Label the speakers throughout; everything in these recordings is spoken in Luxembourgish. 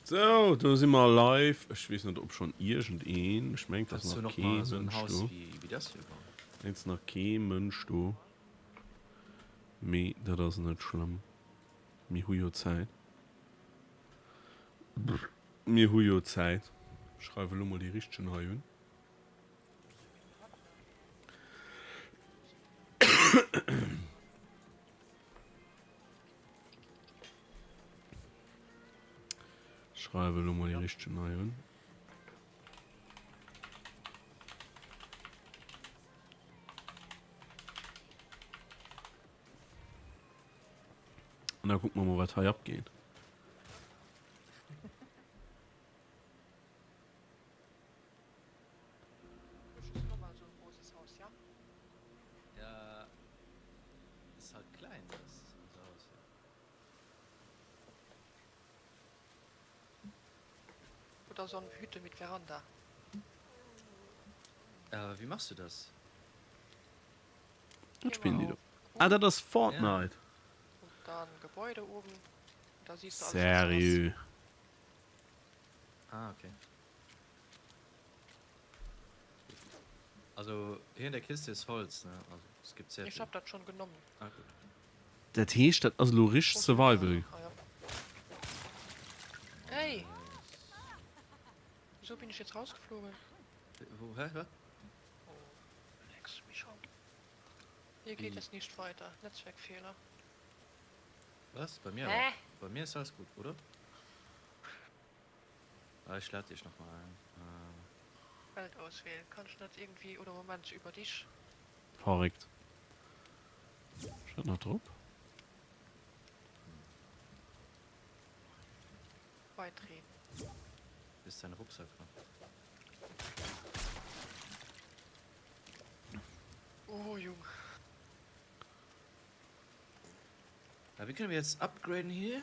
Speaker 1: Sou, do si mer live. Ech weess net, ob schonn iergendeen, ech mengt, dass
Speaker 2: Kannst du
Speaker 1: nach
Speaker 2: noch
Speaker 1: kee
Speaker 2: mal so ein
Speaker 1: Mënsch
Speaker 2: Haus
Speaker 1: do.
Speaker 2: wie, wie das hier bauen?
Speaker 1: Mengt, ass nach kee Mënsch do. Mee dat ass net schlëmm. Mir hu jo Zäit. Mir hu jo Zäit. Ech schreiwe lo mol déi Richtegen hei un. Schreiwe lo mol déi richtegen hei un. An da kucke mer mol, wat hei abgeet.
Speaker 2: Ja, ist halt klein, das unser Haus hier.
Speaker 3: Oder so eine Hütte mit Veranda.
Speaker 2: Äh, wie machst du das?
Speaker 1: Wat spillen déi do? Ah, dat ass Fortnite.
Speaker 3: Und dann Gebäude oben. Da siehst du alles,
Speaker 1: Seriö.
Speaker 2: Ah, okay. Also hier in der Kiste ist Holz, ne? Also es gibt sehr
Speaker 3: Ich
Speaker 2: viel.
Speaker 3: hab dat schon genommen.
Speaker 2: Ah, gut.
Speaker 1: Dat heescht, dat ass elo richteg Survival.
Speaker 3: Ah, ja. Hey! Wieso bin ich jetzt rausgeflogen?
Speaker 2: Wo, hä, was?
Speaker 3: Oh, leckst mich am. Hier geht es nicht weiter. Netzwerkfehler.
Speaker 2: Was? Bei mir?
Speaker 3: Hä?
Speaker 2: Bei mir ist alles gut, oder? Ah, ich lade dich noch mal ein. Äh.
Speaker 3: Welt auswählen. Kann ich net irgendwie oder Moment über dich?
Speaker 1: Verréckt. Steht nach drop?
Speaker 3: Beitreten.
Speaker 2: Ist dein Rucksack noch?
Speaker 3: Oh, Jung.
Speaker 2: Ja, wie können wir jetzt upgraden hier?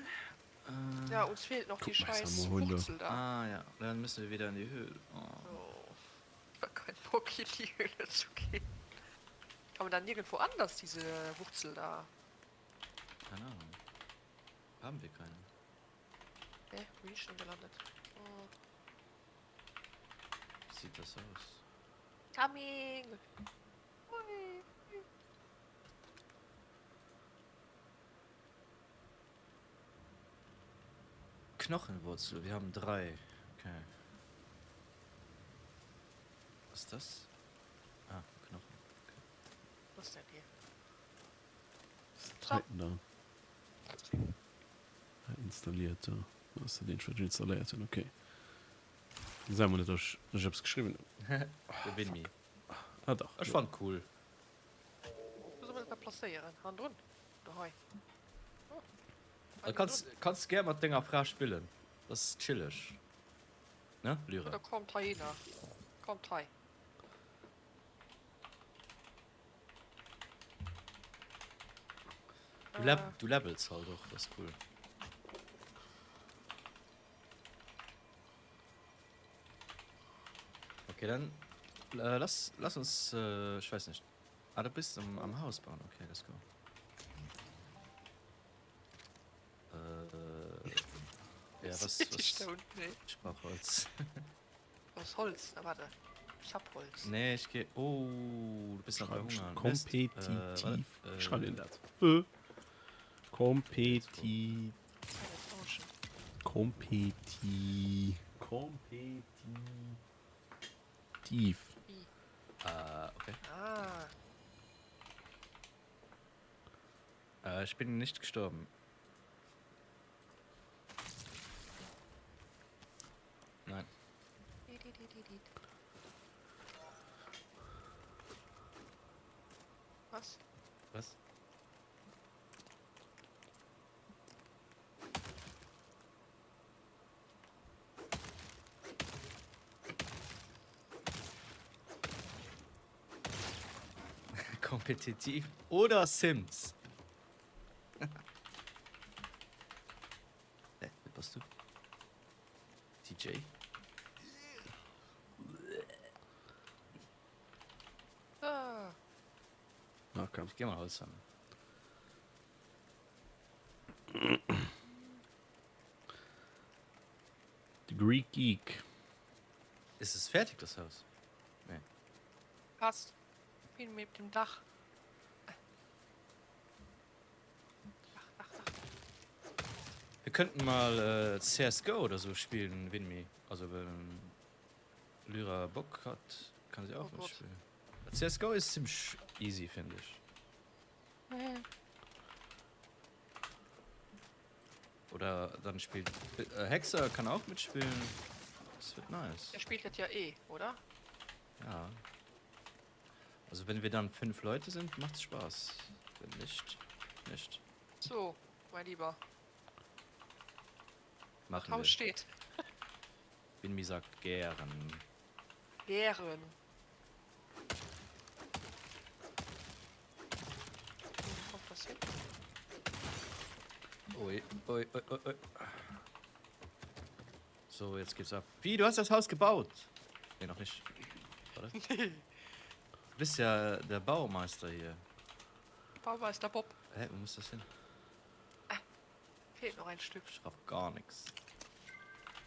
Speaker 2: Äh,
Speaker 3: Ja, uns fehlt noch die
Speaker 1: Guck mal,
Speaker 3: scheiß
Speaker 1: jetzt haben wir Hunde.
Speaker 3: Wurzel da.
Speaker 2: Ah ja, dann müssen wir wieder in die Höhle. Oh.
Speaker 3: Oh. Ich hab keinen Bock in die Höhle zu gehen. Kann man da nirgendwo anders diese Wurzel da?
Speaker 2: Keine Ahnung. Haben wir keine.
Speaker 3: Hä? Wo bin ich denn gelandet? Oh.
Speaker 2: Wie sieht das aus?
Speaker 3: Coming! Hui.
Speaker 2: Knochenwurzel, wir haben drei. Okay. Was ist das? Ah, Knochen. Okay.
Speaker 3: Was ist denn hier?
Speaker 1: Was ist denn da? Ah, installiert da. Was ist den schon installiert? Okay. Sagen wir nicht, dass ich, dass ich etwas geschrieben habe.
Speaker 2: Oh, Bin mi.
Speaker 1: Ah, doch.
Speaker 2: Ech fand cool.
Speaker 3: Wo soll man das da placéieren? Hannendrun? Oder hei? Oh.
Speaker 2: Da kanns, kanns gär mat denger Fra spillen. Das ist chilleg. Ne, Lyra?
Speaker 3: Oder kommt hei hinner. Kommt hei.
Speaker 2: Du, lev du levels halt och, das ist cool. Okay, dann äh, lass, lass uns, äh, ich weiß nicht. Ah, du bist am, am Haus bauen. Okay, let's go. Äh, ja, was, was? Ich brauch Holz.
Speaker 3: Was Holz? Na, warte. Ich hab Holz.
Speaker 2: Nee, ich geh. Oh, du bist noch verhungern.
Speaker 1: Kompetitiv. Äh, ich schreib dir das. Äh. Kompeti. Kompeti. Kompetitiv.
Speaker 2: Äh, okay.
Speaker 3: Ah.
Speaker 2: Äh, ich bin nicht gestorben. Nein.
Speaker 3: Was?
Speaker 2: Was? Kompetitiv oder Sims? Hä, wer bass du? TJ?
Speaker 3: Ah.
Speaker 1: Na, komm.
Speaker 2: Ich geh mal Holz sammeln.
Speaker 1: Greek Geek.
Speaker 2: Ist es fertig, das Haus? Nee.
Speaker 3: Passt. Wie mit dem Dach. Dach, Dach, Dach.
Speaker 2: Wir könnten mal äh, CSGO oder so spielen, Winmi. Also wenn Lyra Bock hat, kann sie auch
Speaker 3: Oh Gott.
Speaker 2: mitspielen. CSGO ist ziemlich easy, finde ich. Oder dann spielt äh, Hexer kann auch mitspielen. Das wird nice.
Speaker 3: Der spielt das ja eh, oder?
Speaker 2: Ja. Also wenn wir dann fünf Leute sind, macht's Spaß. Wenn nicht, nicht.
Speaker 3: So, mein Lieber.
Speaker 2: Machen
Speaker 3: Haus
Speaker 2: wir.
Speaker 3: steht.
Speaker 2: Winmi sagt gern.
Speaker 3: Gären. Kommt das hin?
Speaker 2: Ui, ui, ui, ui, ui. So, jetzt geht's ab. Wie, du hast das Haus gebaut? Nee, noch nicht. Warte. Du bist ja der Baumeister hier.
Speaker 3: Baumeister Bob.
Speaker 2: Hä, wo muss das hin?
Speaker 3: Fehlt noch ein Stück.
Speaker 2: Ich raff gar nichts.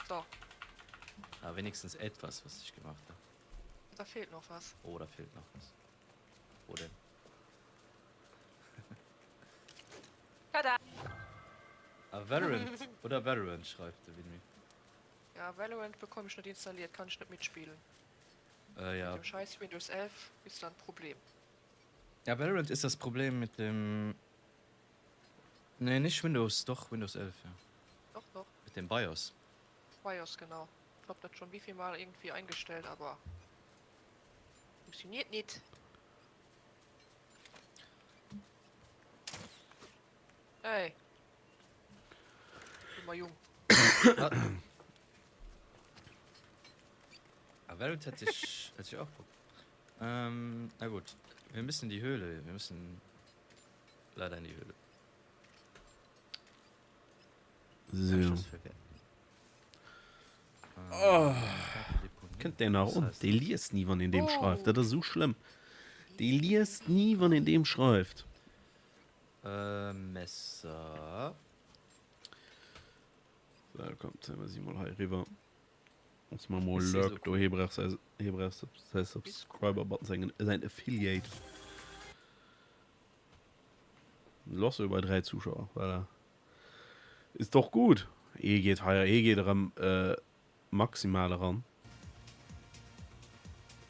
Speaker 3: So,
Speaker 2: Aber wenigstens etwas, was ich gemacht habe.
Speaker 3: da fehlt noch was.
Speaker 2: Oh, da fehlt noch was. Wo denn?
Speaker 3: Tada!
Speaker 2: Ah, Valorant. Oder Valorant schreibt der Winmi.
Speaker 3: Ja, Valorant bekomme ich nicht installiert, kann ich nicht mitspielen.
Speaker 2: Äh, ja.
Speaker 3: Mit dem scheiß Windows 11 ist da ein Problem.
Speaker 2: Ja, Valorant ist das Problem mit dem. Nee, nicht Windows, doch Windows 11, ja.
Speaker 3: Doch, doch.
Speaker 2: Mit dem BIOS.
Speaker 3: BIOS, genau. Ich hab das schon wie viel Mal irgendwie eingestellt, aber funktioniert nicht. Ey. Bin mal jung.
Speaker 2: Ah, ah, Valorant hätte ich, hätte ich auch Bock. Ähm, na gut. Wir müssen in die Höhle. Wir müssen leider in die Höhle. Kann ich
Speaker 1: So.
Speaker 2: das verwerten?
Speaker 1: Oh.
Speaker 2: Ähm, Deponie.
Speaker 1: Kennt der nach
Speaker 2: Was
Speaker 1: und
Speaker 2: heißt
Speaker 1: De liest nie wann in dem
Speaker 3: Oh.
Speaker 1: schreift. Das ist so schlimm. De liest nie wann in dem schreift.
Speaker 2: Äh, Messer.
Speaker 1: So, kommt sie mal hei riwer. Uns mal mal
Speaker 2: Ist sie so
Speaker 1: Lurk do he brauch sei he brauch sei Subscriber Button sein sein Affiliate. Los über drei Zuschauer, weil er ist doch gut. E geht heuer e geht erëm äh, maximal ran.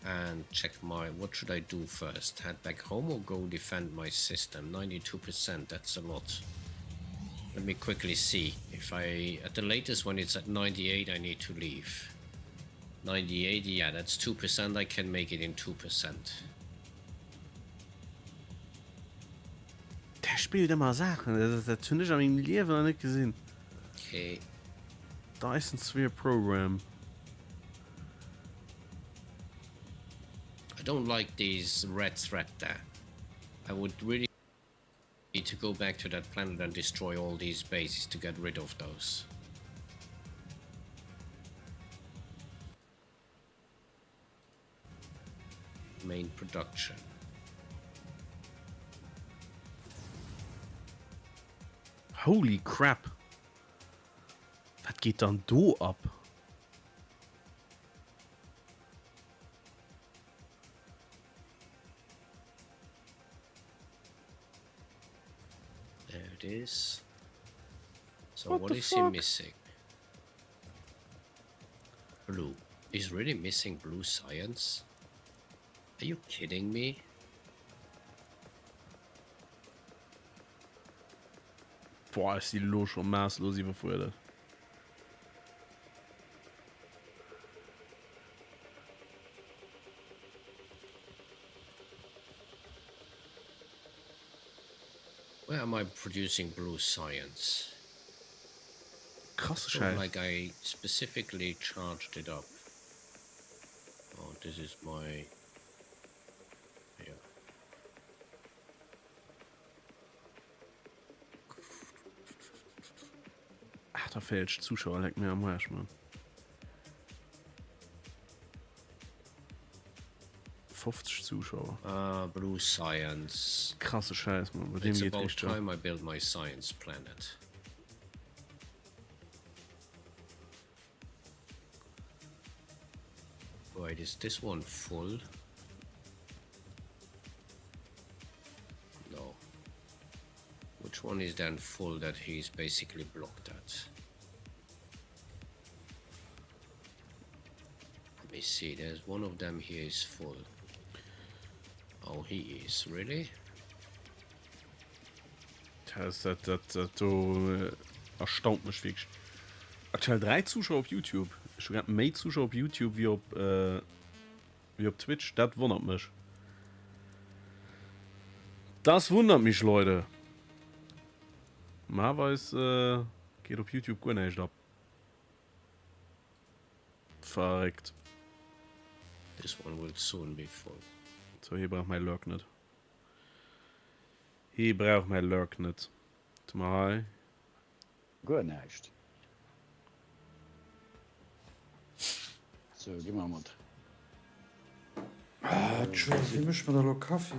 Speaker 4: And check my. What should I do first? Head back home or go defend my system? 92%, that's a lot. Let me quickly see. If I. At the latest, when it's at 98, I need to leave. 98, yeah, that's 2%. I can make it in 2%.
Speaker 1: Der spillt ëmmer Saachen, dat dat hunn ech a mengem Liewen nach net gesinn.
Speaker 4: Okay.
Speaker 1: Dyson Sphere Program.
Speaker 4: I don't like these red threat there. I would really need to go back to that planet and destroy all these bases to get rid of those. Main production.
Speaker 1: Holy crap! Wat geet dann do ab?
Speaker 4: There it is. So
Speaker 1: What
Speaker 4: what
Speaker 1: the
Speaker 4: is he
Speaker 1: fuck?
Speaker 4: missing? Blue. He's really missing blue science? Are you kidding me?
Speaker 1: Boah, ech si lo scho maasslos iwwerfuerdert.
Speaker 4: Where am I producing blue science?
Speaker 1: Krasse
Speaker 4: Sort of
Speaker 1: Scheiss.
Speaker 4: like I specifically charged it up. Oh, this is my... Yeah.
Speaker 1: 48 Zuschauer, leck mir am Arsch, Mann. 50 Zuschauer.
Speaker 4: Ah, Blue Science.
Speaker 1: Krasse Scheiß, Mann. Bei dem
Speaker 4: It's
Speaker 1: geht
Speaker 4: about
Speaker 1: richtig ab.
Speaker 4: time I build my science planet. Wait, is this one full? No. Which one is then full that he's basically blocked at? Let me see, there's one of them here is full. Oh, he is, really?
Speaker 1: Dat, dat, dat, dat do äh, erstaunt mech wierklech. Aktuell 3 Zuschauer op YouTube. Ech hu grad méi Zuschauer op YouTube wéi op, äh, wéi op Twitch. Dat wonnert mech. Das wundert mich, Leute. Normalerweis äh, geet op YouTube guer näischt ab. Verréckt.
Speaker 4: This one will soon be full.
Speaker 1: So, hie brauch mäi Lurk net. Hie brauch mäi Lurk net. Warte mal hei.
Speaker 5: Guer näischt. Sou, gi mer mat.
Speaker 6: Ah, Joe, wéi mécht man da lo Kaffi?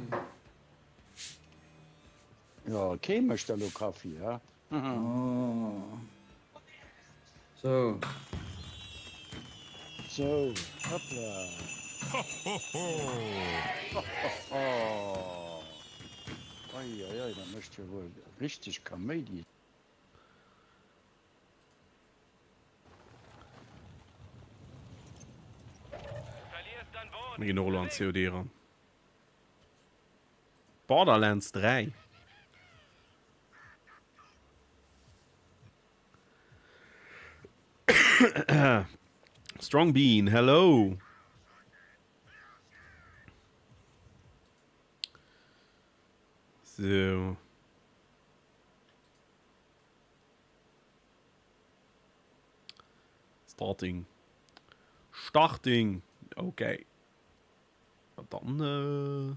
Speaker 5: Jo, kee mécht da lo Kaffi, he?
Speaker 6: Oh. Sou.
Speaker 5: Sou, hoppla.
Speaker 7: Ho, ho, ho!
Speaker 5: Ho, ho, ho! Oi, oi, oi, dat mécht jo wuel richteg Kaméidi.
Speaker 1: Mir ginn och elo an COD eran. Borderlands 3. Strong Bean, hello. So. Starting. Starting. Okay. Dann, äh,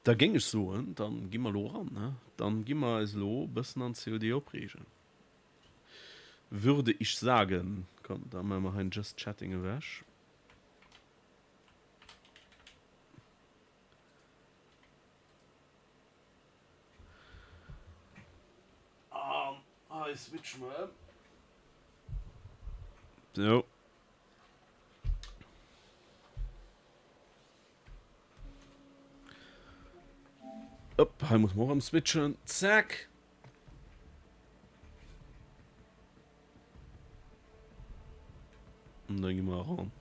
Speaker 1: da géing ech soen, dann gi mer elo eran, ne? Dann gi mer eis elo e bëssen an COD opreegen. Würde ich sagen. Komm, da maache mer hei den Just Chatting ewech. An hei switche mer ëm. Sou. Upp, hei muss man och ëmswitchen. Zack. Und dann gehen wir ran.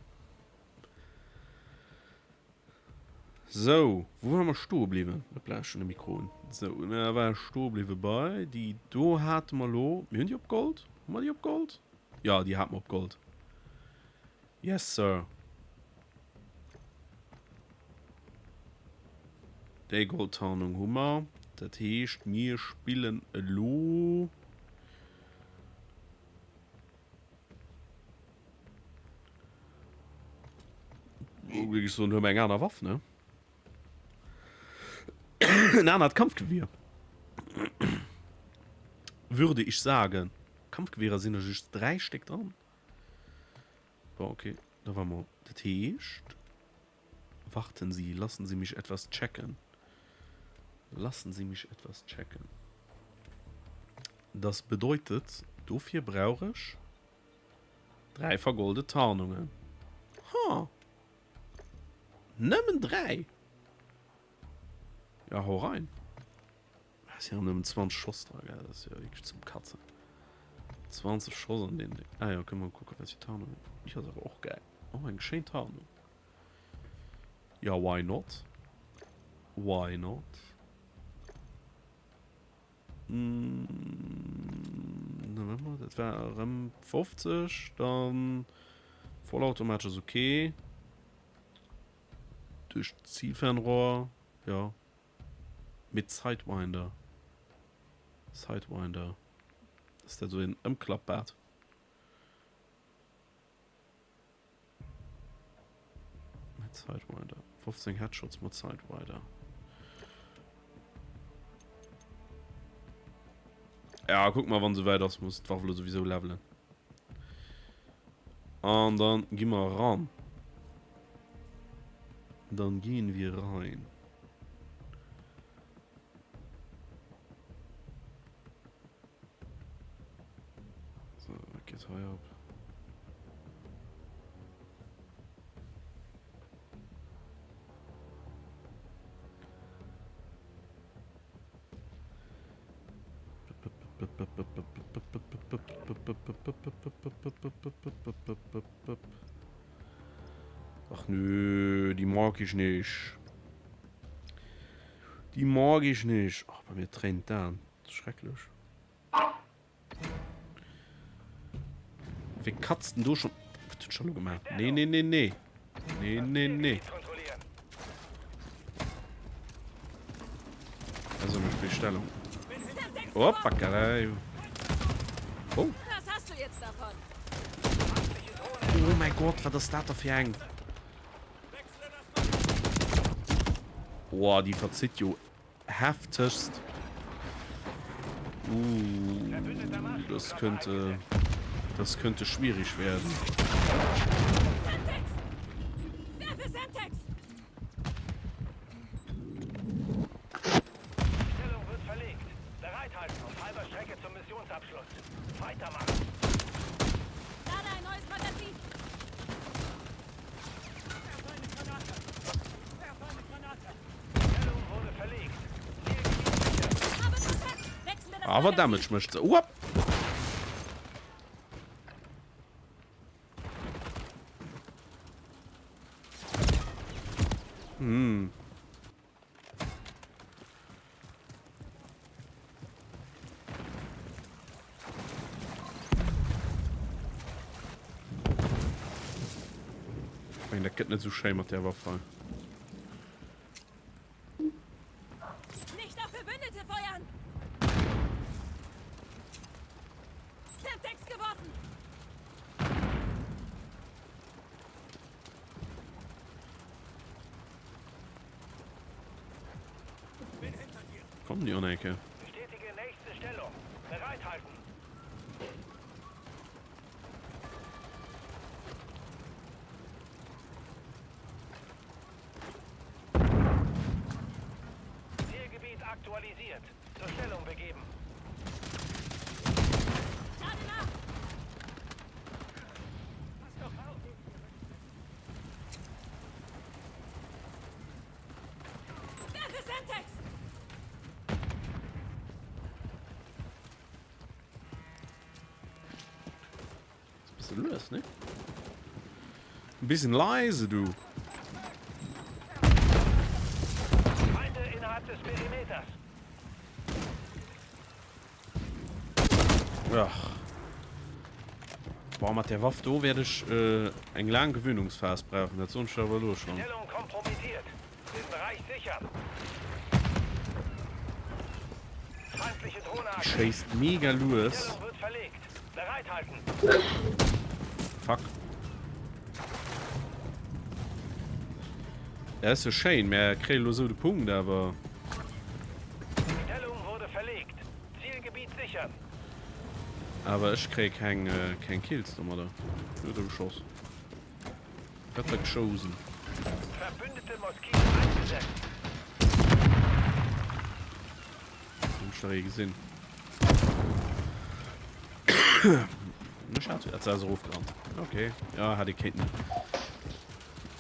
Speaker 1: So, wo waren wir stoe bliwwen? Hoppla, schon de Mikro un. So, da war stoe bliwwe bei déi do hate mer lo. Mir hunn déi op Gold? Hu mer déi op Gold? Ja, déi hate mer op Gold. Yes, Sir. Déi Goldtarnung hu mer. Dat heescht, mir spillen elo. Wéi ech soen, hu mer eng aner Waff, ne? En anert Kampfgewier. Würde ich sagen. Kampfgewehrer sinn der just 3 Stéck dran. Bon, okay, da war mer. Dat heescht, warten Sie, lassen Sie mich etwas checken. Lassen Sie mich etwas checken. Das bedeutet, dofir brauch ech 3 vergoldet Tarnungen. Ha! Nëmmen 3? Ja, hau rein. Ah, si haben nëmmen 20 Schoss dra, gell? Dat ass jo wierklech zum Katzen. 20 Schoss an den Ding. Ah jo, kënne mer kucken, wat fir Tarnung. Déi ass awer och gäil. Oh, eng schéin Tarnung. Ja, why not? Why not? Mm, dat war erëm 50, dann vollautomatesch ass okay. Duerch Zielfernrohr, ja. Mit Sidewinder. Sidewinder. Ass dat esou een ëmklappbart? Mit Sidewinder. 15 Headshots mat Sidewinder. Ja, guck mal, wann se weit ass, muss d'Waff lo sowieso levelen. An dann gi mer ran. Dann gehen wir rein. So, wat geet hei ab? Ach nö, die mag ich nicht. Die mag ich nicht. Ach, bei mir tränt d'Aen. Das ist schrecklech. Wie katzt denn du schon? Was hat schon gemacht? Nee, nee, nee, nee. Nee, nee, nee. Also mit Bestellung. Hoppa, Karei. Oh.
Speaker 7: Was hast du jetzt davon?
Speaker 1: Oh mein Gott, was ist das da für eng? Boah, die verzieht jo Heftegst. Uh, das könnte, das könnte schwierig werden. Awer Damage mécht se. Uap! Hm. Ich mein, dat gëtt net sou schéi mat där Waff hei.
Speaker 7: Nicht auf Verbündete feuern! Semtex geworfen!
Speaker 1: Kommen déi an eng Kéier?
Speaker 8: Bestätige nächste Stellung. Bereithalten. Zielgebiet aktualisiert. Zur Stellung begeben.
Speaker 7: Lade nach! Werfe Semtex!
Speaker 1: Ass e bësse lues, ne? Ein bisschen leise, du.
Speaker 8: Feinde innerhalb des Perimeters.
Speaker 1: Ach. Boah, mat der Waff do wäert ech äh, eng laang Gewöhnungsphase brauchen. Dat soen ech der awer elo schon.
Speaker 8: Stellung kompromittiert. Den Bereich sichern. Feindliche Drohne
Speaker 1: Die
Speaker 8: aktiv.
Speaker 1: schéisst mega lues.
Speaker 8: Stellung wird verlegt. Bereithalten.
Speaker 1: Fuck. Dat ass jo schéin, mä kréie lo sou de Punkt awer.
Speaker 8: Stellung wurde verlegt. Zielgebiet sichern.
Speaker 1: Awer ech kréie keng keng Kills domadder. Huet er geschoss. Wat der geschosen.
Speaker 8: Verbündete Moskito eingesetzt.
Speaker 1: Hunn ech nach ee gesinn. Ech hat hat se ass erofgerannt. Okay, ja hat ee kéinten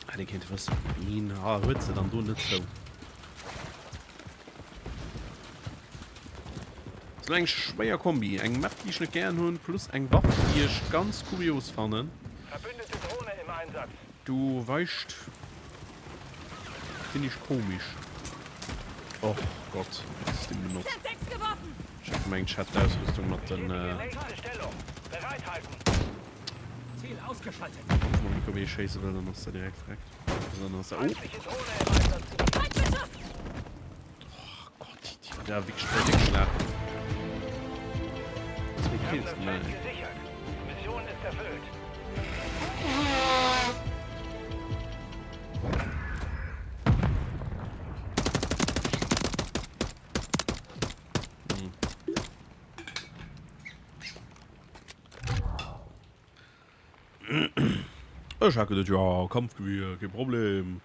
Speaker 1: hat ee kéinte wëssen. Wien ha huet se dann do net zou? Ass elo eng schwéier Kombi. Eng Map déi ech net gären hunn, plus eng Waff déi ech ganz kurios fannen.
Speaker 8: Verbündete Drohne im Einsatz.
Speaker 1: Du weißt, finde ich komisch. Och Gott, was ist denn benutzt? Ich hab gemengt, ich hätt d'Ausrüstung mat den. Äh
Speaker 9: Ziel ausgeschaltet.
Speaker 1: Wann ich schéisse wëll, dann ass der direkt vreckt. Dann ass der. Oh. Oh Gott, die, die da wirklich der Dickschlag. Zwei Kills gemacht.
Speaker 8: Mission ist erfüllt.
Speaker 1: Ech hat geduet, jo, Kampfgewier, kee Problem.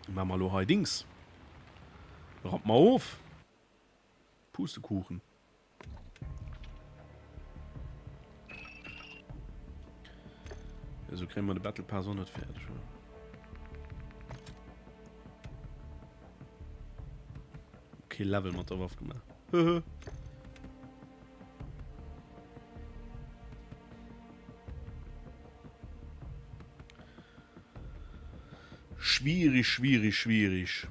Speaker 1: Maache mer elo hei Dings. Rapp mer of. Pustekuchen. Esou kréie mer de Battle Pass och net fäerdeg. Kee Level mat der Waff gemaach. Schwierig, schwierig, schwierig.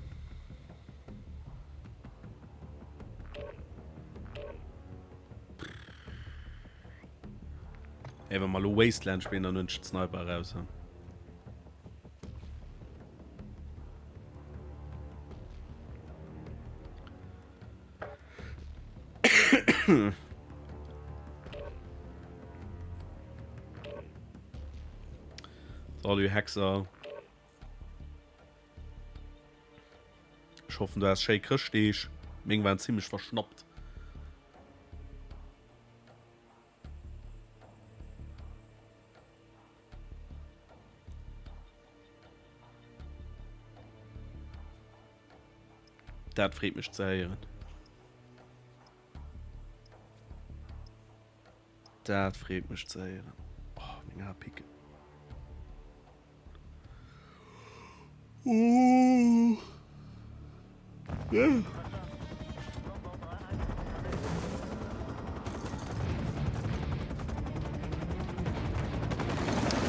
Speaker 1: Ey, wa mer lo Wasteland spillen, dann hunn ech d'Sniper eraus. He? Salut Hexer. Ech hoffen du has schéi Chrëschtdeeg. Meng waren zimmlech verschnappt. Dat freet mech ze héieren. Dat freet mech ze héieren. Oh, meng Ae picken. Oh. Yeah.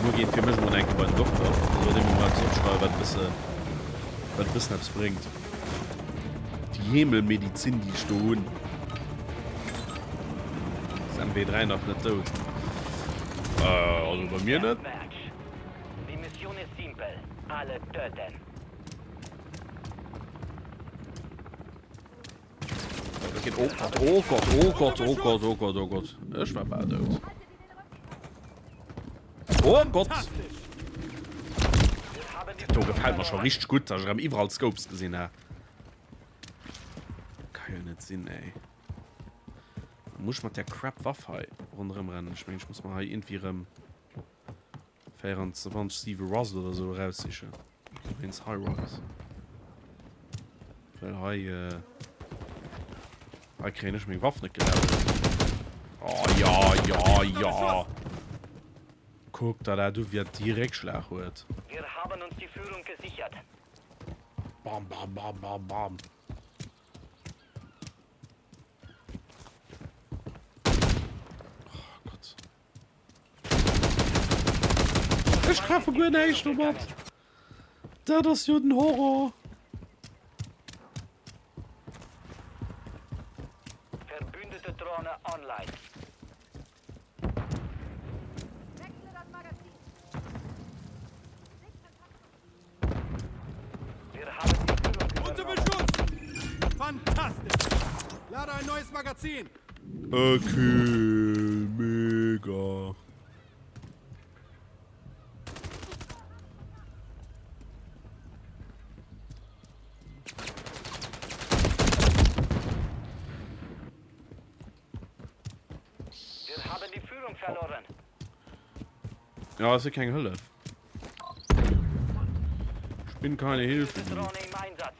Speaker 1: Muer geet fir mech mol eng Kéier bei den Dokter. Da sollt ee mir mol eppes opschreiwen, wat e bësse, wat e bëssen eppes bréngt. Déi Heemelmedizin, déi ech do hunn. Ass MW3 nach net dout? Äh, also bei mir net.
Speaker 8: Die Mission ist simpel. Alle töten.
Speaker 1: Oh Gott, oh Gott, oh Gott, oh Gott, oh Gott, oh Gott. Ech war bal dout. Oh Gott! Dat do gefält mer scho richteg gutt, dass ech erëm iwwerall Scopes gesinn ha. Ka jo net sinn, ey. Muss ech mat där Crap Waff hei ronderëm rennen? Ech mengen, ech muss mer hei iergendwéi erëm 24 7 Rust oder sou eraussichen. Wéinst High Rise. Well hei, äh, hei kréien ech meng Waff net gelaufen. Oh ja, ja, ja. Kuck der dat u, wéi dat déi Réckschlag huet.
Speaker 8: Wir haben uns die Führung gesichert.
Speaker 1: Bam, bam, bam, bam, bam. Oh Gott. Ech treffe guer näischt domat. Dat ass jo den Horror.
Speaker 8: Verbündete Drohne online. Wir haben die Führung
Speaker 9: Unter
Speaker 8: übernommen.
Speaker 9: Beschuss! Fantastisch! Lade ein neues Magazin!
Speaker 1: Okay, mega.
Speaker 8: Wir haben die Führung verloren.
Speaker 1: Ja, ass jo keng Hëllef. Ich bin keine Hilfe.
Speaker 8: Drohne im Einsatz.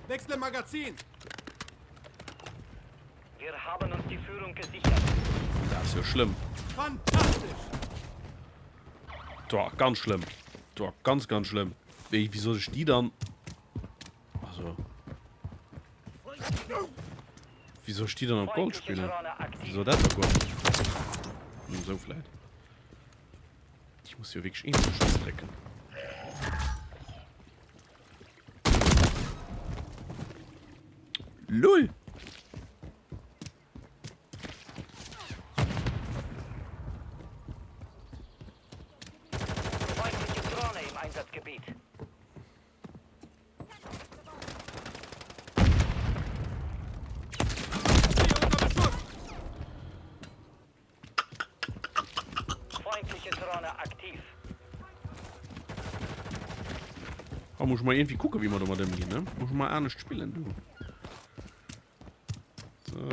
Speaker 9: Wechsle Magazin!
Speaker 8: Wir haben uns die Führung gesichert.
Speaker 1: Dat ass jo schlëmm.
Speaker 9: Fantastisch!
Speaker 1: Boah, ganz schlëmm. Boah, ganz, ganz schlëmm. Wéi, wéi soll ech déi dann... Also... Wéi soll ech déi dann op Gold spillen? Wéi soll dat da goen? Hm, sou vläit. Ich muss jo wierklech een Schuss drécken. LOL!
Speaker 8: Feindliche Drohne im Einsatzgebiet. Feindliche Drohne aktiv.
Speaker 1: Da muss ich mal irgendwie gucken, wie wir da mit umgehen, ne? Muss ich mal anders spielen, du. So.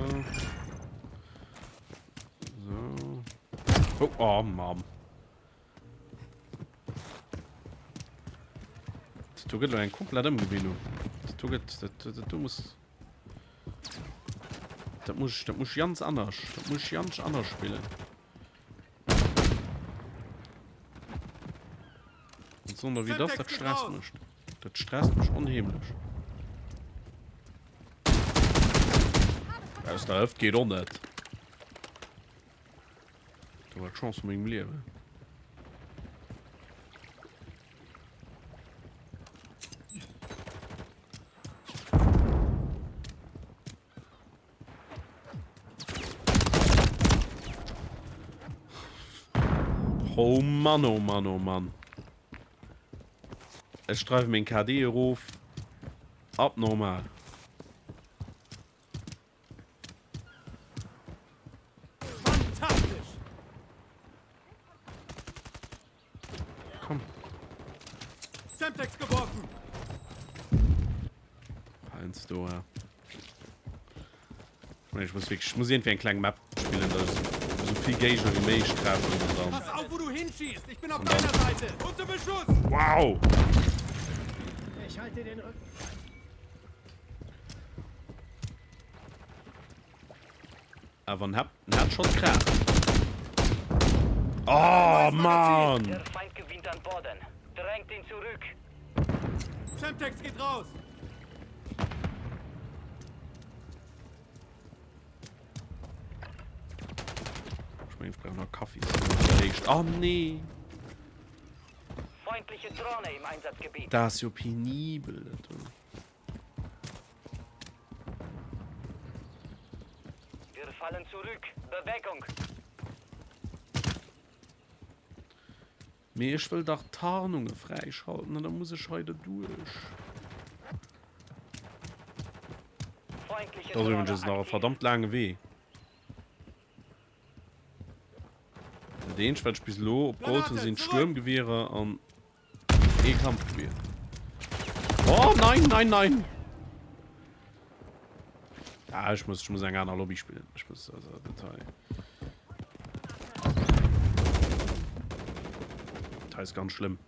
Speaker 1: So. Oh, oh Mann. Dat do gëtt elo eng komplett Ëmgewinnung. Dat do gëtt, dat, dat do muss, dat muss, dat muss ganz anders, dat muss ganz anders spillen. Und sonder wie das, dat stresst mech. Dat stresst mech onheemlech. Aus der Hëft geet och net. Dat war d'Chance vu mengem Liewen. Oh Mann, oh Mann, oh Mann. Ech dreiwe meng KD erof. Abnormal.
Speaker 9: Fantastisch!
Speaker 1: Komm.
Speaker 9: Semtex geworfen!
Speaker 1: Eins do, ja. Ich meine, ich muss wirklich, ich muss irgendwie eng kleng Map spillen, dass ich so viel Gegner wie möglich treffen und dann.
Speaker 9: Pass auf, wo du hinschießt! Ich bin auf
Speaker 1: Und dann-
Speaker 9: deiner Seite! Unter Beschuss!
Speaker 1: Wow!
Speaker 8: Ich halte den Rücken.
Speaker 1: Awer en Headshot kraacht. Oh Mann!
Speaker 8: Der Feind gewinnt an Boden. Drängt ihn zurück.
Speaker 9: Semtex geht raus.
Speaker 1: Ech mengen ech brauch nach Kaffi. Oh nee!
Speaker 8: Feindliche Drohne im Einsatzgebiet.
Speaker 1: Dat ass jo penibel dat do.
Speaker 8: Wir fallen zurück. Bewegung.
Speaker 1: Mee ech wëll dach d'Tarnunge fräischalten an da muss ech hei derduerch.
Speaker 8: Feindliche
Speaker 1: Dat ass
Speaker 8: Drohne
Speaker 1: iwwregens nach e
Speaker 8: aktiv.
Speaker 1: verdammt laange Wee. Dat eenzegt wat ech bis elo op Gold hunn sinn d'Stuermgewierer an ee Kampfgewier. Oh nein, nein, nein! Ah, ech muss, ech muss eng aner Lobby spillen. Ech muss, also, dat hei. Dat hei ass ganz schlëmm.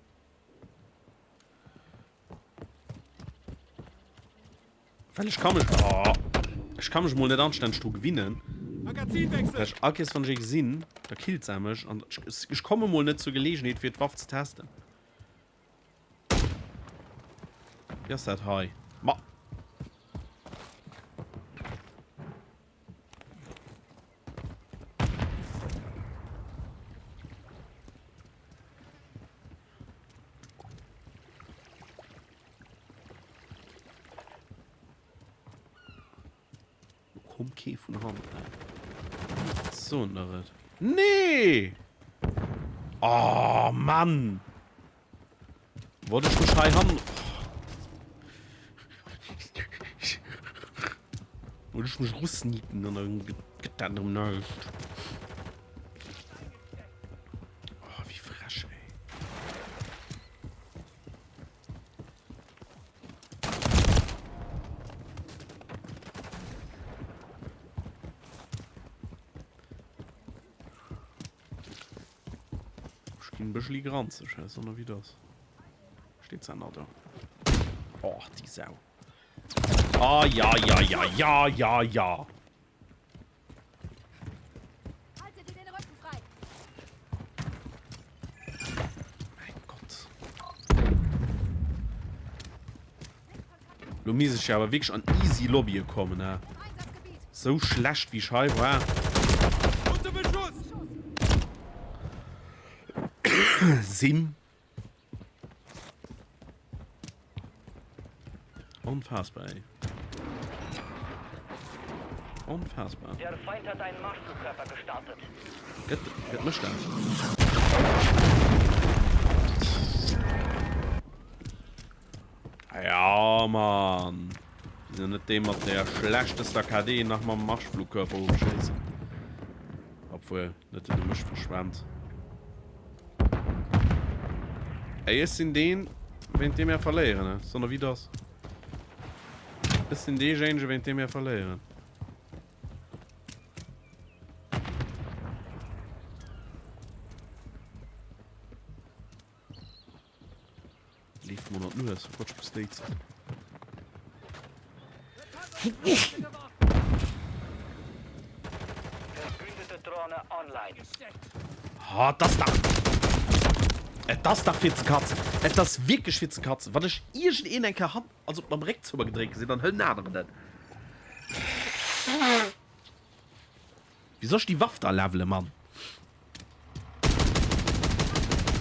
Speaker 1: Well ech ka mech, oh, ech ka mech mol net anstänneg dru gewinnen.
Speaker 9: Magazinwechsel!
Speaker 1: Well ech all Kees wann ech ee gesinn, da killt se mech an ech, ech komme mol net zur Gelegenheet fir d'Waff ze testen. Wéi ass dat hei? Ma. Komm kee vun hannen. So nach et. Nee! Oh Mann! Wollt ech mech hei han. Wollt ech mech russneaken an dann gëtt dat erëm näischt. Oh, wéi frech, ey. Ech ginn e bëscheli granzeg, hä, sondern wéi das? Steht se nach do? Och, déi Sau. Ah, ja, ja, ja, ja, ja, ja.
Speaker 7: Halte dir den Rücken frei.
Speaker 1: Mein Gott. Lo misst ech jo awer wierklech an easy Lobbye kommen, hä? Sou schlecht wéi ech hei war.
Speaker 9: Unter Beschuss!
Speaker 1: Sinn. Unfassbar, ey. Unfassbar.
Speaker 8: Der Feind hat einen Marschflugkörper gestartet.
Speaker 1: Gëtt, gëtt mech dat? Ja, Mann. Wir sind net dee mat der schlechtester KD nach mam Marschflugkörper ofschéissen. Obwuel, net den du mech verschwent. Ey, ech sinn deen, wéint deem mir verléieren, ne? Sondern wéi das? Ech sinn deejéinege, wéint deem mir verléieren. Leeft mer an d'Nues. Oh Gott, ech muss néitsen.
Speaker 8: Verbündete Drohne online.
Speaker 1: Oh, et ass dach. Et ass dach fir ze katzen. Et ass wierklech fir ze katzen. Wann ech iergendeen eng Kéier han, also mam Réck zou mer gedréit gesinn, dann hëlt en aneren en. Wéi soll ech déi Waff da levelen, Mann?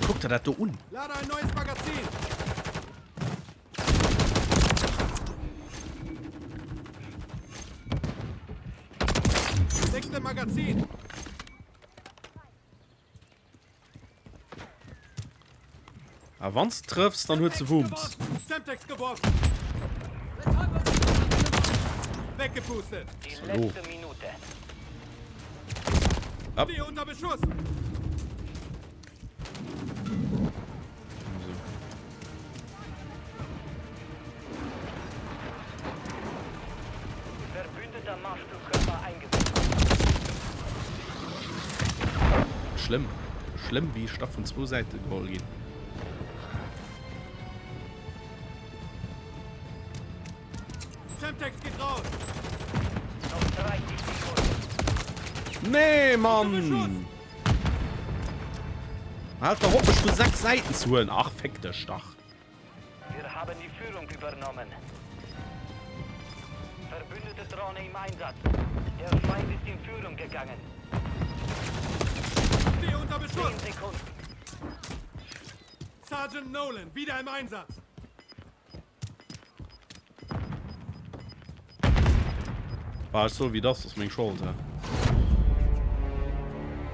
Speaker 1: Kuck der dat do un.
Speaker 9: Lade ein neues Magazin. Wechsle Magazin.
Speaker 1: A wann s trëffs, dann huet se Wumms. So, lo. Up. Schlëmm, schlëmm wéi ech da vun zwou Säite geholl ginn. Nee, Mann! Halt doch op mech vu 6 Säiten ze huelen. Ach féck dech dach.
Speaker 8: Wir haben die Führung übernommen. Verbündete Drohne im Einsatz. Der Feind ist in Führung gegangen.
Speaker 9: Stehe unter Beschuss.
Speaker 8: 10 Sekunden.
Speaker 9: Sergeant Nolan, wieder im Einsatz.
Speaker 1: War ech soe wéi et ass, ass meng Schold he.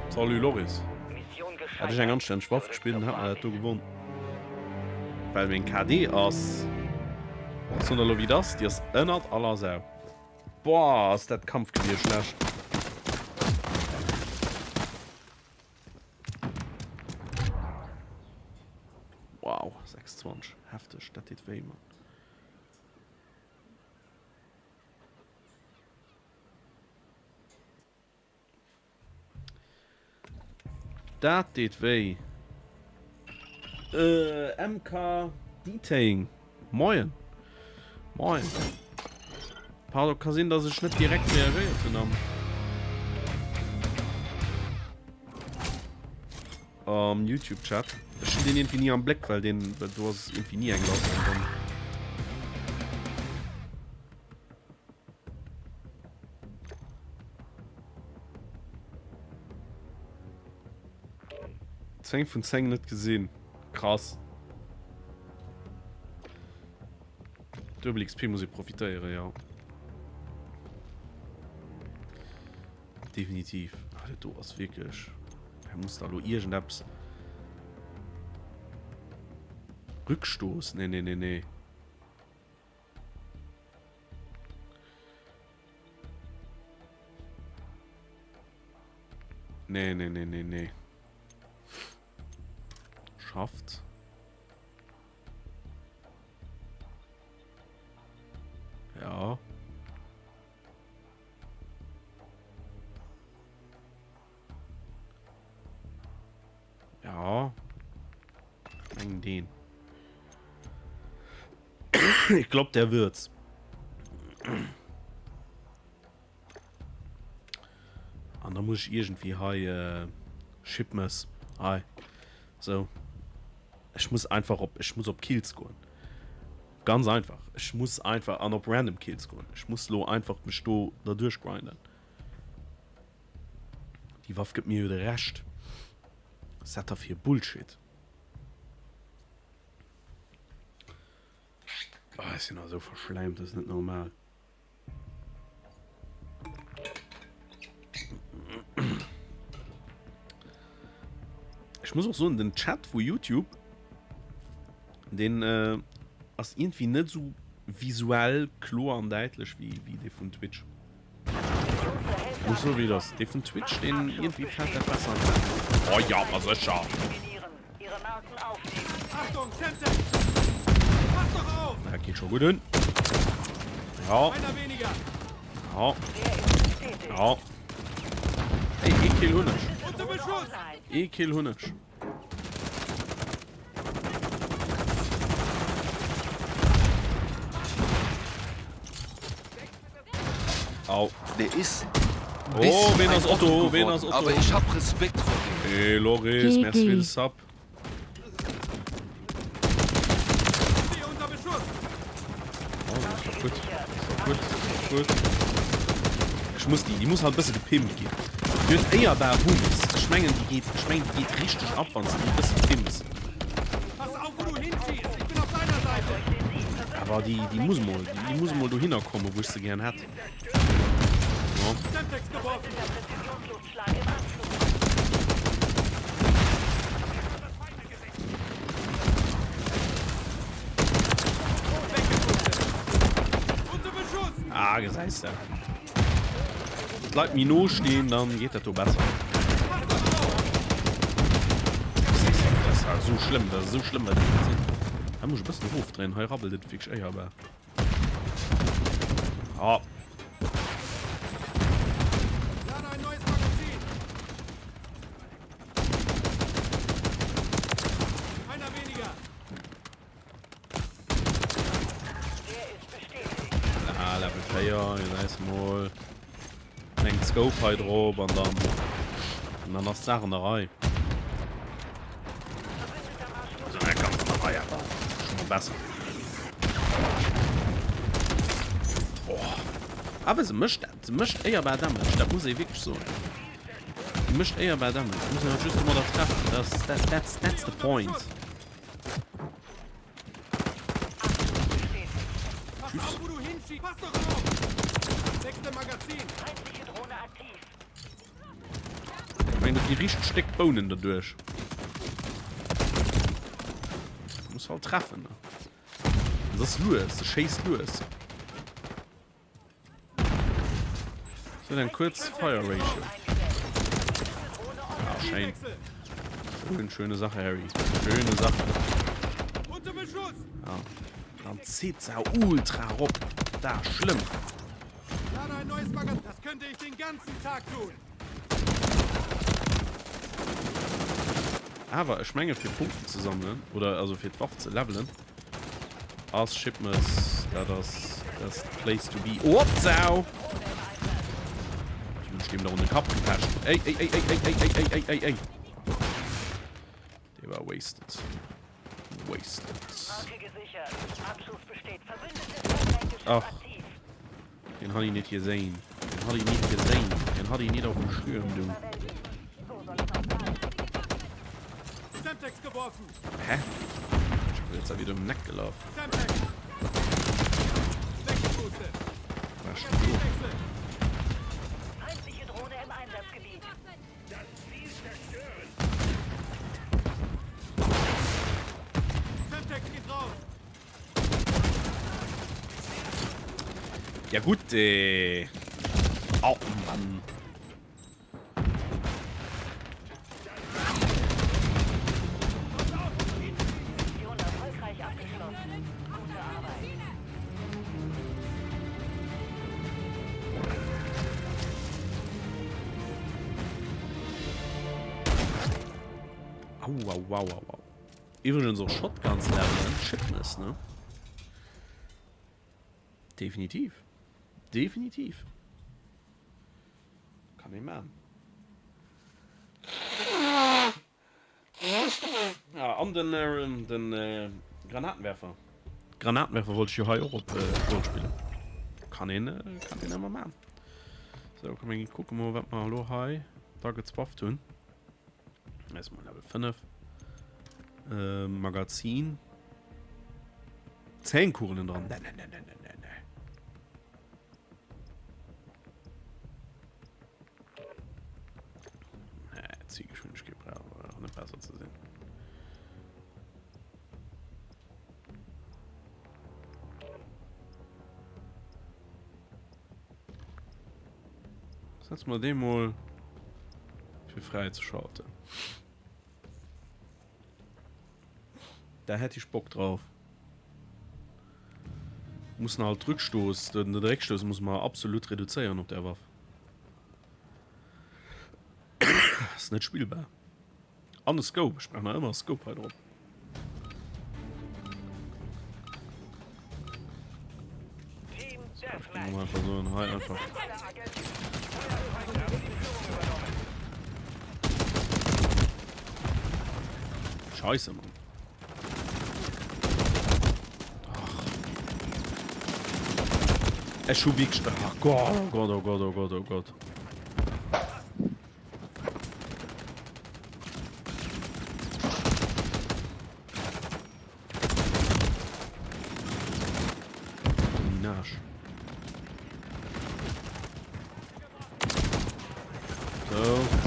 Speaker 1: Salut Loris. Hätt ech eng anstänneg Waff gespillt, dann hätt mer dat do gewonn. Well meng KD ass, ech soen der elo wéi et ass, déi ass ënnert aller Sau. Boah ass dat Kampfgewier schlecht. Wow 26 hefteg, dat deet wéi Mann. Dat deet wéi. Äh, MK Detailing. Moien. Moien. Pardon, ka sinn, dass ech net direkt reagéiert hunn am am YouTube-Chat. Ech hunn deen irgendwie nie am Bléck, well deen, well do ass irgendwie nie eng lass. An dann Zéng vun 10 net gesinn. Krass. Duebel XP muss ee profitéieren, jo. Definitiv. Ah, dat do ass wierklech. Hei muss da lo iergendeppes. Rückstoß? Nee, nee, nee, nee. Nee, nee, nee, nee, nee. Schafft. Ja. Ja. Eng den. Ich glaube, der wird's. An da muss ich irgendwie hei äh, Shipmess. Hei. So. Ech muss einfach op ech muss op Kills goen. Ganz einfach. Ech muss einfach an op random Kills goen. Ech muss lo einfach mech do da duerchgrinden. Déi Waff gëtt mir jo de Rescht. Was ist dat da fir Bullshit? Ah, ech sinn esou verschläimt, dat ass net normal. Ech muss och soen, den Chat vu YouTube, deen äh, ass irgendwie net sou visuell kloer an däitlech wéi, wéi dee vun Twitch. Muss so wéi das. Dee vun Twitch, deen irgendwie fällt dat besser an d'Aen. Oh ja, ma sécher!
Speaker 9: Achtung, Semtex! Pass doch auf!
Speaker 1: Dat geet scho gutt un. Ja.
Speaker 9: Einer weniger!
Speaker 1: Ja. Ja. Ey, ee Kill hunn ech.
Speaker 9: Unter Beschuss!
Speaker 1: Ee Kill hunn ech. Au.
Speaker 10: Der ist
Speaker 1: Oh, wen ass Otto? Wen ass Otto?
Speaker 10: Aber ich hab Respekt vor dem.
Speaker 1: Hey, Loris, merci fir de Sub.
Speaker 9: Stehe unter Beschuss!
Speaker 1: Oh, das ist doch gut. Das ist doch gut. Das ist doch gut. Ich muss die, die muss halt bësse gepimpt ginn. Déi huet éierbar Wumms. Ech mengen, déi geet, ech mengen, déi geet richteg ab, wann s de déi bësse pimps.
Speaker 9: Pass auf, wo du hinschießt! Ich bin auf deiner Seite!
Speaker 1: Awer déi, déi muss mol, déi muss mol dohinner kommen, wou ech se gären hätt. Ja.
Speaker 9: Semtex geworfen!
Speaker 1: Ah, gesäis de. Wann d'Leit méi no stinn, dann geet dat do besser. Dat ass esou schlëmm, dat ass esou schlëmm, wat déi sinn. Hei muss ech e bëssen erofdréien, hei rabbelt et wierklech éierbar. Ah. Ah, Level 4, gesäis mol. Eng Scope hei drop an dann an dann ass d'Saach an der Rei. Also net ganz an der Rei, awer schon mal besser. Oh. Awer se mécht dat, se mécht éierbar Damage, dat muss ee wierklech soen. Se mécht éierbar Damage, muss een halt just domadder treffen, das, that, that's, that's the point.
Speaker 9: Pass auf, wo du hinschiebst. Pass doch auf! Nächste Magazin.
Speaker 1: Ich meine, die richteg Stéck Bounen derduerch. Muss halt treffen. Ne? Das ist lues, se schéisst lues. Se huet eng kuerz Fire Ratio. Ah, schéin. Schön, schöne Sache, Harry. Schöne Sache. Ja. Dann zieht se ultra rop. Da, schlimm.
Speaker 9: Das könnte ich den ganzen Tag tun.
Speaker 1: Awer ech menge fir Punkten ze sammelen oder also fir d'Waff ze levelen ass Shipmas dat ass das place to be. Oh, Sau! Ich bin dem da unter den Kapp gepascht. Ey, ey, ey, ey, ey, ey, ey, ey, ey, ey, ey. Der war wasted. Wasted. Ach. Den hat ich nicht gesehen. Den hat ich nicht gesehen. Den hat ich nicht auf dem Schirm, du. Hä? Ich bin jetzt wieder im Neck gelaufen. Was ist denn Ja gut, äh. Oh Mann. Au, au, au, au, au. Iwwregens och Shotguns levelen, Shipness, ne? Definitiv. Definitiv. Kann ee man. Ah, an den, äh, den äh, Granatenwerfer. Granatenwerfer wollt ech jo hei och op äh, Gold spillen. Kann een, äh, kann een ëmmer man. So, komm, mir kucke mol, wat mer elo hei da gezwafft hunn. Erstmal Level 5. Äh, Magazin. 10 Kugeln dran. Ne, ne, ne, ne, ne, ne, ne. Nee, Zielgeschwindigkeit brauchen wir nicht besser zu sehen. Setze mer dee mol fir fräi ze schalten. Da hätt ich Bock drauf. Mussen halt Rückstoß, den, den Réckstoß muss man absolut reduzéieren op der Waff. Ass net spillbar. An e Scope, ech brauch nach ëmmer e Scope hei drop. Einfach so hei einfach. Scheiße, Mann. Ach. Ech hu wierklech. Ach Gott, oh Gott, oh Gott, oh Gott, oh Gott. Minage. So.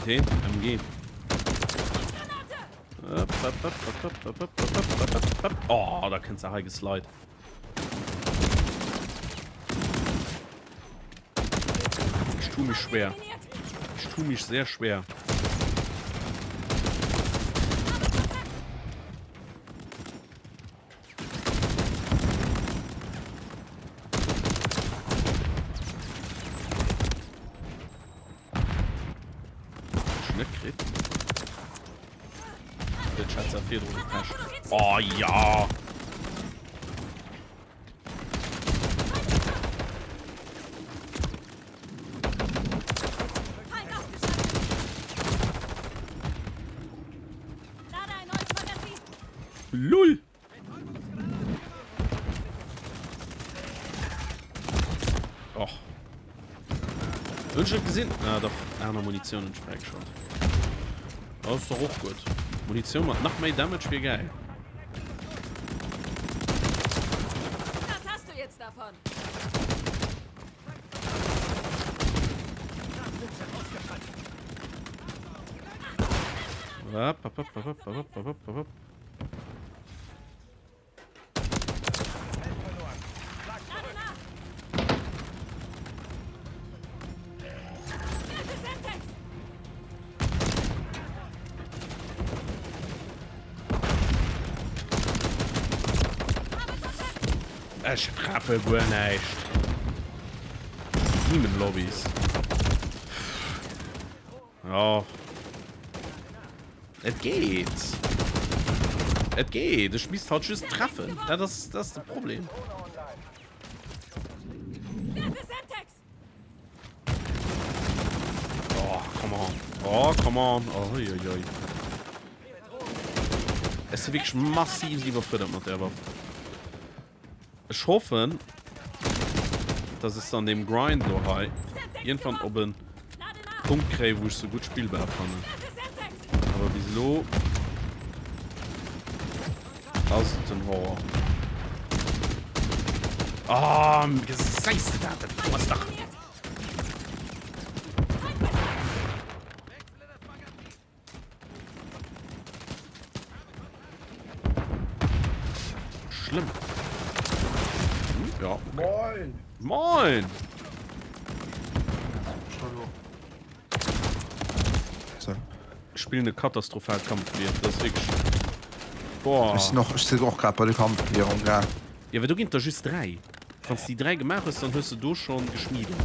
Speaker 1: MG. Oh, da kënnt se hei geslide. Ich tu mich schwer. Ich tu mich sehr schwer. Net kritt. Der Schatz Oh ja! LUL! Och. Hunn ech net gesinn? Ah dach, aner Munitioun hunn ech fräigeschalt. Dat ass dach och gutt. Munitioun mat nach méi Damage wier gäil.
Speaker 7: Das hast du jetzt davon.
Speaker 1: Hopp, hopp, hopp, hopp, hopp, hopp, hopp, hopp. Ech treffe guer näischt. Demon Lobbys. Ja. Et geet. Et geet. Ech misst halt just treffen. Dat ass, dat ass de Problem. Oh, come on. Oh, come on. Oh, oi, oi, oi. Ech si wierklech massiv iwwerfuerdert mat där Waff. Ech hoffen, dass ech se an deem Grind lo hei iergendwann op e Punkt kréien, wou ech se gutt spillbar fannen. Awer bis elo ass et den Horror. Ah, gesäis de dat? Dat do ass dach. Schlimm. Hm, ja, okay.
Speaker 6: Moin!
Speaker 1: Moin!
Speaker 11: So.
Speaker 1: Ich spiele eine katastrophal Kampfbier. Das ist wirklich. Boah.
Speaker 11: Ech sinn och, ech sinn och grad bei de Kampfbierung, ja.
Speaker 1: Ja, well do ginn et der just 3. Wann s de déi 3 gemaach hues, dann hues de do schonn geschmiedet.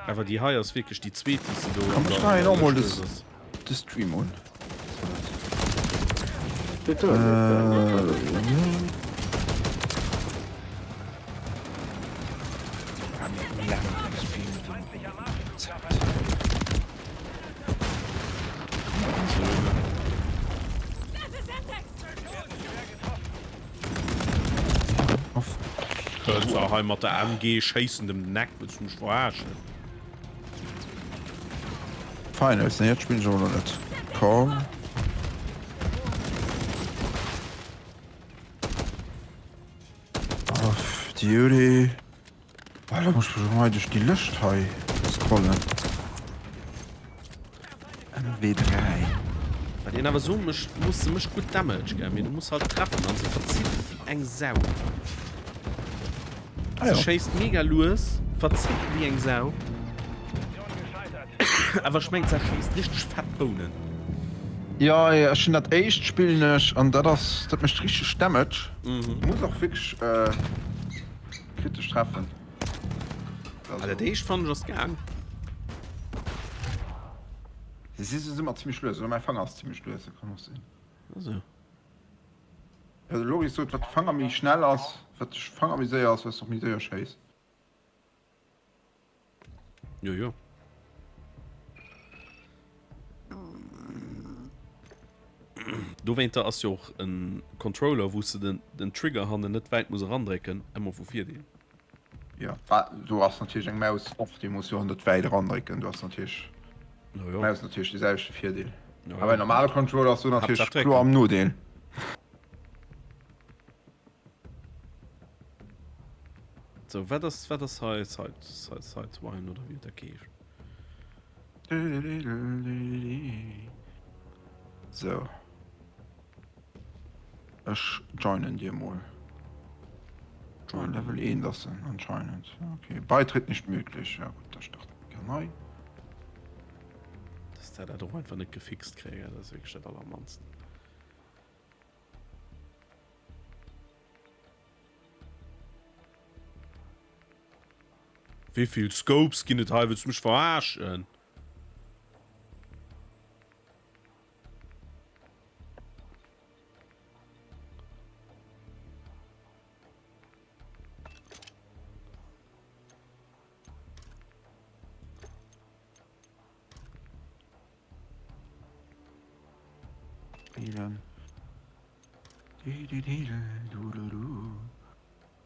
Speaker 1: Awer déi hei ass wierklech déi zweet, déi s de do
Speaker 11: Komm,
Speaker 1: an
Speaker 11: ech
Speaker 1: der
Speaker 11: maachen och mol
Speaker 1: Lëscht
Speaker 11: de
Speaker 1: hues.
Speaker 11: de Stream un.
Speaker 1: Kölzer hei mat der MG schéissen dem den Eck, wëlls du mech verarschen?
Speaker 11: Finals, ne, jetzt spielen ich aber noch net. Call. Of Duty. Ah, da muss ich schon mal durch die Lëscht hei scrollen. MW3.
Speaker 1: Wat een awer soen muss, muss se mécht gutt Damage, gell, mee du muss halt treffen an se verzitt wéi eng Sau.
Speaker 11: Ah,
Speaker 1: Se
Speaker 11: ja.
Speaker 1: schéisst mega lues, verzéckt wéi eng Sau. Awer ech mengt se schéisst richteg fett Bounen.
Speaker 11: Ja, ja, ech hunn dat éischt spillen ech an dat ass, dat mécht richteg Damage.
Speaker 1: Mhm.
Speaker 11: Du muss och wierklech äh, Kritesch treffen.
Speaker 1: Ah, dat éischt fannen ech ass gaang.
Speaker 11: Si si sinn ëmmer zimmlech lues, oder mäi Fanger ass zimmlech lues, dat kann och sinn.
Speaker 1: Also.
Speaker 11: Ja, de Loris sot, wat de Fanger méi schnell ass, wat de Fanger méi séier ass, wat och méi séier schéisst.
Speaker 1: Jo, jo. Dowéinter ass jo och en Controller, wou s de den, den Trigger hannen net wäit muss erandrécken, ëmmer vu Virdeel.
Speaker 11: Jo, do ass natierlech eng Maus och, déi muss jo och net wäit erandrécken, do ass natierlech d'Maus natierlech de selwechte Virdeel. Awer en normale Controller ass do natierlech kloer am Nodeel.
Speaker 1: Sou, wat ass, wat ass hei Side, Side, Sidewine oder wéi dat heescht?
Speaker 11: Sou. Ech joinen dir mol. Join Level 1 ass en anscheinend. Okay. Beitritt nicht möglich. Ja gut, da start ich neu.
Speaker 1: Dass der dat och einfach net gefixt kréien, dat ass wierklech dat allermannst. Wéivill Scopes ginn et hei? Wëlls du mech verarschen?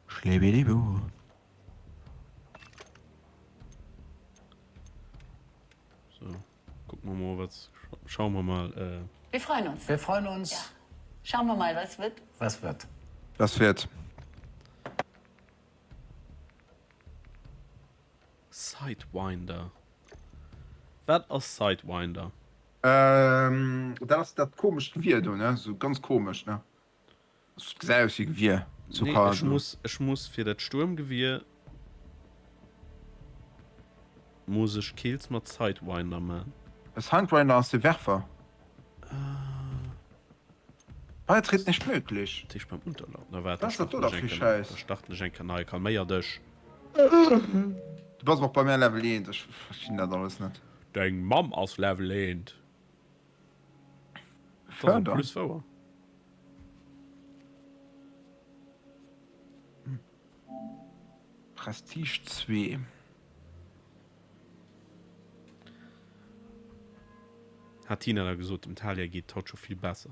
Speaker 11: Schlebidibu.
Speaker 1: So, gucken wir mal, was. Schauen wir mal. Äh.
Speaker 12: Wir freuen uns.
Speaker 6: Wir freuen uns.
Speaker 12: Ja. Schauen wir mal, was wird.
Speaker 6: Was wird.
Speaker 11: Was wird.
Speaker 1: Sidewinder. Wat ass Sidewinder?
Speaker 11: Ähm, dat ass dat komescht Gewier do, ne? Sou ganz komesch, ne? Gesäit aus wéi Gewier.
Speaker 1: So nee, ech muss, ech muss fir dat Sturmgewier muss ech Kills mat Sidewinder man.
Speaker 11: E Sidewinder ass de Werfer. Beitritt nicht möglich.
Speaker 1: Tisch beim Unterlauf. Na warte,
Speaker 11: Was ass dat do da fir Schäiss?
Speaker 1: Da starten ech eng Kéier nei. Kalméier dech.
Speaker 11: Du bass och bei mär Level 1, ech verstinn dat alles net.
Speaker 1: Deng Mamm ass Level 1.
Speaker 11: Fördern.
Speaker 1: Plus wouer.
Speaker 11: Prestige 2.
Speaker 1: Hat Tina da gesot, dem Talia geet et haut scho vill besser.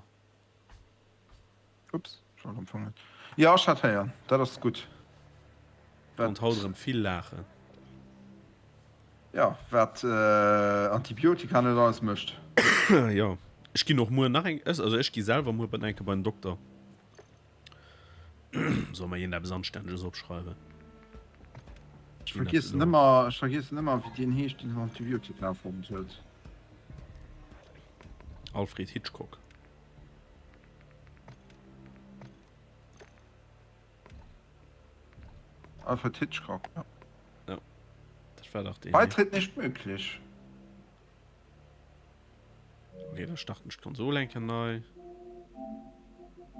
Speaker 11: Ups, ech wollt am Fong net. Jo, ech hat héieren, dat ass gutt.
Speaker 1: Konnt haut erëm vill laachen.
Speaker 11: Jo, wat Antibiotika net alles mécht.
Speaker 1: Jo, ech ginn och muer nach eng, also ech gi selwer muer eng Kéier bei den Dokter. Soll mer hien eppes Anstänneges opschreiwen?
Speaker 11: Ech vergiessen ëmmer, ech vergiessen ëmmer wéi deen heescht, deen den Antibiotika erfonnt huet.
Speaker 1: Alfred Hitchcock.
Speaker 11: Alfred Hitchcock, ja.
Speaker 1: Ja, dat war dach deen.
Speaker 11: Beitritt nicht möglich.
Speaker 1: Okay, da starten ech d'Konsol eng Kéier nei.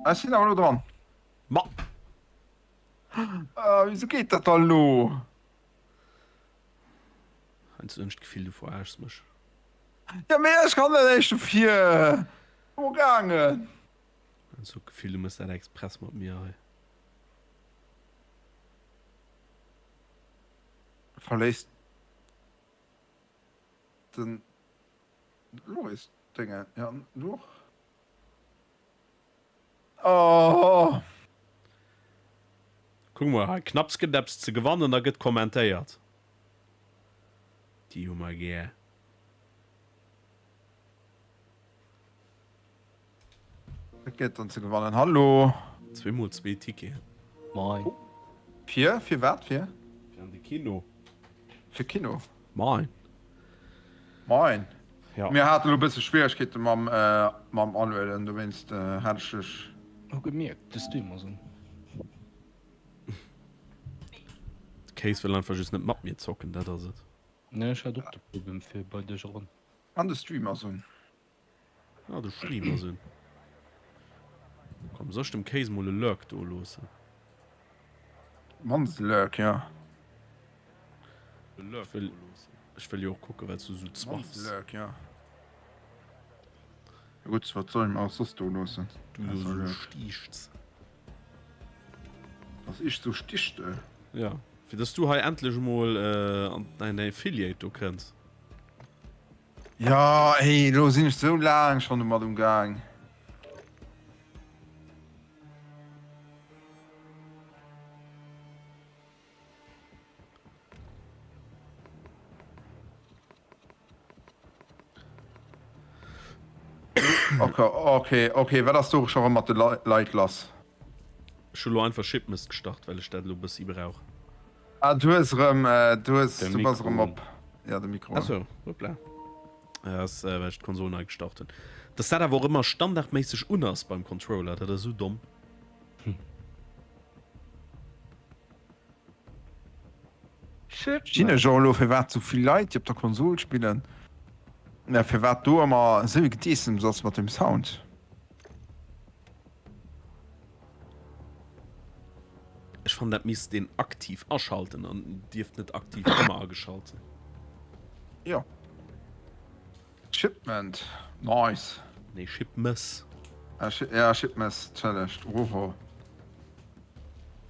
Speaker 11: Ech sinn awer elo dran.
Speaker 1: Ma!
Speaker 11: Ah, wieso geet dat dann elo?
Speaker 1: Heiansdo hunn ech d'Gefill, du veraarschs mech.
Speaker 11: Ja, mee ech kann net eréischt dofir. Wou gaangen?
Speaker 1: Heiansdo hunn d'Gefill, du méchs dat express mat mir hei.
Speaker 11: Verléisst den Loris Dénge, ja, du och? Oh!
Speaker 1: Kuck mol hei, knapps gëtt eppes ze gewannen, da gëtt kommentéiert. Déi hu mer gär.
Speaker 11: Wat gëtt dann ze gewannen? Hallo!
Speaker 1: Zweemol zwee Ticketen.
Speaker 2: Moin.
Speaker 11: Fir? Fir wat? Fir?
Speaker 1: Fir an de Kino.
Speaker 11: Fir Kino?
Speaker 1: Moin.
Speaker 11: Moin.
Speaker 1: Ja.
Speaker 11: Mir haten elo e bësse Schwieregkeete mam, mam Alueden, dowéinst hat ech dech.
Speaker 2: Hu gemierkt, de Stream ass un.
Speaker 1: De Case wëll einfach just net mat mir zocken, dat ass et.
Speaker 2: Nee, ech hat och de Problem fir bei dech eran.
Speaker 11: An de Stream ass un.
Speaker 1: Ah, de Stream ass un. Komm, soll ech dem Case mol e Lurk do loossen?
Speaker 11: Mannst Lurk, jo.
Speaker 1: Ech wëll, ech wëll jo och kucken, wat s du sou
Speaker 11: Mannst
Speaker 1: zwaffs.
Speaker 11: Lurk, jo. Gutt, wat soll ech mer och soss do loossen?
Speaker 1: Du do sou stiichts.
Speaker 11: Dass ech sou stichte?
Speaker 1: Jo, fir dass du hei endlech emol an däin Affiliate do kënns.
Speaker 11: Jo, ey, elo sinn ech sou laang schonn domat um Gaang. Okay, okay, okay, wat ass do scho rëm mat de Leit lass?
Speaker 1: Ech hu lo einfach Shipmist gestart, well ech dat elo bëssi brauch.
Speaker 11: Ah, du hues erëm, du hues, du bass erëm op. Ja, de Mikro.
Speaker 1: Achso, hoppla. Ass well ech d'Konsol nei gestart hunn. Dass dat awer och ëmmer standardméisseg un ass beim Controller, dat ass esou domm.
Speaker 11: Verstinn ech och elo firwat sou vill Leit déi op der Konsol spillen, mä firwat do ëmmer esou e Gedeessems ass mat dem Sound.
Speaker 1: Ech fannen dat misst een aktiv aschalten an dierft net aktiv ëmmer ageschalt sinn.
Speaker 11: Jo. Shipment, nice.
Speaker 1: Nee, Shipmess.
Speaker 11: Ah, ja, Shipmess, Entschëllegt. Oho.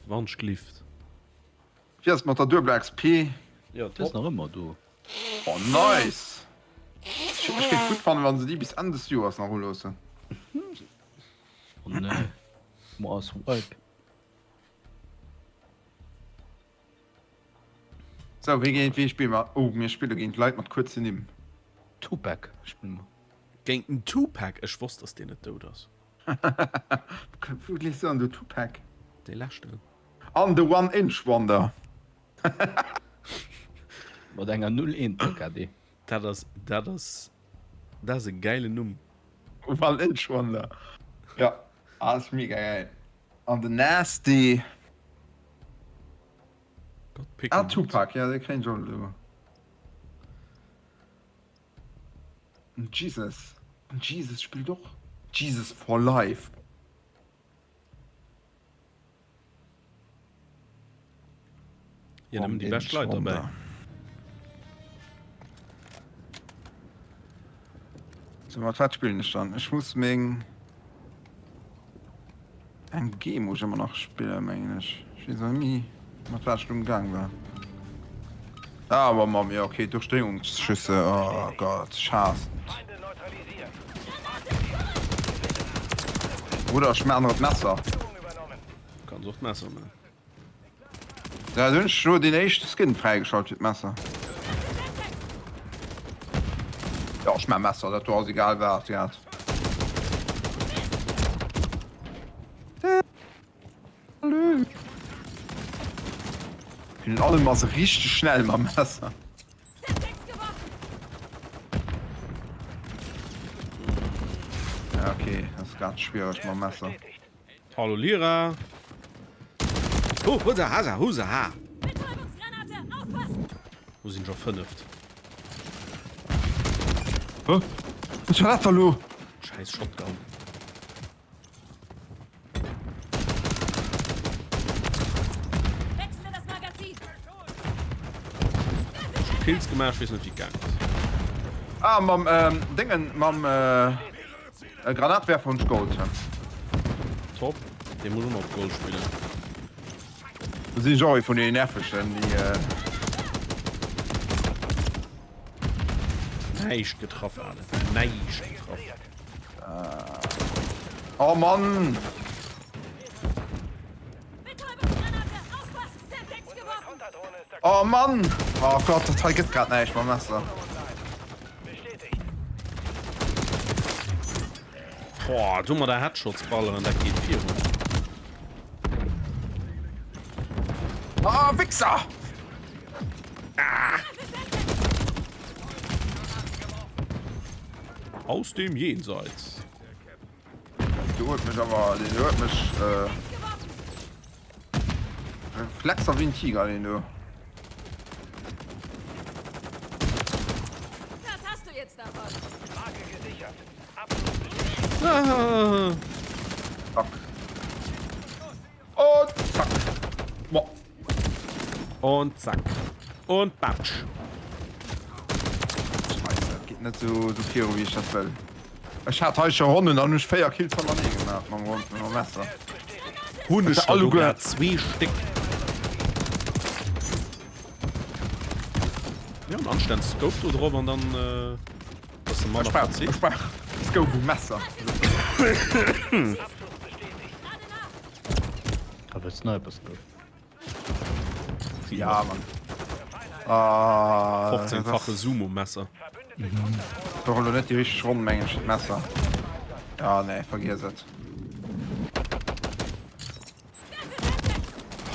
Speaker 1: Wandschglift.
Speaker 11: Wéi ass et mat der duebeler XP?
Speaker 1: Jo,
Speaker 10: top. Ass nach ëmmer do.
Speaker 11: Oh nice! Ech géif gutt fannen wann se déi bis Enn des Joers nach uloossen.
Speaker 10: Oh nee, mo ass wipe.
Speaker 11: Sou, wéi géint wee spille mer? Oh, mir spille géint Leit mat kuerzen Nimm.
Speaker 10: Tupac spille mer.
Speaker 1: Géint den Tupac? Ech wosst dass deen net dout ass.
Speaker 11: Wou lies du dann do Tupac?
Speaker 1: Dee leschten.
Speaker 11: An de One Inch Wonder.
Speaker 10: Mat enger 0 1 KD.
Speaker 1: Dat ass, dat ass, dat ass e gäilen Numm.
Speaker 11: One Inch Wonder. Ja, ass mega geil. An den Nasty. Ah, Tupac, ja, dee kréien ech och elo. Jesus. Jesus spillt och. Jesus for life.
Speaker 1: Jo, nëmmen déi bescht Leit derbäi.
Speaker 11: So, mat wat spillen ech dann? Ech muss meng MG muss ech ëmmer nach spillen, mengen ech. Ech weess awer net méi, mat wat ech do gaang war. Ah, awer mam, jo, okay, Durchdréngungsschüsse, oh Gott, ech haassen et. Oder ech maan et Messer.
Speaker 1: Kanns och d'Messer man.
Speaker 11: Ja, du hunn ech lo deen éischte Skin fräigeschalt fir d'Messer. Ja, ech maan Messer, dat do ass egal wat grad. Salut. Virun allem ass e richteg schnell mam Messer. Ja, okay, das ist grad schwierig mam Messer.
Speaker 1: Hallo Lyra. Ho, husa, hasa, husa, ha. Wo sinn scho fënneft?
Speaker 11: Hä? Was war dat da lo?
Speaker 1: Scheiß Shotgun. Kills gemaach, ech weess net wéi et gaang ass.
Speaker 11: Ah, mam ähm, Déngen, mam äh, Granatwerfer hunn ech Gold.
Speaker 1: Top, dee muss och nach op Gold spillen.
Speaker 11: Do sinn ech och ee vun deenen nervegen, déi äh.
Speaker 1: Näischt getraff, Alter. Näischt getraff.
Speaker 11: Oh Mann! Oh Mann! Oh Gott, dat hei gëtt grad näischt mam Messer.
Speaker 1: Boah, do mat der Headshots balleren, dat geet virun.
Speaker 11: Ah, Wichser!
Speaker 1: Ah! Aus dem Jenseits.
Speaker 11: Du huet mech awer, den huet mech äh, Reflexer wéi en Tiger, den do.
Speaker 1: Ah.
Speaker 11: Zack. Und zack. Boah.
Speaker 1: Und zack. Und batsch.
Speaker 11: Scheiße, dat geet net sou sou viru wéi ech dat wëll. Ech hat hei scho Ronnen an hunn ech 4 Kills hanneree gemaach mam Ron mam Messer.
Speaker 1: Hunn ech
Speaker 11: Alle
Speaker 1: der do grad zwee Stéck. Ja, en anstänneg Scope do drop an dann äh, ass de Mann
Speaker 11: Ech brauch ech brauch Scope um Messer.
Speaker 10: A wëll Sniper Scope.
Speaker 11: Ja, Mann. Ah,
Speaker 1: 15-fache Zoom um Messer.
Speaker 11: Doch elo net déi richteg Ronn, mengen ech, d'Messer. Ja, nee, vergiess et.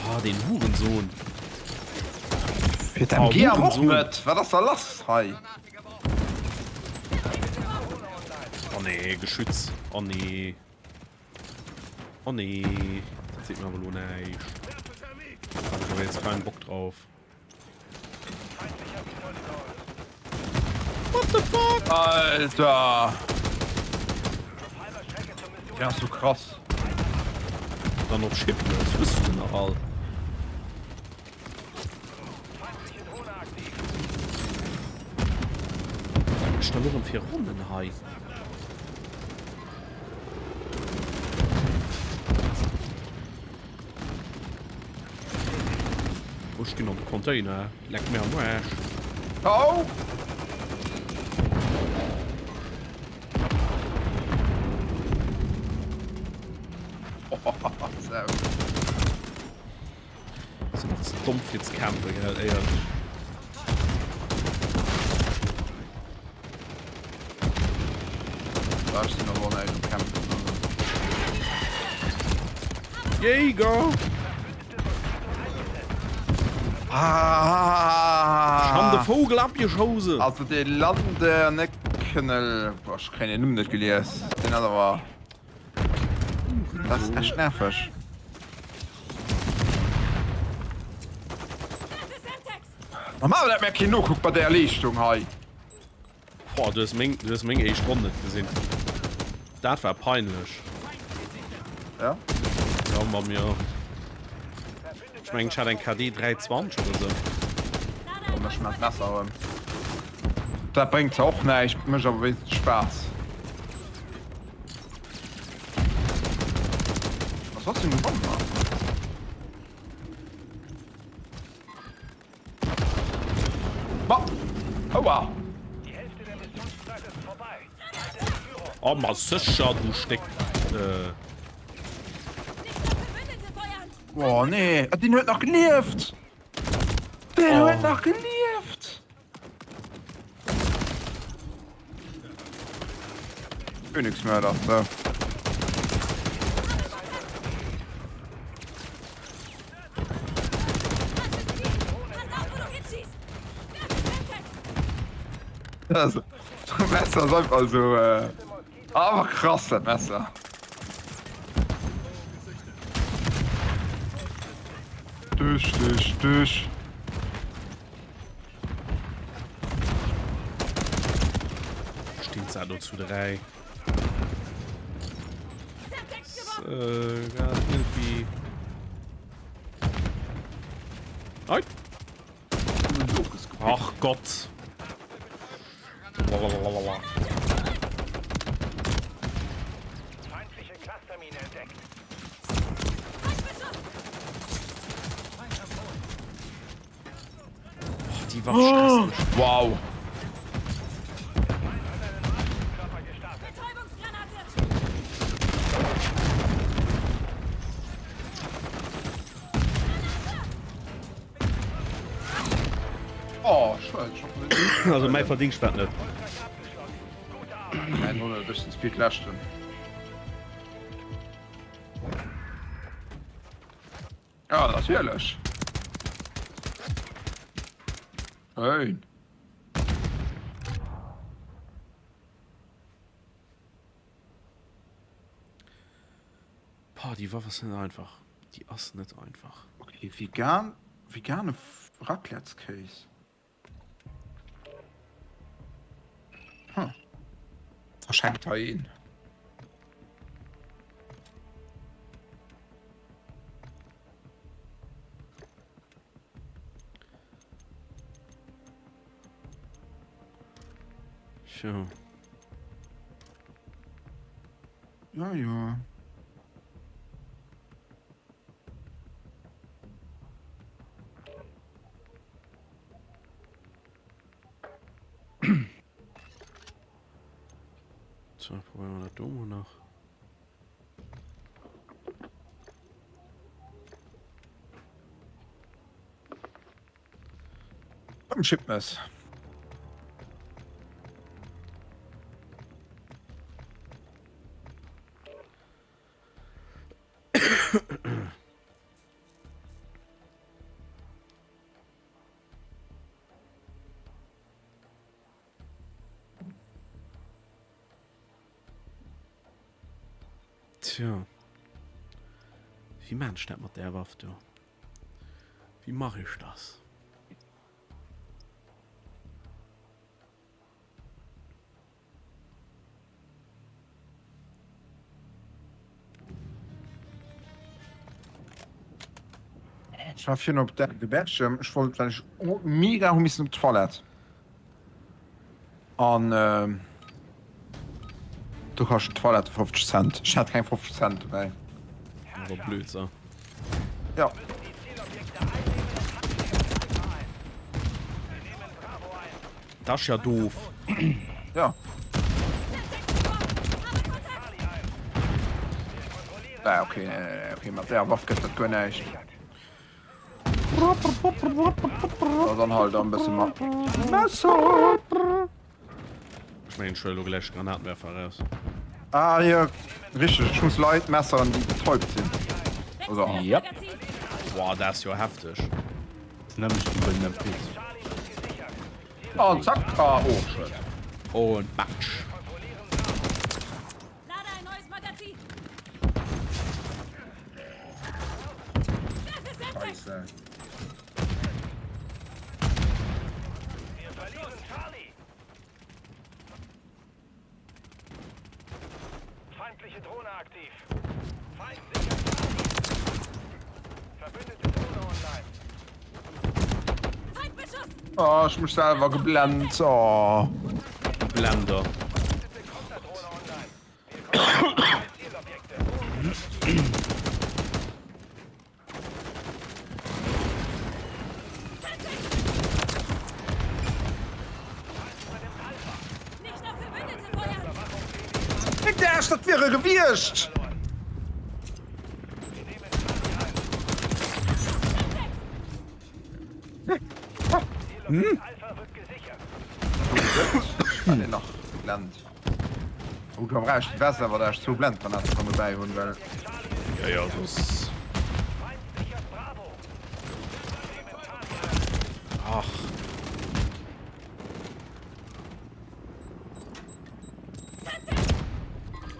Speaker 1: Ah, den Hurensohn.
Speaker 11: Fir d'MG awer och net. Wat ass da lass hei?
Speaker 1: Oh nee, Geschütz. Oh nee. Oh nee. Dat seet mir awer elo näischt. Hab ich aber jetzt keinen Bock drauf. What the fuck?
Speaker 11: Alter! Ja, so krass.
Speaker 1: Dann op Shipless, wësst du nach all. Wat mécht der lo rem fir Ronnen hei? Oh, ech ginn an de Container. Leck mir am Aarsch.
Speaker 11: Au! Sau.
Speaker 1: Sinn och ze domm fir ze campen, gell, éierlech.
Speaker 11: Da ech sinn awer och näischt um campen.
Speaker 1: Jäger!
Speaker 11: Ah!
Speaker 1: Ech han de Vogel abgeschossen!
Speaker 11: Also dee Landerneknel, boah, ech kréien den Numm net gelies, deen ass awer, dat ass echt nerveg. Normal dat mär keen nokuckt bei där Leeschtung hei.
Speaker 1: Boah, du hues meng, du hues meng éischt Ronn net gesinn. Dat war peinlech.
Speaker 11: Ja?
Speaker 1: Ja, ma mir. Ech mengen, ech hat eng KD 320 oder sou.
Speaker 11: Komm, ech man d'Messer erëm. Dat bréngt zwar och näischt, mécht awer wéinstens Spaass. Ass trotzdem gewonnen, ne? Ma! Aua!
Speaker 1: Oh, ma sécher, du Stéck. Äh.
Speaker 11: Oh nee, ah, den huet nach gelieft! Den huet nach gelieft! Königsmörder, so. Das Messer ass einfach so äh, awer krass dat Messer. Duerch, duerch, duerch.
Speaker 1: Steht da nur zu 3. Äh, irgendwie. Nein. Ach Gott. Lalalala.
Speaker 8: Feindliche Clustermine entdeckt.
Speaker 1: Déi Waff stresst mech.
Speaker 11: Wow. Oh, schued.
Speaker 1: Also mäi Verdingscht war et net.
Speaker 11: Mäin och net, ech sinn Speed leschten. Ja, natierlech. Schéin.
Speaker 1: Boah, déi Waff ass net einfach. Déi ass net einfach.
Speaker 11: Okay, vegan, vegane Raclettskéis. Hm. Verschenkt hei een.
Speaker 1: Tja.
Speaker 11: Ja, ja.
Speaker 1: So, probieren wir das do mol nach.
Speaker 11: Beim Chipmess.
Speaker 1: Tja. Wéi maan ech dat mat där Waff do? Wéi mach ech das?
Speaker 11: Ech war virun op de Berchem, ech wollt well ech mega hu missen op d'Toilette an do kascht d'Toilette 50 Cent. Ech hat keng 50 Cent dobäi.
Speaker 1: Awer blöd sa.
Speaker 11: Ja.
Speaker 1: Dat ass ja doof.
Speaker 11: Ja. Ah, okay, nee, nee, nee, okay, mat der Waff gëtt dat guer näischt. So, dann halt am bësse mat Messer.
Speaker 1: Ech mengen, ech huele lo gläich Granatwerfer eraus.
Speaker 11: Ah, jo, richteg, ech muss Leit messeren, déi betäubt sinn. Oder?
Speaker 10: Yep.
Speaker 1: Boah, dat ass jo hefteg.
Speaker 10: Nämlech déi bei den MPs.
Speaker 11: An zack, ah, oh, schued.
Speaker 1: Und batsch.
Speaker 11: Scheisse.
Speaker 8: Feindliche Drohne aktiv. Feind sichert Charlie. Verbündete Drohne online.
Speaker 7: Feindbeschuss!
Speaker 11: Oh, ech mech selwer geblennt. Oh.
Speaker 1: Blender.
Speaker 8: Verbündete Konterdrohne online. Wir kontrollieren zwei Zielobjekte.
Speaker 11: Fick Dech, dat wier e gewiescht! Hm? Nach geblend. Oh, du brauchst die West awer dat zu Blendgranaten kann dobäi hunn, well.
Speaker 1: Ja, ja, das. Ach.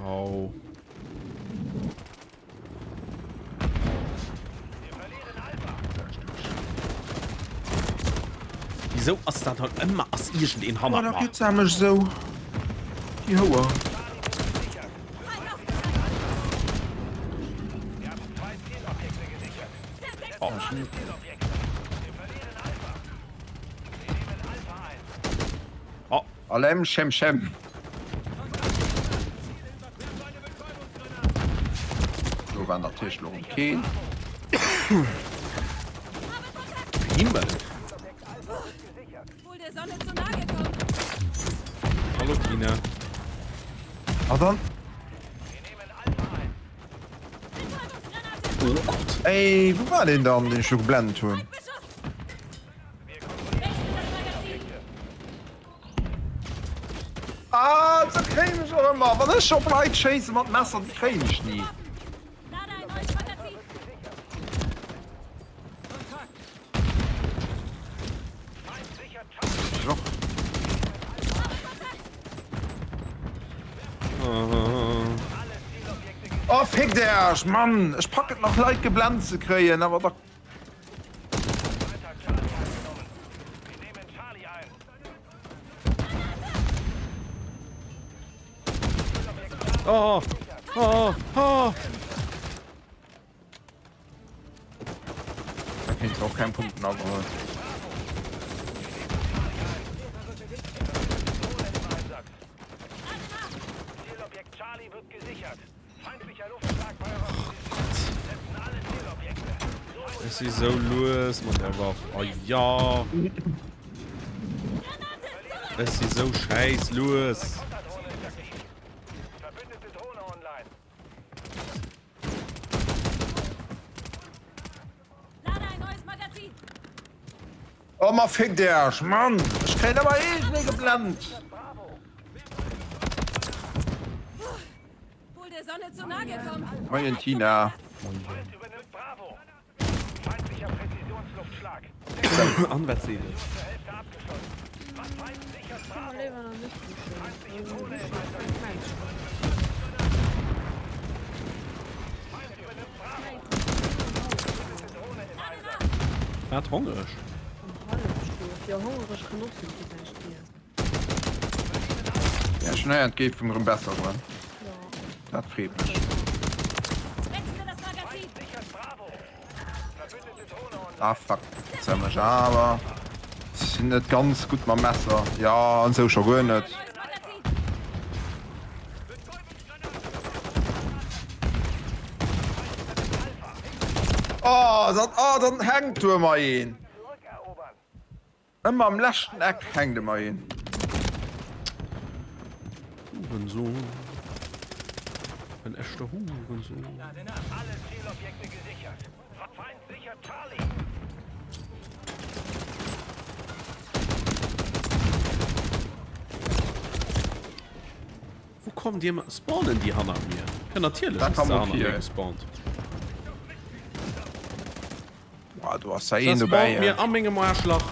Speaker 1: Au. Wieso ass dat halt ëmmer ass iergendeen
Speaker 11: Oh,
Speaker 1: hannert
Speaker 11: dat
Speaker 1: mer?
Speaker 11: geet sämlech esou. Déi Houer.
Speaker 1: Oh. Oh.
Speaker 11: Alem schem schem. Do war natierlech lo rem keen.
Speaker 1: Himmel.
Speaker 7: Wohl der Sonne zu nahe gekommen.
Speaker 1: Hallo Tina.
Speaker 11: Ah dann.
Speaker 1: Oh Gott.
Speaker 11: Ey, wou war deen dann, deen ech do geblennt hunn? Ah, se kréien mech och ëmmer. Wann ech op Leit schéisse mat Messer, déi kréien mech ni. Oh, fick Äerch, Mann! Ech pack et nach Leit geblennt ze kréien, awer da.
Speaker 1: Oh, oh, oh.
Speaker 11: Da kriegst du auch keinen Punkt mehr abgeholt.
Speaker 1: Ech si sou lues mat der Waff. Oh ja. Ech si sou schäiss lues.
Speaker 11: Oh ma fick Äerch, Mann! Ech kréien ëmmer iergendee geblennt! Moien Tina.
Speaker 1: An wat seet et? Wat, hongereg?
Speaker 13: Am Hallefschlof, jo hongereg kann och sinn, dass du näischt iess.
Speaker 11: Ja, ech hunn héieren, et géif erëm besser goen. Dat freet mech. Ah fuck, jetzt haben ech awer sinn net ganz gutt mam Messer. Ja, an sou scho guer net. Oh, dann, oh, dann hängt du ëmmer een. Ëmmer am leschten Eck hänkt ëmmer een.
Speaker 1: Hurensohn. Ein echter Hurensohn. Wou kommen déi ëmmer? Spawnen déi hannert mir? Ja natierlech
Speaker 11: Dat
Speaker 1: ass
Speaker 11: war
Speaker 1: se
Speaker 11: mol
Speaker 1: hannert mir
Speaker 11: vir.
Speaker 1: gespawnt.
Speaker 11: Boah, du hast da
Speaker 1: Se
Speaker 11: een
Speaker 1: spawnt
Speaker 11: dobäi.
Speaker 1: mir a mengem Aarschlach.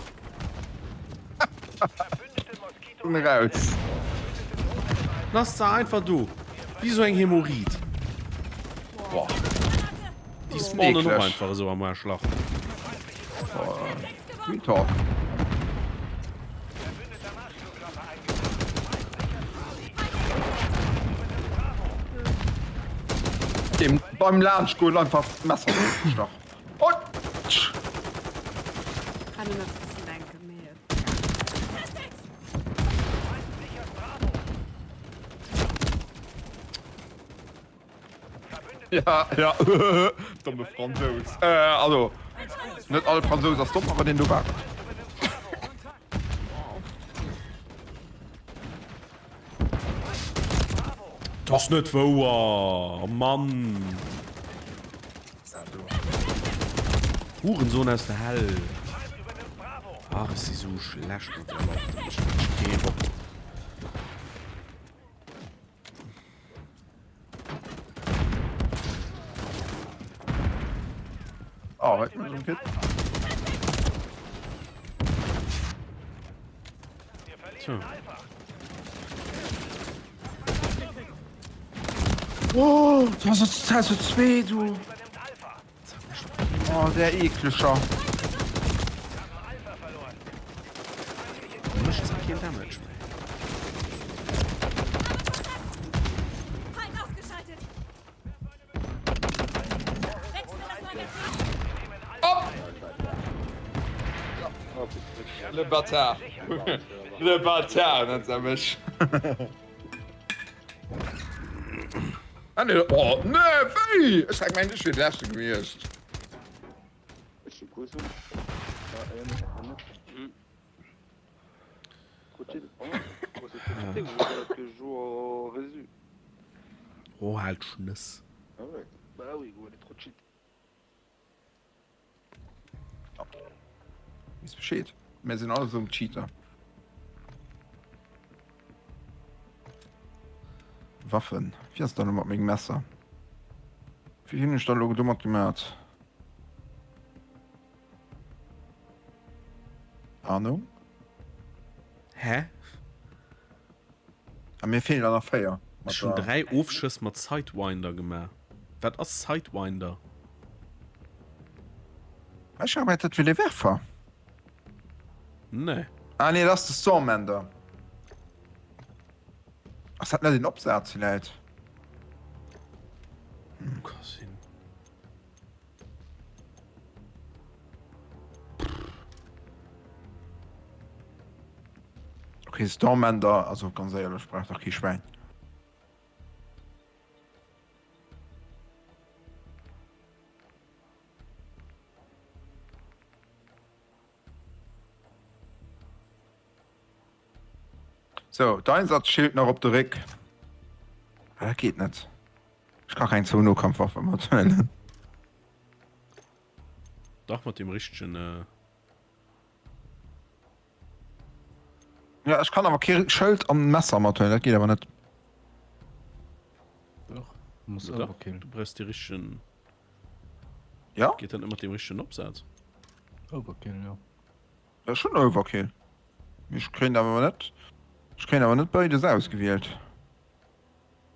Speaker 11: Komm raus.
Speaker 1: Dann ass se einfach do. Wéi sou eng Hämorrhoid.
Speaker 11: Boah.
Speaker 1: Déi spawnen och
Speaker 11: Eklech.
Speaker 1: einfach esou am Aarschlach.
Speaker 11: Boah. Real Talk. Dem beim Laanschtgoen einfach d'Messer gestach. Und
Speaker 13: Kann een net bëssen denken, mee et.
Speaker 11: Ja, ja, domme Fransous. Äh, also, net all Fransous ass domm, awer deen do war et.
Speaker 1: Dat ass net wouer! Oh Mann! Hurensohn aus der Hell! Ach, ech si sou schlecht mat der Waff, dat mécht wierklech kee Bock.
Speaker 11: Oh, wat muss um Kit?
Speaker 1: Tja.
Speaker 11: Oh, das ist das ist zwei, du. Oh, der ekleger.
Speaker 1: Mécht se keen Damage méi.
Speaker 7: Feind ausgeschaltet. Wechsle das Magazin.
Speaker 11: Le Bâtard. Le Bâtard, nennt se mech. Ah nee, oh nee, wéi? Ech hat gemengt ech wier de leschte gewiescht.
Speaker 1: Oh, halt Schnëss.
Speaker 11: Wees Bescheed. Mir sinn alle sou Cheater. Waffen. Wéi ass dat elo mat mengem Messer? Wéi hunn ech dat elo domat gemat? Ahnung.
Speaker 1: Hä?
Speaker 11: A mir feelen der nach 4.
Speaker 1: Ech hunn 3 Ofschëss mat Sidewinder gemaach. Wat ass Sidewinder?
Speaker 11: Ech hat gemengt dat wier de Werfer.
Speaker 1: Nee.
Speaker 11: Ah nee, dat ass de Stormender. Ass dat net een Opsaz villäit?
Speaker 1: Ka sinn.
Speaker 11: Okay, Stormender, also ganz éierlech, brauch dach kee Schwäin. So, d'Einsatzschild nach op de Réck. Ah, dat geet net. Ech ka keng zwou Nokampfwaffe mathuelen.
Speaker 1: Dach mat dem richtegen. Äh
Speaker 11: Ja, ech kann awer kee Schëld an Messer mathuelen, dat geet awer net.
Speaker 10: Doch, du muss
Speaker 1: Dach,
Speaker 10: Overkill.
Speaker 1: du brauchst de richtegen.
Speaker 11: Ja?
Speaker 1: Geet dat net mat dem richtegen Opsaz?
Speaker 10: Overkill, jo.
Speaker 11: Ech hunn Overkill. Mee ech kréien awer net, ech kréien awer net béides ausgewielt.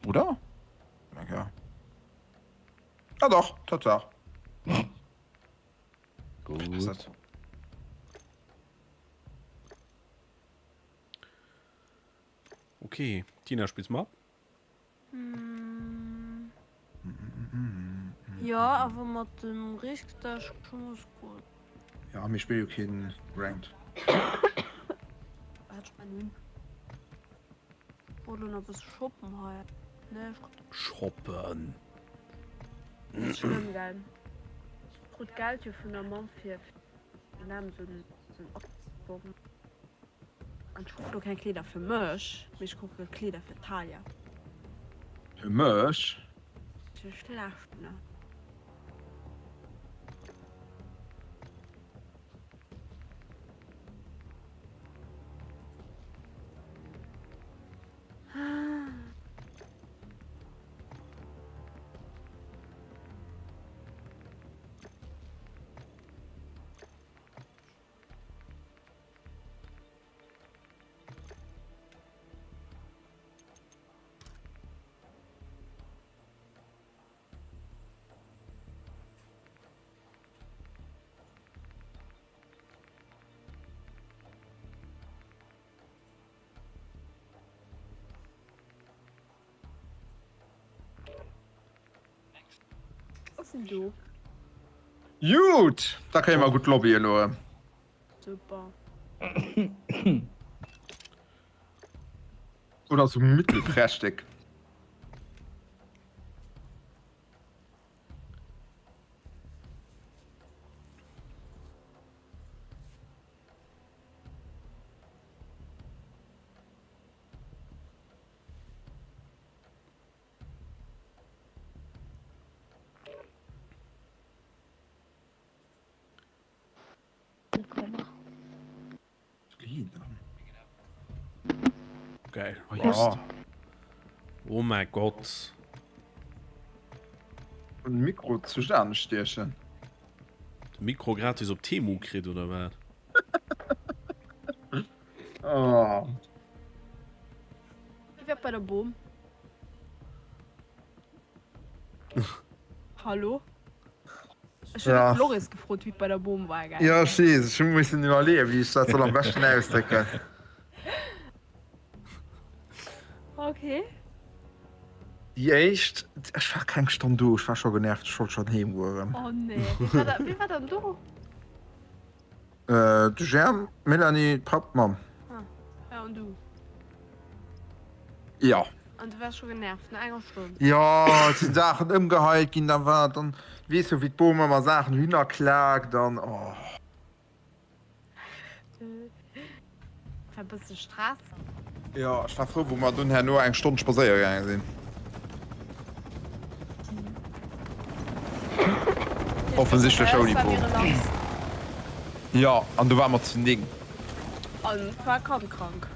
Speaker 11: Oder? Ja. Ja doch, Tatsaach.
Speaker 10: Gutt.
Speaker 1: Okay, Tina, spills mat?
Speaker 13: Jo, awer mat dem Risk Dash muss goen.
Speaker 11: Ja, mir spille jo keen Ranked.
Speaker 13: Waart, ech man un. Wollt lo nach bësse shoppen hei. Nee, ech krut.
Speaker 1: Shoppen.
Speaker 13: Ass schlëmm, gell? Ech krut Geld jo vun der Mamm fir fir den sou en Album. An ech kucke lo keng Kleeder fir mech, mee ech kucke Kleeder fir d'Talia.
Speaker 11: Fir mech?
Speaker 13: Fir schlecht, ne? Ass en do?
Speaker 11: Jut, da kréie mer gutt Lobby elo.
Speaker 13: Super.
Speaker 11: Oder sou mittelprächtig.
Speaker 1: Geil.
Speaker 11: Ja.
Speaker 1: Oh mein Gott.
Speaker 11: Den Mikro zu Sterne stiechen.
Speaker 1: De Mikro gratis op Temu kritt oder wat?
Speaker 11: Oh.
Speaker 13: Wie war bei der Boom? Hallo? Ech hunn
Speaker 11: Ja.
Speaker 13: de Loris gefrot, wéi et bei der Boom war, gell?
Speaker 11: Ja, ech weess, ech hu missen iwwerleeën, wéi ech dat soll am beschten ausdrécken.
Speaker 13: Okay.
Speaker 11: Déi éischt, ech war keng Stonn do, ech war scho genervt, ech wollt schonn heem goen.
Speaker 13: Oh nee. Wie war da, wie war dann do?
Speaker 11: Äh, de Jerm, d'Mélanie, d'Papp, d'Mamm.
Speaker 13: Ah, ja, an du?
Speaker 11: Ja.
Speaker 13: An du waars scho genervt no enger Stonn?
Speaker 11: Jo, et sinn Saachen ëmgeheit ginn, da war dann, weess jo wéi d'Bom ëmmer Saachen dohinner klaakt an oh.
Speaker 13: War e bësse Stress.
Speaker 11: Jo, ech war frou wou mer dunn herno eng Stonn spadséiere gaange sinn. Offensichtlech ouni Bom. Jo, an du ware mer zu 9.
Speaker 13: An et war e Kand krank.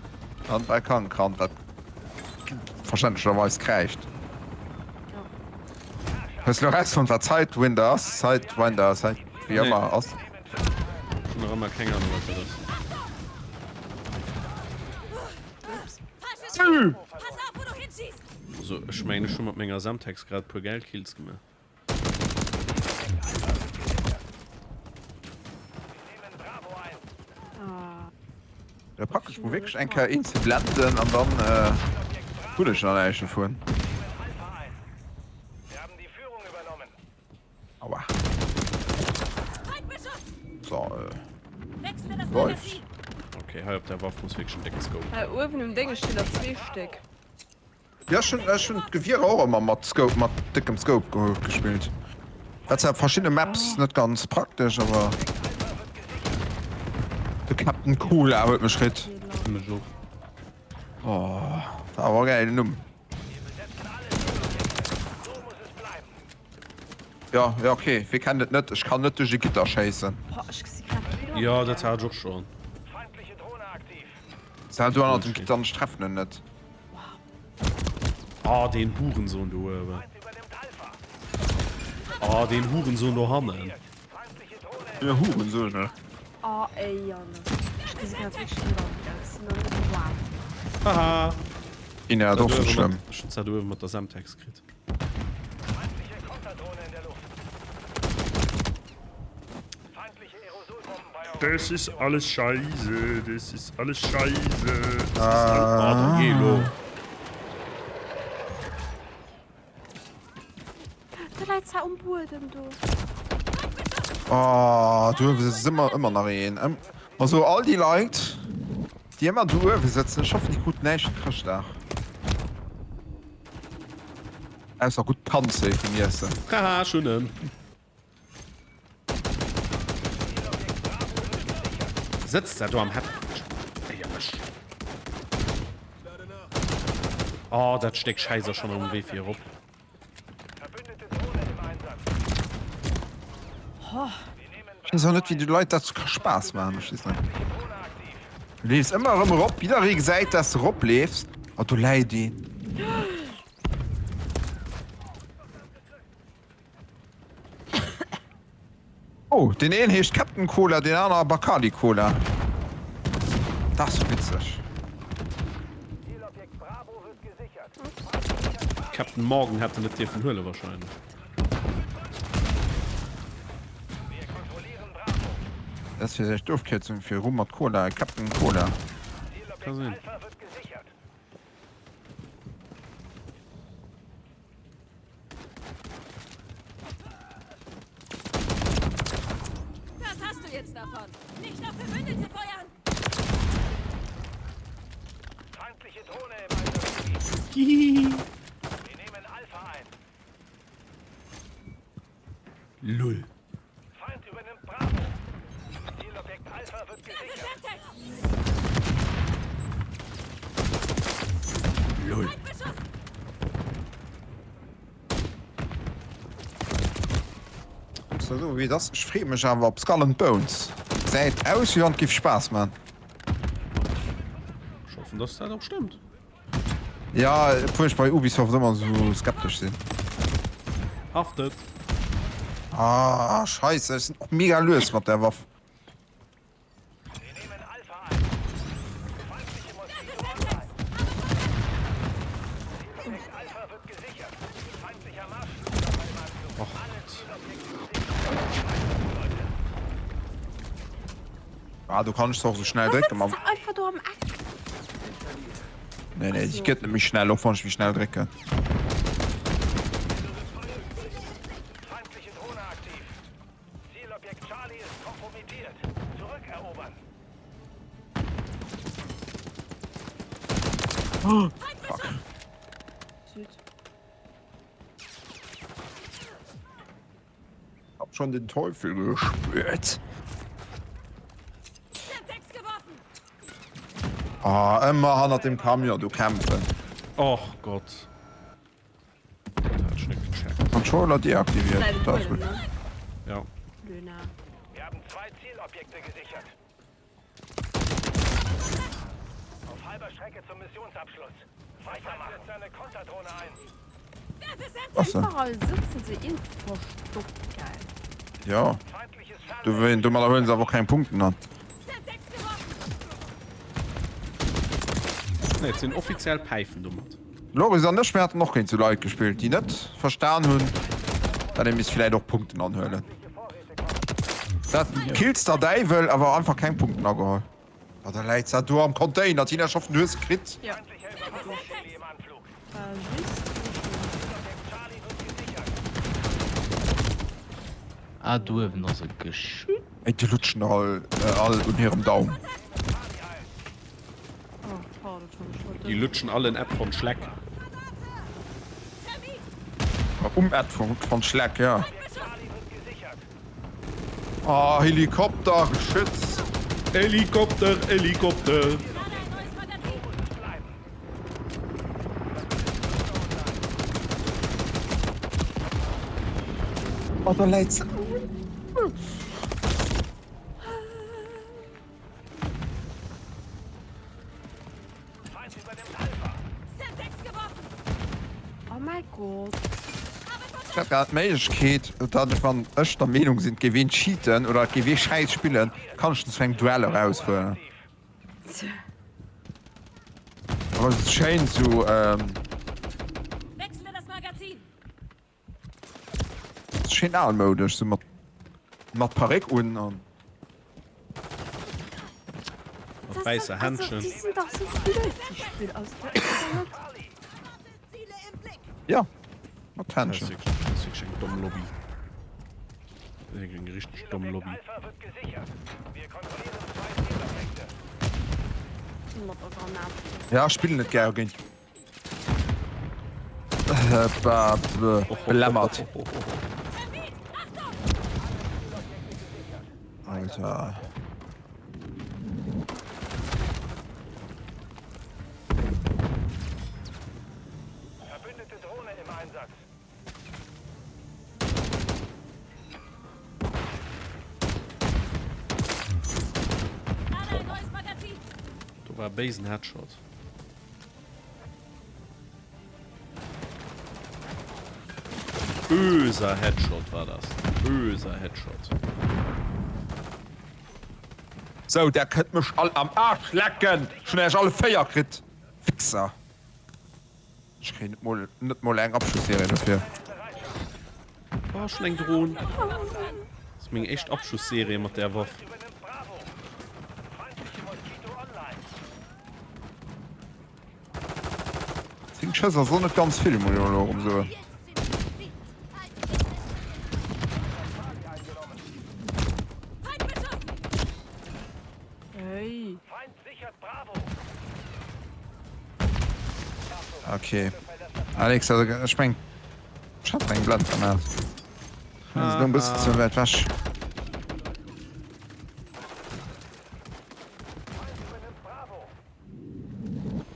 Speaker 11: An et war e Kand krank, wat verständlecherweis kräischt. Hues lo erausfonnt wat Sidewinder ass? Sidewinder, Side, wéi ëmmer ass.
Speaker 1: Ech hunn nach ëmmer keng Ahnung wat dat ass. Also ech mengen ech hu mat menger Semtex grad puer gäil Kills gemaach.
Speaker 11: Da pack ech mol wierklech eng Kéier een ze blenden an dann hunn ech nach näischt dovun. Aua. So, äh, läuft.
Speaker 1: Okay, hei op der Waff muss wierklech en décke Scope.
Speaker 13: Hei uewen um Dénge stinn der zwee Stéck.
Speaker 11: Ja, ech hunn, ech hunn d'Gewierer och ëmmer mat Scope, mat déckem Scope gespillt. Dat zwar op verschiddene Maps net ganz praktesch, awer. De Captain Cola huet mech kritt.
Speaker 10: Mech och.
Speaker 11: Oh, dat war awer e gäilen Numm. Ja, ja okay, wie kennt et net? Ech kann net duerch e Gitter schéissen.
Speaker 1: Jo, dat hat ech och schon.
Speaker 11: Sal du hannert dem Gitter an ech treffen en net.
Speaker 1: Ah, deen Hurensohn do uewen. Ah, deen Hurensohn do hannen.
Speaker 11: Ja, Hurensohn, ne?
Speaker 13: Oh, ey, Janne. Ech gesi grad wierklech net an, gell? Ech sinn nach net warm.
Speaker 1: Haha.
Speaker 11: Ina, dat ass net schlëmm.
Speaker 1: Ech hunn dat uewen mat der Semtex kritt. Das ist alles Scheiße, das ist alles Scheiße. Das ist alles... Ah, da geh lo.
Speaker 13: Da läit se um Buedem do.
Speaker 11: Oh, do uewe sëtzt ëmmer, ëmmer nach een. Ëm, also all déi Leit, déi ëmmer do uewe sëtzen, ech hoffen, déi kruten näischt fir Chrëschtdag. Ausser gutt Panzé vum Iessen.
Speaker 1: Haha, ech hunn en. Sëtzt dat do am Hepp? Éier mech. Oh, dat Stéck Schäiss ass schonn um Wee fir erop.
Speaker 11: Ech weess och net wéi de Leit dat ka Spaass maachen, ech weess net. Du leefs ëmmer erëm erop, jidderee gesäit dass de erop leefs a do läit een. Oh, deen een heescht Captain Cola, deen aner Bacardi Cola. Dat ass jo witzeg.
Speaker 1: Captain Morgan hätt en net dierfen huelen wahrscheinlech.
Speaker 11: Dat ass villäicht d'Ofkierzung fir Rum mat Cola, Captain Cola.
Speaker 1: Ka sinn.
Speaker 7: Das hast du jetzt davon. Nicht auf Verbündete feuern.
Speaker 8: Feindliche Drohne im Einsatzgebiet. Wir nehmen Alpha ein.
Speaker 1: Lull.
Speaker 8: Feind übernimmt Bravo. Zielobjekt Alpha wird gesichert.
Speaker 1: Lull.
Speaker 11: So wéi et ass, ech freeë mech awer op Skull and Bones. Gesäit aus wéi wann et géif Spaass man.
Speaker 1: Ech hoffen dass dat och stëmmt.
Speaker 11: Ja, obwuel ech bei Ubisoft ëmmer sou skeptesch sinn.
Speaker 1: Haftet.
Speaker 11: Ah, scheisse, ech sinn och mega lues mat der Waff. Ah, du kannst och so schnell drécken.
Speaker 13: Was sitzt einfach do am Eck?
Speaker 11: Nee, nee, déi gëtt net méi schnell, och wann ech méi schnell drécken. Fuck. Hab schon den Teufel gespürt. Ah, ëmmer hannert dem Camion do campen.
Speaker 1: Och Gott. Dat hat ech net gecheckt.
Speaker 11: Controller deaktiviert. Dat ass gutt.
Speaker 1: Ja.
Speaker 8: Wir haben zwei Zielobjekte gesichert. Auf halber Strecke zum Missionsabschluss. Weitermachen. Setzt eine Konterdrohne ein.
Speaker 11: Was denn?
Speaker 13: Iwwerall sëtzen se iergendwou verstoppt, geil.
Speaker 11: Ja. Du, domadder huelen se awer och keng Punkten an.
Speaker 1: Nee, et sinn offiziell Päifen domat.
Speaker 11: Loris an ech, mir haten och géint sou Leit gespillt, déi net verstan hunn, dat ee misst vläit och Punkten anhuelen. Dat kills der Däiwel, awer einfach keng Punkten ageholl. Ah, da läit se do am Container, Tina, ech hoffen du hues se kritt.
Speaker 13: Ja. War just
Speaker 10: Ah, do uewen ass e Geschütz.
Speaker 11: Ey, déi lutschen all, all un hirem Daum.
Speaker 1: Déi lutschen all en Ed von Schleck.
Speaker 11: Um Ed von Schleck, ja. Ah, Helikopter, Geschütz.
Speaker 1: Helikopter, Helikopter.
Speaker 11: Oh, da läit se.
Speaker 13: Oh mäi Gott.
Speaker 11: Ech hätt grad d'Méiglechkeet, datt ech, wann ech der Meenung sinn, et géif een cheaten oder et géif ee Schäiss spillen, kann ech den zu engem Duell erausfuerderen. Awer et ass schéin sou, schéin almoudesch, sou mat Paréck un an.
Speaker 1: Wäisser Händschen.
Speaker 13: Déi sinn dach sou blöd déi Spill, also dat ass doch net.
Speaker 11: Ja, mat Händschen.
Speaker 1: Dat ass wierklech eng domm Lobby. Dat ass wierklech eng richteg domm Lobby.
Speaker 11: Ja, ech spillen net gär géint Belämmert. Alter.
Speaker 8: Verbündete Drohne im Einsatz.
Speaker 1: Do war e béisen Headshot. Böser Headshot war das. Böser Headshot.
Speaker 11: Sou, der kënnt mech all am Aarsch lecken! Ech hunn Iech alle 4 kritt, Wichser! Ech kréien net mol, net mol eng Abschlussserie dofir.
Speaker 1: Oh, schon eng Dron. Das ist meng éischt Abschussserie mat där Waff.
Speaker 11: 10 Schëss ass och net ganz vill, muss ech elo erëm soen. Okay. Alex, also ech meng, ech hat eng Blendgranat. Ass elo e bëssen ze wäit wech.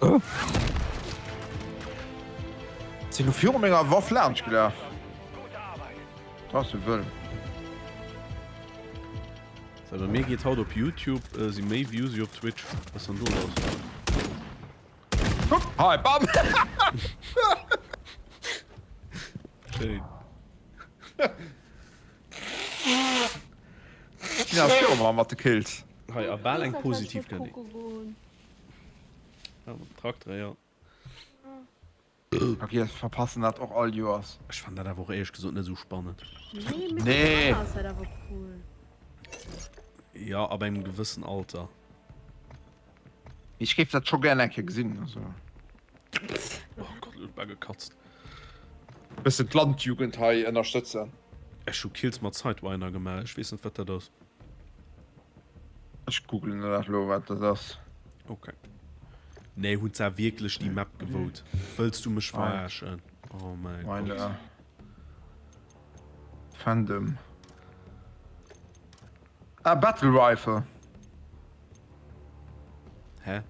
Speaker 11: Oh. Sinn du viru menger Waff laanscht gelaf? Dat ass jo wëll.
Speaker 1: So, bei mir geet haut op Youtube äh, si méi Views wéi op Twitch. Was ass dann do los?
Speaker 11: Hup, hei, bam!
Speaker 1: Schéin.
Speaker 11: Tina ass viru mer mat de Kills.
Speaker 1: Hei, a bal eng positiv Gönni. Ja, Traktere, ja.
Speaker 11: Ok, ech verpassen dat och all Joers.
Speaker 1: Ech fannen dat awer och éierlech gesot net esou spannend.
Speaker 13: Nee, mit
Speaker 11: Nee.
Speaker 13: den Kanner ass dat awer cool.
Speaker 1: Ja, ab engem gewëssen Alter.
Speaker 11: Ech géif dat scho gär eng Kéier gesinn, also.
Speaker 1: Oh Gott, elo huet bal gekatzt.
Speaker 11: Bëssen d'Landjugend hei ënnerstëtzen.
Speaker 1: Ech hu Kills mat Sidewinder gemaach, ech weess net wat dat ass.
Speaker 11: Ech googlen dat elo wat dat ass.
Speaker 1: Ok. Nee, hunn se wierklech déi Map gewout? Wëlls du mech verarschen? Oh mäi Gott.
Speaker 11: Fandom. Ah, Battle Rifle.
Speaker 1: Hä?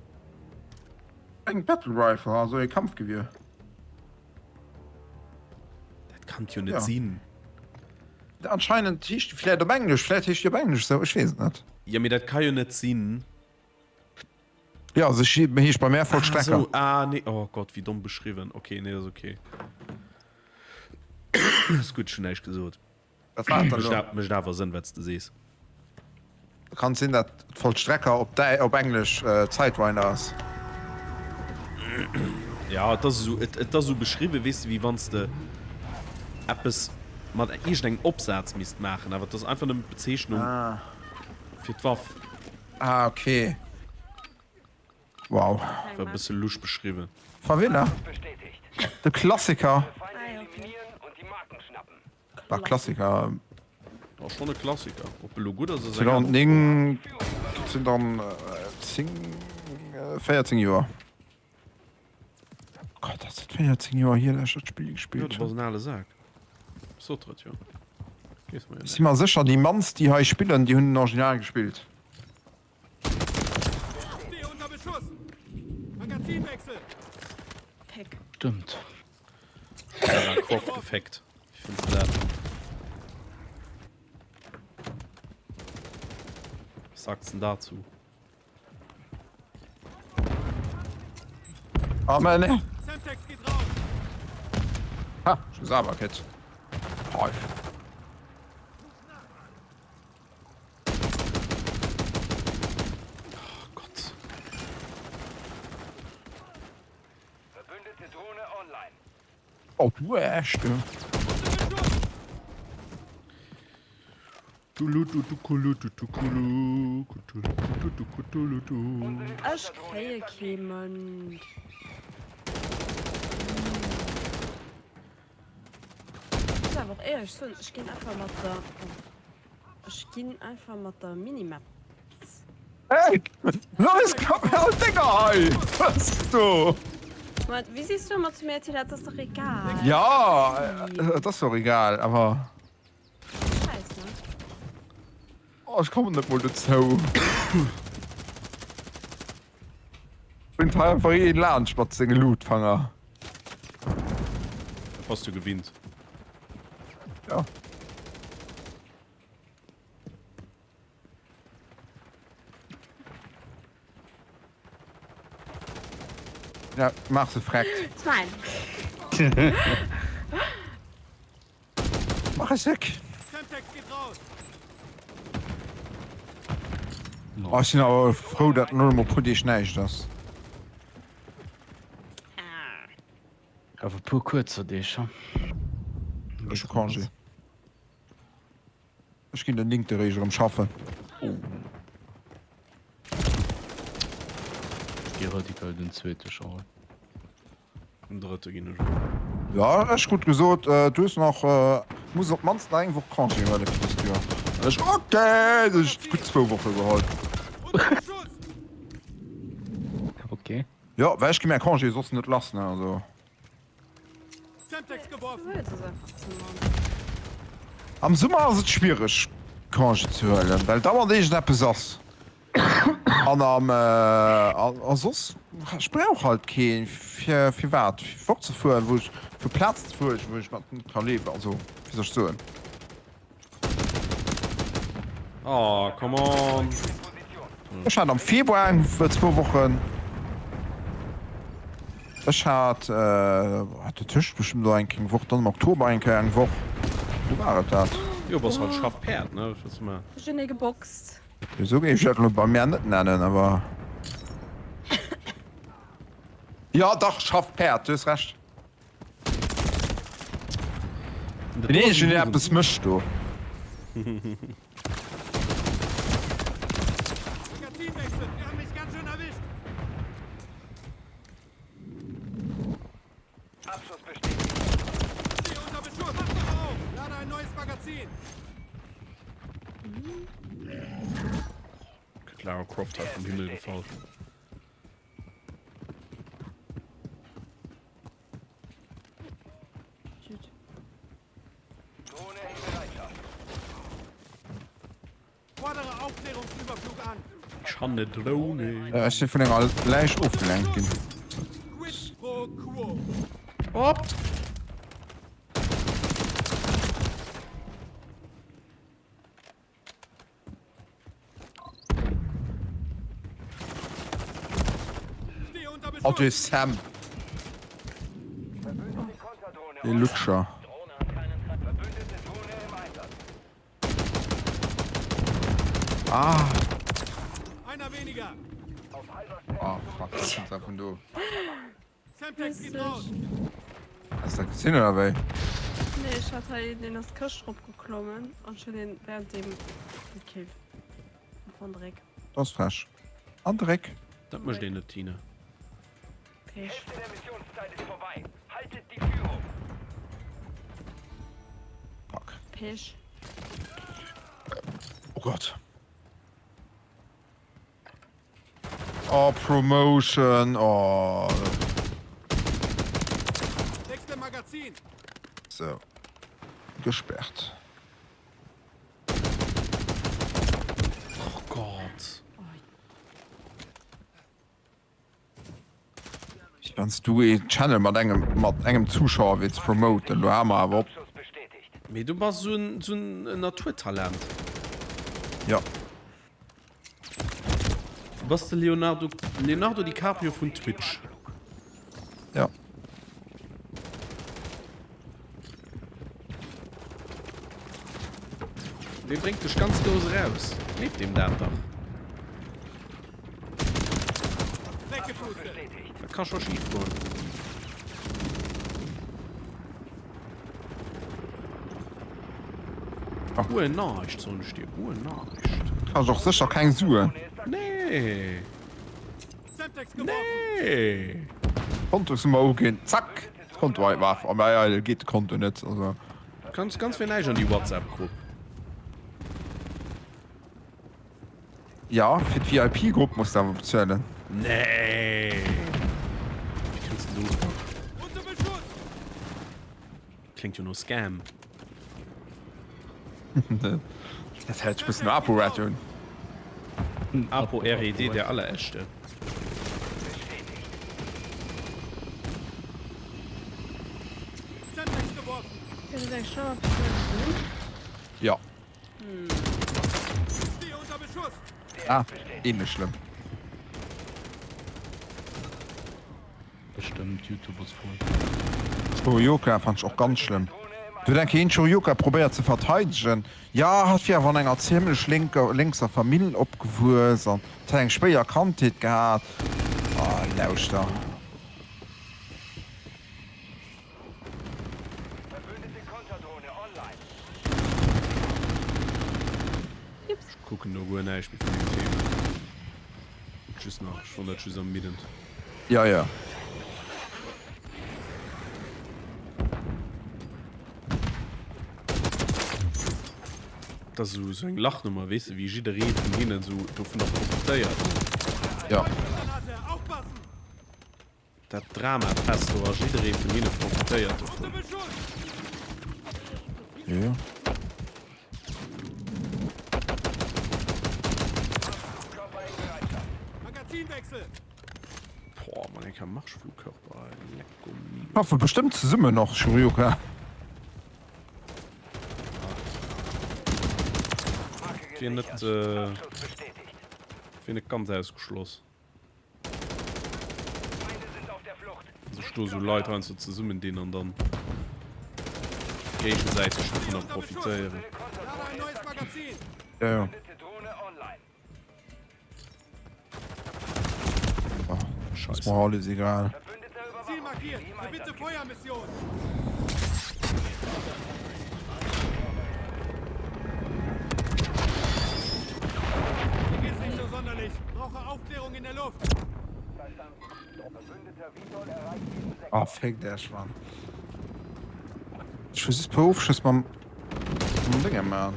Speaker 11: Eng Battle Rifle, also e Kampfgewier.
Speaker 1: Dat kann jo net sinn.
Speaker 11: Anscheinend heescht déi vläit op Englesch, vläit heescht déi op Englesch esou, ech weess et net.
Speaker 1: Jo, mee dat ka jo net sinn.
Speaker 11: Jo, se heescht bei mär Vollstrecker.
Speaker 1: Ah, sou, ah nee, oh Gott, wéi domm beschriwwen. Ok, nee, ass ok. Ass gutt, ech hunn näischt gesot.
Speaker 11: Wat war et dann elo?
Speaker 1: Mécht awer Sënn, wat s de sees.
Speaker 11: Kann sinn dat Vollstrecker op däi op englesch Sidewinder ass.
Speaker 1: Ja et ass esou et ass esou beschriwwen weess de wéi wann s de eppes mat iergendengem Opsaz misst maachen awer et ass einfach nëmmen d'Bezeechnung fir d'Waff.
Speaker 11: Ah ok. Wow.
Speaker 1: War e bësse lusch beschriwwen.
Speaker 11: Favela, de Klassiker. War Klassiker.
Speaker 1: Ass schon e Klassiker. Ob e lo gutt ass, ass eng aner
Speaker 11: 2009, dat sinn dann 10, 14 Joer. Gott, dat sinn 14 Joer hier, dat ech dat Spill
Speaker 1: Jo,
Speaker 11: gespillt
Speaker 1: du bass
Speaker 11: hunn.
Speaker 1: en ale Sak. Sot der et jo. Weess mer jo
Speaker 11: Ech si
Speaker 1: net.
Speaker 11: mer sécher, déi mannst, déi hei spillen, déi hunn den Original gespillt.
Speaker 9: Stehe unter Beschuss! Magazinwechsel!
Speaker 13: Pick.
Speaker 10: Stimmt.
Speaker 1: Lara Croft gefeckt. Wie findest du dat? Was sagst du denn dazu?
Speaker 11: Oh man, nee.
Speaker 9: Semtex geht raus!
Speaker 11: Ha, schon sauber, Kid. Five.
Speaker 1: Oh Gott.
Speaker 8: Verbündete Drohne online.
Speaker 11: Oh, du echt, du.
Speaker 13: Ech kréie kee Mënd. Ech muss awer och éierlech soen, ech ginn einfach mat der, ech ginn einfach mat der Minimap.
Speaker 11: Hey! Lois, klapp mir all d'Dénger hei! Was du?
Speaker 13: Moment, wéi sees du ëmmer zu mir, Tila, et ass dach egal.
Speaker 11: Ja, et ass och egal, awer.
Speaker 13: Scheiss, ne?
Speaker 11: Oh, ech kommen net mol dozou. Bringt hei einfach een laanscht mat senge Lootfanger.
Speaker 1: Dat bass du gewinnt.
Speaker 11: Ja. Ja, maach se freckt.
Speaker 13: Smile.
Speaker 11: Mach es weg. Oh, ech sinn awer frou, dat lo emol puer Deeg näischt ass.
Speaker 10: Awer puer kuerzer Deeg, ha?
Speaker 11: Ech hu Congé. Ech ginn den néngte réischt erëm schaffen.
Speaker 10: Oh. Ech gi radikal den zweete schaffen.
Speaker 1: Den drëtte ginn ech och.
Speaker 11: Jo, ech krut gesot, du hues nach, muss op d'mannst nach eng Woch Congé huele fir dëst Joer. An ech, ok, du hunn ech gutt zwou Woche geholl.
Speaker 10: Ok.
Speaker 11: Jo, well ech gi mäi Congé soss net lass, ne, also. Am Summer ass et schwiereg Congé ze huelen, well dauernd iergendeppes ass. An am a soss, ech brauch halt kee fir firwat fir fortzefueren, wou ech fir Plazen ze fueren, wou ech mat net ka liewen. Also wéi soll ech soen?
Speaker 1: Oh, come on.
Speaker 11: Ech hat am Februar eng zwou Wochen. Ech hat dotëscht bestëmmt och eng keng Woch, dann am Oktober eng Kéier eng Woch. Du war et dat.
Speaker 1: Jo, bass halt schaff Päerd, ne? Wat wëlls de maachen?
Speaker 13: Ech hunn ee geboxt.
Speaker 11: Esou géif ech dat elo bei mär net nennen, awer. Jo, dach, schaff Päerd, du hues Recht. Den eenzegen deen eppes mécht do.
Speaker 1: Lara Croft hat vum Himmel gefall. Ech han ne Drone.
Speaker 11: Ech si vun enger Läich ofgelenkt ginn.
Speaker 1: Op!
Speaker 11: Oh, de Sam. De Lutscher. Ah. Oh, fuck, das ist einfach do. Has dat gesinn oder wéi?
Speaker 13: Nee, ech hat hei een, deen ass d'Këscht eropgeklommen an ech hunn een während deem gekillt. An de Réck.
Speaker 11: Dat ass frech. An de Réck.
Speaker 1: Dat mécht een net, Tina.
Speaker 13: Pech.
Speaker 11: Fuck.
Speaker 13: Pech.
Speaker 11: Oh Gott. Oh, Promotion, oh. So. Gesperrt.
Speaker 1: Oh Gott.
Speaker 11: Wann s du ee Channel mat engem mat engem Zuschauer wéils promoten, lo har mer awer op.
Speaker 1: Mee du bass esou en esou en Naturtalent.
Speaker 11: Jo.
Speaker 1: Du bass de Leonardo Leonardo DiCaprio vun Twitch.
Speaker 11: Jo.
Speaker 1: Dee bréngt dech ganz grouss eraus. Gleef deem dat dach. Dat ka scho schif goen. Guer näischt, soen ech dir, guer näischt.
Speaker 11: Kascht och sécher keng Suen.
Speaker 1: Nee. Nee.
Speaker 11: Kontosnummer uginn, zack, Konto einfach. A mei eidel geet de Konto net, also.
Speaker 1: Kanns ganz fir näischt an déi WhatsApp-Grupp.
Speaker 11: Jo, fir d'VIP-Grupp muss de awer bezuelen.
Speaker 1: Nee! Wéi kënns de do drop? Kléngt jo no Scam.
Speaker 11: Dat hält sech e bëssen no ApoRed un.
Speaker 1: Apo RED, der allerechte.
Speaker 11: Jo. Ah, ähnlech schlëmm.
Speaker 10: Bestëmmt, Youtube ass voll.
Speaker 11: Shurjoka fand ech och ganz schlëmm. Do huet eng Kéier een Shurjoka probéiert ze verteidegen. Jo, hatt wier awer an enger ziemlech lénker, lénkser Famill opgewuess an hätt eng schwéier Kandheet gehat. Oh, lauschter.
Speaker 1: Ech kucken do guer näischt méi vun deem Thema. Just nach, ech fann dat just ermiddend.
Speaker 11: Ja, ja.
Speaker 1: Dat ass esou eng Lachnummer, weess de, wéi jidderee vun hinnen esou dovunner profitéiert.
Speaker 11: Ja.
Speaker 1: Dat Dramafest do a jidderee vun hinne profitéiert dovun.
Speaker 11: Jo.
Speaker 1: Boah, man, eng Marschflugkörper, lecko mio.
Speaker 11: Schaffe bestëmmt zesummen och, Shurjoka.
Speaker 1: Wier net, wier net ganz ausgeschloss. Sech do sou Leit heiansdo zesummen dinn an dann géigesäiteg dovunner profitéieren.
Speaker 11: Ja, ja. Oh, Scheiße. Ist mir alles egal.
Speaker 9: Ziel markiert. Bitte Feuermission.
Speaker 11: Ah, fick dech, Mann. Ech wëll just puer Ofschëss mam mam Dénge man.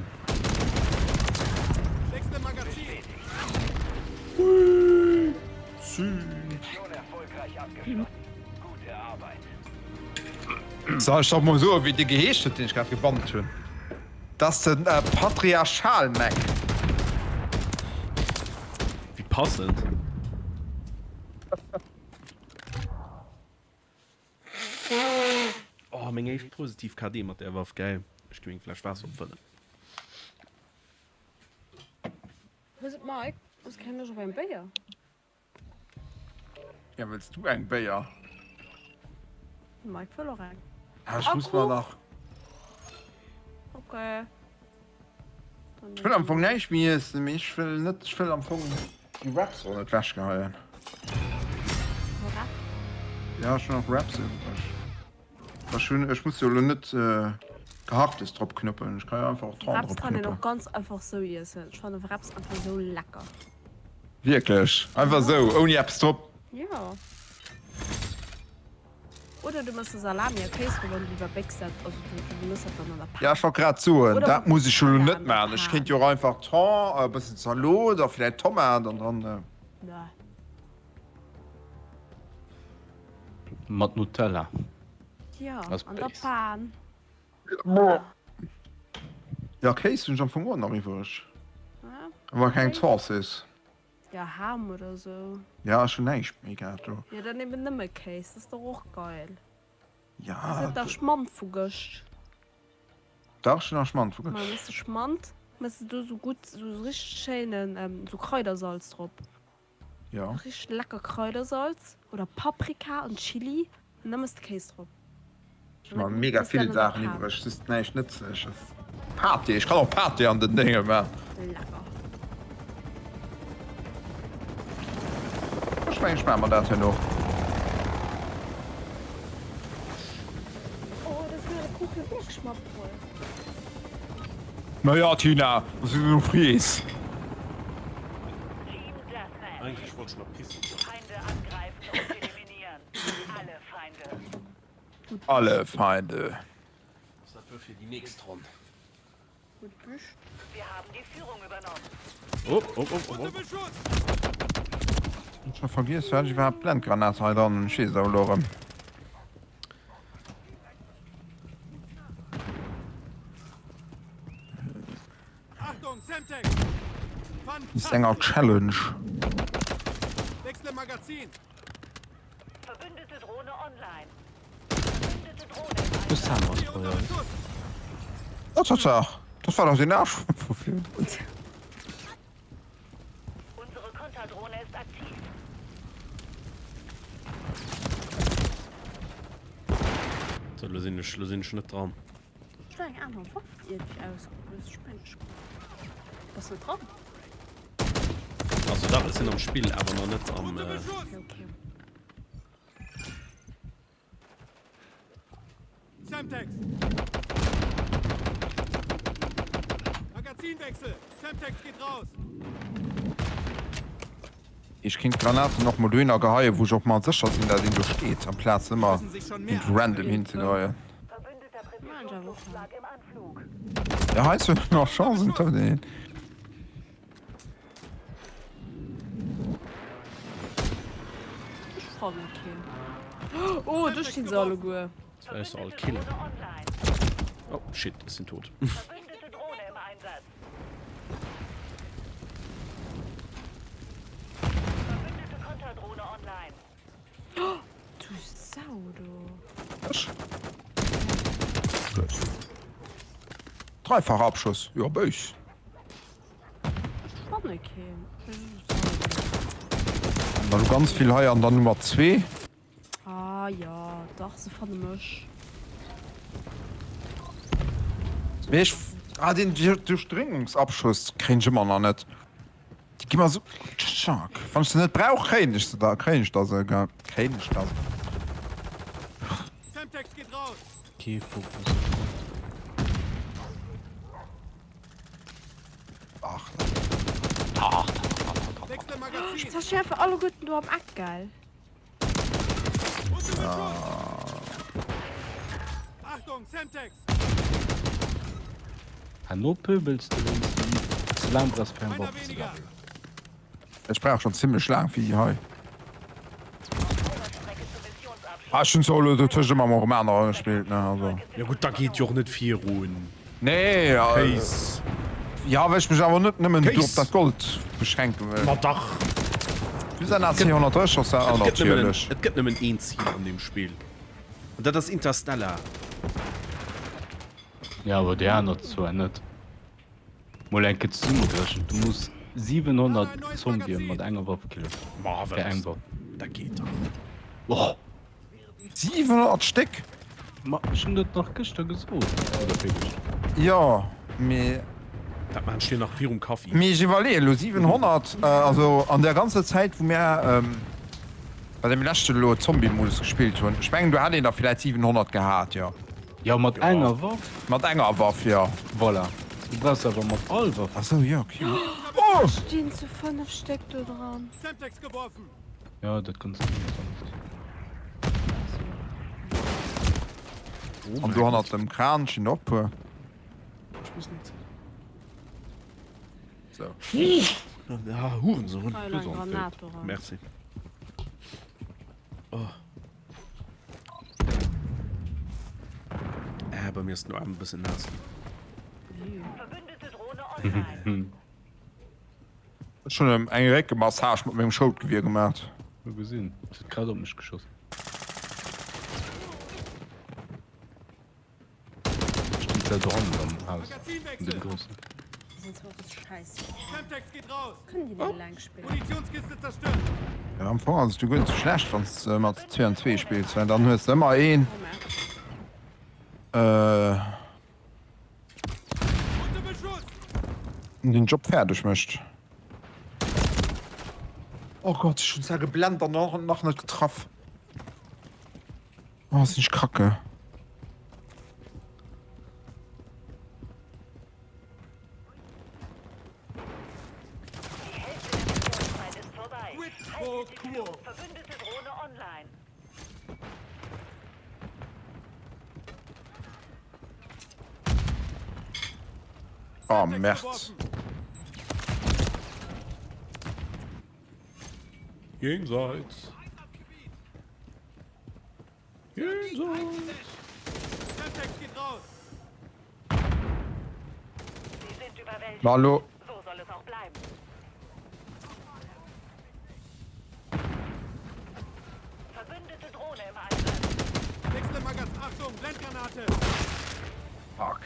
Speaker 11: Soll ech der mol soen, wéi dee geheescht huet, deen ech grad gebannt hunn? Dat ass den Patriarchalmac.
Speaker 1: Wéi passend. Oh, meng éischt positiv KD mat där Waff, geil. Ech gi meng Fläsch Waasser opfëllen.
Speaker 13: Hues et Mike, hues keng Loscht op eng Béier?
Speaker 11: Ja, wëlls du eng Béier?
Speaker 13: De Mike wëll och eng.
Speaker 11: Ah, ech muss mer nach.
Speaker 13: Ok.
Speaker 11: Ech wëll am Fong näischt méi iessen, mee ech wëll net, ech wëll am Fong déi Wraps och net wechgeheien.
Speaker 13: Wrap?
Speaker 11: Ja, ech hunn nach Wraps iwwreg. Ech hunn, ech muss jo elo net Gehacktes drop knuppen, ech ka jo einfach och Thon
Speaker 13: Wraps
Speaker 11: drop
Speaker 13: kann een
Speaker 11: knuppen.
Speaker 13: och ganz einfach sou iessen. Ech fannen Wraps einfach sou lecker.
Speaker 11: Wierklech? Einfach sou, ouni eppes drop?
Speaker 13: Jo. Oder du mëss der Salami a Kéis drop an du iwwerbécks dat, also du mëss dat dann an der Pan.
Speaker 11: Ja, ech wollt grad soen,
Speaker 13: Oder
Speaker 11: dat
Speaker 13: mat
Speaker 11: muss ech jo elo
Speaker 13: Nutella
Speaker 11: net
Speaker 13: an der
Speaker 11: maachen. Ech
Speaker 13: Pan.
Speaker 11: kéint jo och einfach Thon, e bëssen Zalot a vläit Tomat an dann.
Speaker 13: Nee.
Speaker 10: Mat Nutella.
Speaker 13: Jo,
Speaker 10: Ass
Speaker 13: an der
Speaker 10: béis.
Speaker 13: Pan.
Speaker 11: Ja, Kéis hunn ech am Fong och nach iwwreg.
Speaker 13: Ja,
Speaker 11: Awer keng
Speaker 13: Kéis.
Speaker 11: Zoossiss.
Speaker 13: Ja, Ham oder sou.
Speaker 11: Ja, ech hunn näischt méi gehat do.
Speaker 13: Ja, dann eben nëmme Kéis, dat ass dach och geil.
Speaker 11: Ja.
Speaker 13: Ass net nach Schmand vu gëscht?
Speaker 11: Dach, ech hunn nach Schmand vu gëscht.
Speaker 13: Ma mëss de Schmand, mëss de do sou gutt, sou richteg schéinen, sou Kraidersalz drop.
Speaker 11: Ja.
Speaker 13: Richteg lecker Kraidersalz oder Paprika an Chili an da mëss de Kéis drop.
Speaker 11: Ech hu mega vill Saachen iwwreg, just näischt Nëtzleches. Pâté, ech kann och Pâté an den Dénge man.
Speaker 13: Lecker.
Speaker 11: Ech mengen ech maan mer dat herno.
Speaker 13: Oh, dass mir de Kuchen wierklech matbruecht.
Speaker 11: Na ja, Tina, was du du frees.
Speaker 1: Eigentlech wollt ech nach pissen goen.
Speaker 11: Alle Feinde.
Speaker 1: Ass dat wuel fir déi nächst Ronn. Oh, oh, oh, oh, oh.
Speaker 11: Ech scho vergiess, wat ech iwwerhaapt Blendgranat hei dran hunn. Ech weess et awer elo erëm. Ist enger Challenge. Oh, Tatsaach, das war doch den Arsch vu virdrun.
Speaker 1: So, lo sinn ech, lo sinn ech net dran.
Speaker 13: Ech hunn eng aner Waff iergendwéi ausgeluecht. Ech mengen ech bass net dran.
Speaker 1: Also dach, ech sinn am Spill, awer nach net am.
Speaker 13: Okay, okay.
Speaker 9: Semtex. Magazinwechsel. Semtex geht raus.
Speaker 11: Ech kéint d'Granaten och mol dohinner geheien, wou ech och mol sécher sinn, dat een do steet, amplaz ëmmer iergendwou random hinzegeheien. Ja, hei hues du nach Chancen, trëfft een een.
Speaker 13: Ech fanne keen. Oh, do stinn se alleguer.
Speaker 1: Soll ech se all killen? Oh, shit, ech sinn tot.
Speaker 13: Du Sau, du.
Speaker 11: Ech? Gutt. Dreifacher Abschuss, jo béis.
Speaker 13: Ech fanne keen.
Speaker 11: An dann ganz vill hei an der Nummer 2.
Speaker 13: Ah jo, dach se fanne mech.
Speaker 11: Mee ech, ah deen Duerchdréngungsabschuss kréien ech ëmmer nach net. Déi gi mer sou Jacques, wann ech se net brauch, kréien ech se da, kréien ech da se, kréien ech da se.
Speaker 10: Kee Fokus op Grond.
Speaker 11: Ach.
Speaker 13: Jetzt hast du einfach alleguerten do am Eck, gell?
Speaker 10: Herno pöbels de wéinst dem ze laang brauchs fir eng Waff ze levelen.
Speaker 11: Ech brauch schon zimlech laang fir déi hei. Ah ech hunn zwar elo dotëscht ëmmer mol erëm anerer gespillt ne also.
Speaker 1: Jo gutt, da geet jo och net virun.
Speaker 11: Nee,
Speaker 1: Kéis.
Speaker 11: Jo, well ech mech awer net nëmmen do op
Speaker 1: Kéis.
Speaker 11: dat Gold beschränke wëll.
Speaker 1: Ma dach.
Speaker 11: Just an AC 130 ass dat
Speaker 1: Et gëtt nëmmen,
Speaker 11: natierlech.
Speaker 1: et gëtt nëmmen een Zil an deem Spill. An dat ass Interstellar.
Speaker 10: Ja, awer déi aner zwar net. Mol eng Kéier zesummegerechent, du muss 700 Zombien mat enger Waff killen.
Speaker 1: Ma
Speaker 10: Fir eng
Speaker 1: wat?
Speaker 10: Waff.
Speaker 1: Dat geet dach.
Speaker 10: Och.
Speaker 11: 700 Stéck?
Speaker 10: Ma ech hunn dat nach gëschter gesot, oder virgëschter.
Speaker 11: Jo, mee.
Speaker 1: Dat maan ech dir nach virum Kaffi.
Speaker 11: Mee ech iwwerleeën elo, 700, also an der ganzer Zäit wou mär bei deem leschten elo Zombie-Modus gespillt hunn, ech mengen do hätt een der villäit 700 gehat, jo.
Speaker 10: Jo, mat enger Waff.
Speaker 11: Mat enger Waff, jo.
Speaker 10: Voilà. Du brauchs awer mat all Waff.
Speaker 11: Ach sou, jo, okay. Oh!
Speaker 13: Stinn zu 5 Stéck do dran.
Speaker 10: Ja, dat kanns du net anders.
Speaker 11: An do hannert dem Kran stinn och puer.
Speaker 1: Ech muss net.
Speaker 11: So.
Speaker 1: Ah, Hurensohn.
Speaker 13: Hei elo eng Granat doran.
Speaker 1: Merci. Oh. Äh, bei mir ass den Aarm e bëssen naass.
Speaker 11: Ech hunn em eng Réckemassage mat mengem Schoutgewier gemaat.
Speaker 10: Hu gesinn, et huet grad op mech geschoss. Stinn se dohannen am Haus, an deem groussen.
Speaker 11: Jo am Fong ass et jo guer net sou schlecht wanns de mat 2 an 2 spills, well dann hues de ëmmer een den Job fäerdeg mécht. Oh Gott, ech hunn zwar geblennt an och nach net getraff. Oh, sinn ech kacke. Oh Merd.
Speaker 1: Jenseits. Jenseits.
Speaker 11: Ma lo. Fuck.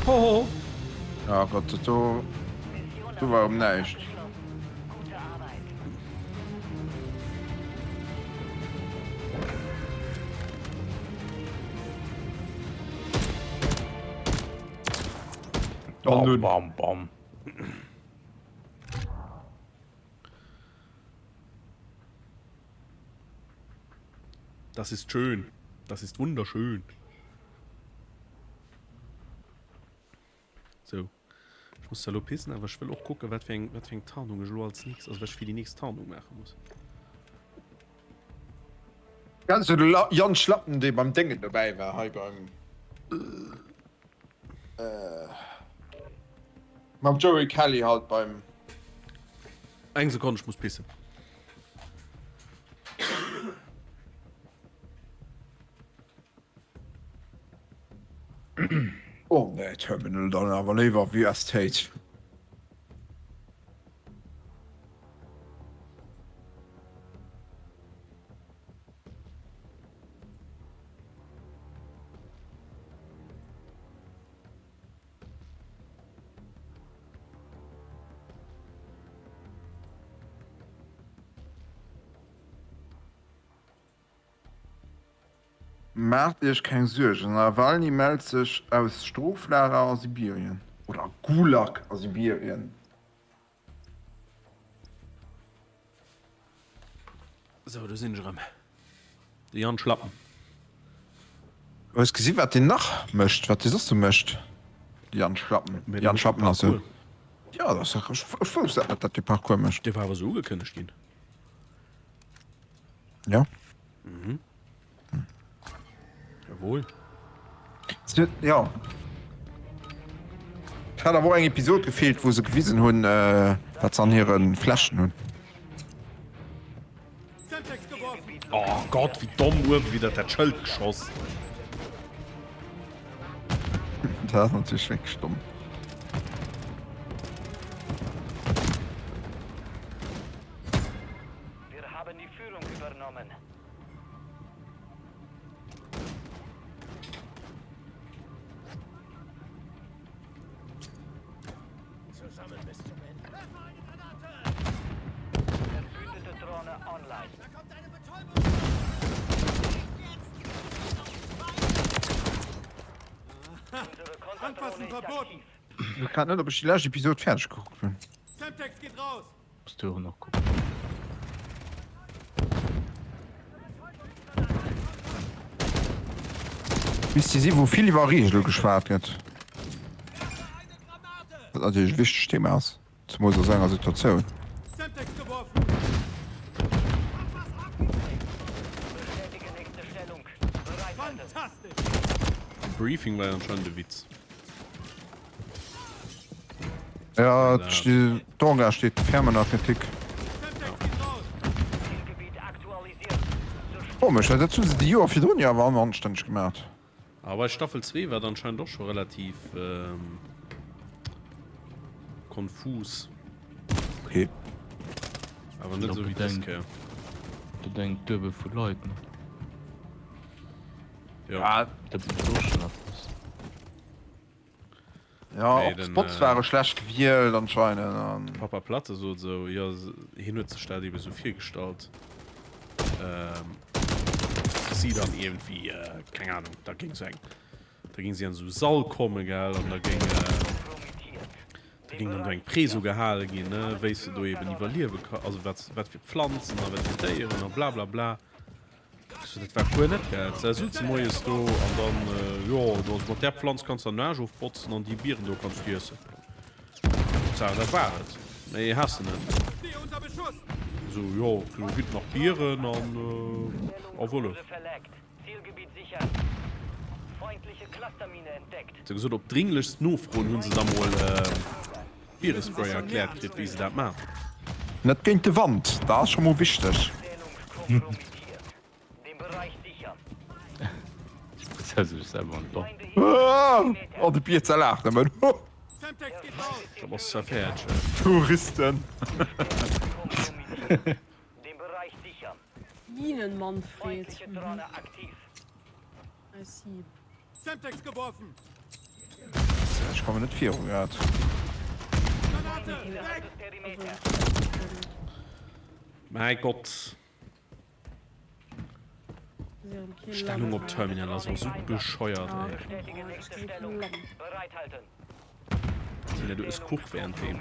Speaker 1: Hoho.
Speaker 11: Ah Gott, dat do, do war erëm näischt.
Speaker 10: Oh, bam, bam.
Speaker 1: Das ist schön. Das ist wunderschön. So. Ech muss zwar elo pissen, awer ech wëll och kucken, wat fir eng, wat fir eng Tarnung ech elo als nächst, also wat ech fir déi nächst Tarnung maache muss.
Speaker 11: Kenns du de Jan Schlappen, dee beim Déngen dobäi war, hei beim mam Joey Kelly halt beim.
Speaker 1: Eng Sekonn, ech muss pissen.
Speaker 11: Oh nee, Terminal dann awer léiwer wéi Estate. Maacht Iech keng Suergen, Nawalny mellt sech aus Stroflager a Sibirien, oder Gulag a Sibirien.
Speaker 1: Sou, do sinn ech erëm. De Jan Schlappen.
Speaker 11: Hues gesi wat deen nach mécht, wat dee soss sou mécht, de Jan Schlappen? Jan Schlappen ass e, jo, dat ass ech wousst dat net, datt dee Parkour mécht.
Speaker 1: Dee war awer sou ugekënnegt ginn.
Speaker 11: Ja.
Speaker 1: Mhm. Jawohl.
Speaker 11: Ja. Et hat awer och eng Episod gefeelt, wou se gewisen hunn, äh, wat se an hire Fläschen hunn.
Speaker 1: Oh Gott, wéi domm uewe widder dat Schëld geschoss.
Speaker 11: Dat ass natierlech wierklech domm.
Speaker 8: Wir haben die Führung übernommen. Zusammen bis zum Ende. Verbündete Drohne online. Da kommt eine Betäubung.
Speaker 9: Anfassen verboten.
Speaker 11: Ich weess grad net, ob ech déi lescht Episod fäerdeg gekuckt hunn.
Speaker 9: Semtex geht raus.
Speaker 10: Muss du och nach kucken.
Speaker 11: Misst déi si wou vill iwwer Reegele geschwat gëtt. Wat natierlech e wichtegt Thema ass, zemools a sou enger Situatioun.
Speaker 1: Briefing war jo anscheinend e Witz.
Speaker 11: Ja, d'Orga steet ferm ënner Kritik. Komesch, well dat hu se déi Joer virdrun jo awer anstänneg gemaach.
Speaker 1: A bei Staffel 2 war et anscheinend och scho relativ konfus.
Speaker 11: Okay.
Speaker 1: Awer net esou wéi dës Kéier.
Speaker 10: Bedenkt duebel vu Leit, ne?
Speaker 1: Jo.
Speaker 10: Dat ass och schonn eppes.
Speaker 11: Ja,
Speaker 1: Nee,
Speaker 11: och
Speaker 1: den,
Speaker 11: d'Spots
Speaker 1: äh,
Speaker 11: ware schlecht gewielt anscheinend an.
Speaker 1: De Papa Platte sot esou, jo, hien huet sech dat ebe sou virgestallt, ähm, dass si dann iergendwéi, äh, keng Ahnung, da géing sou eng, da géing si an esou e Sall kommen, gell, an da géing, äh, da géing dann do eng Preso gehale ginn, ne, wéi s de do eben iwwerliewe ka, also wat, wat fir Pflanzen a wat fir Déieren a blablabla. So, dat war puer net gell. Da sutze moies do an dann äh, jo, du also mat där Pflanz kanns du den Aarsch ofbotzen an déi Bieren do kanns du iessen. So, dat war et. Méi has de net. Sou, jo, do gitt nach Bieren an a Wollef. Se gesot, op dringlechst Nofroen hu se da mol Bierespray erkläert kritt, wéi se dat maachen.
Speaker 11: Net géint de Wand, dat ass scho mol wichteg. Oh, de Bierzer laacht nëmmen.
Speaker 1: Da bass de fäerdeg.
Speaker 11: Touristen.
Speaker 13: Minen Manfred. I see.
Speaker 11: Ech komme net viru grad.
Speaker 1: Mäi Gott. Stellung op Terminal ass och sou bescheuert ey. Tina du ëss Kuch währenddeem.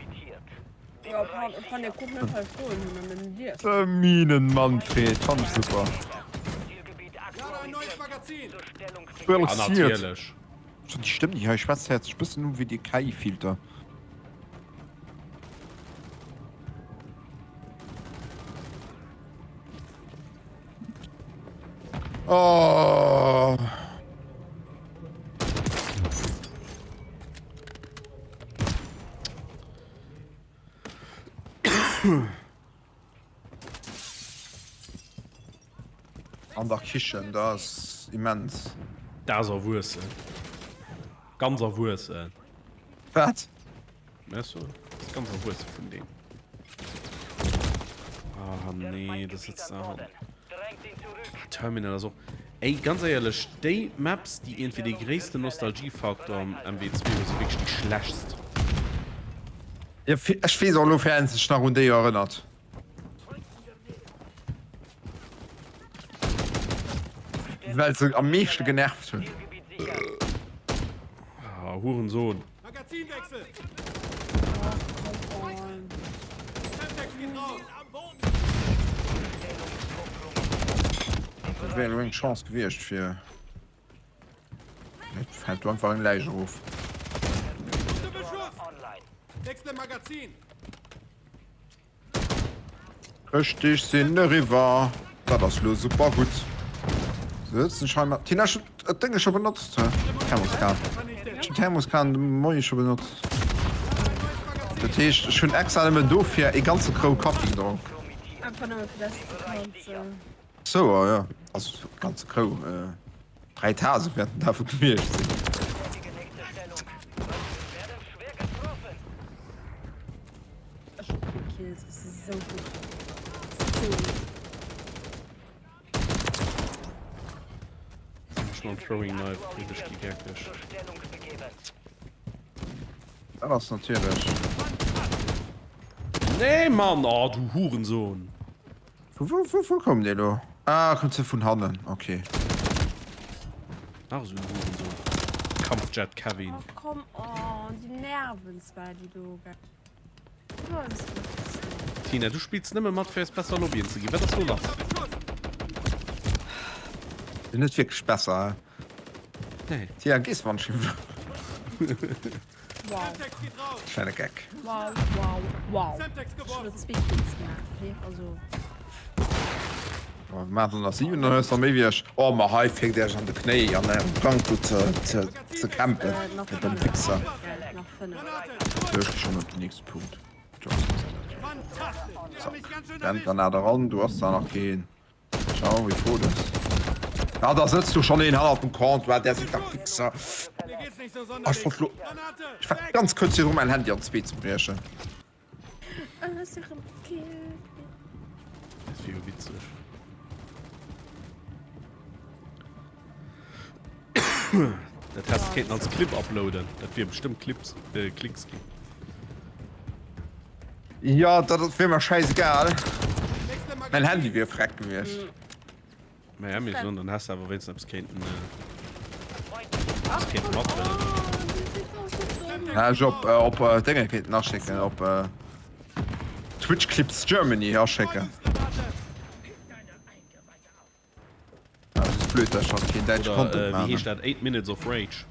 Speaker 11: De Minen Manfred fann ech super.
Speaker 1: Ah natierlech.
Speaker 11: Déi Stëmm déi hei schwätzt héiert sech bëssen un wéi de KI Filter. Oh. An der Kichen, dat ass immens.
Speaker 1: Dat ass erwuessen. Ganz erwuessen.
Speaker 11: Wat?
Speaker 1: Weißt du, das ist ganz erwuessen vun deem. Ah nee, das sitzt da. Terminal ass och. Ey, ganz éierlech, déi Maps, déi iergendwéi dee gréissten Nostalgiefaktor am MW2 hunn, si wierklech déi schlechtst.
Speaker 11: Jo, ech weess och elo fir een sech nach un déi erënnert. Well se am meeschte genervt hunn.
Speaker 1: Ah, Hurensohn.
Speaker 11: Dat wär elo eng Chance gewiescht fir. Et fält do einfach eng Läich erof. Ech sinn eriwwer. Dat ass lo super gutt. Sëtzen ech hei mat Tina. Ech hunn dat Dénge scho benotzt, hä? Thermoskan. Ech hunn Thermoskan de Moie scho benotzt. Dat heescht, ech hunn extra nëmmen dofir ee ganze Krou Kaffi gedronk.
Speaker 13: Einfach nëmme fir dass de kanns.
Speaker 11: Sou, jo. Also ganze Krou. 3 Tase wäerten dafür gewiescht sinn.
Speaker 13: Ech hu keng Kills, ech si sou gutt. Sou gutt.
Speaker 1: Ech mam Throwing Knife kritt ech déi geckeg.
Speaker 11: Dat ass natierlech.
Speaker 1: Nee Mann, oh du Hurensohn.
Speaker 11: Vu wou wou wou koum dee lo? Ah koum se vun hannen, ok.
Speaker 1: Nach esou en Hurensohn. Kampfjet Kevin.
Speaker 13: Oh come on, déi nerven zwar déi do gell.
Speaker 1: Tina, du spills nëmme mat fir eis besser Lobbyen ze ginn. Wat ass do lass?
Speaker 11: Sinn net wierklech besser, hä?
Speaker 1: Nee.
Speaker 11: Tia, gees wann ech.
Speaker 13: Wow.
Speaker 11: Kleine Geck.
Speaker 13: Wow, wow, wow. Ech hunn elo zwee Kills gemaach, okay? Also.
Speaker 11: Oh, wir machen nach 7, dann hues du méi wéi ech. Oh, ma hei féckt Iech an de Knéi an ärem Gank do ze, ze, ze campen.
Speaker 13: Äh, nach
Speaker 11: Dir domm
Speaker 13: 5.
Speaker 11: Wichser.
Speaker 13: Nach 5.
Speaker 11: So, ech gi schon op den nächste Punkt. Du hast das ja net. Zack. Blendgranat eran, du hast da nach keen. Ciao, wéi froh das. Ja, da sëtzt du schon een hannert dem Comptoir, der sieht dach Wichser. Ah, ech wollt lo, ech war ganz kurz virdru mäin Handy an zwee ze briechen.
Speaker 1: Dat wier jo witzeg. Dat häss de kéinten als Clip uploaden. Dat wier bestëmmt Clips, äh, Klicks ginn.
Speaker 11: Jo, dat wier mer schäisegal. Mäin Handy wier freck gewiescht.
Speaker 1: Naja, mee soen, dann häss de awer wéinstens eppes kéinten, eppes kéinten mathuelen.
Speaker 11: Hätt ech op, op Dénge kéinten aschécken, op Twitch Clips Germany aschécken. Ah, dat ass blöd, dass ech dann keen däitsche
Speaker 1: Oder,
Speaker 11: Content
Speaker 1: wéi
Speaker 11: maachen.
Speaker 1: heescht dat, 8 Minutes of Rage.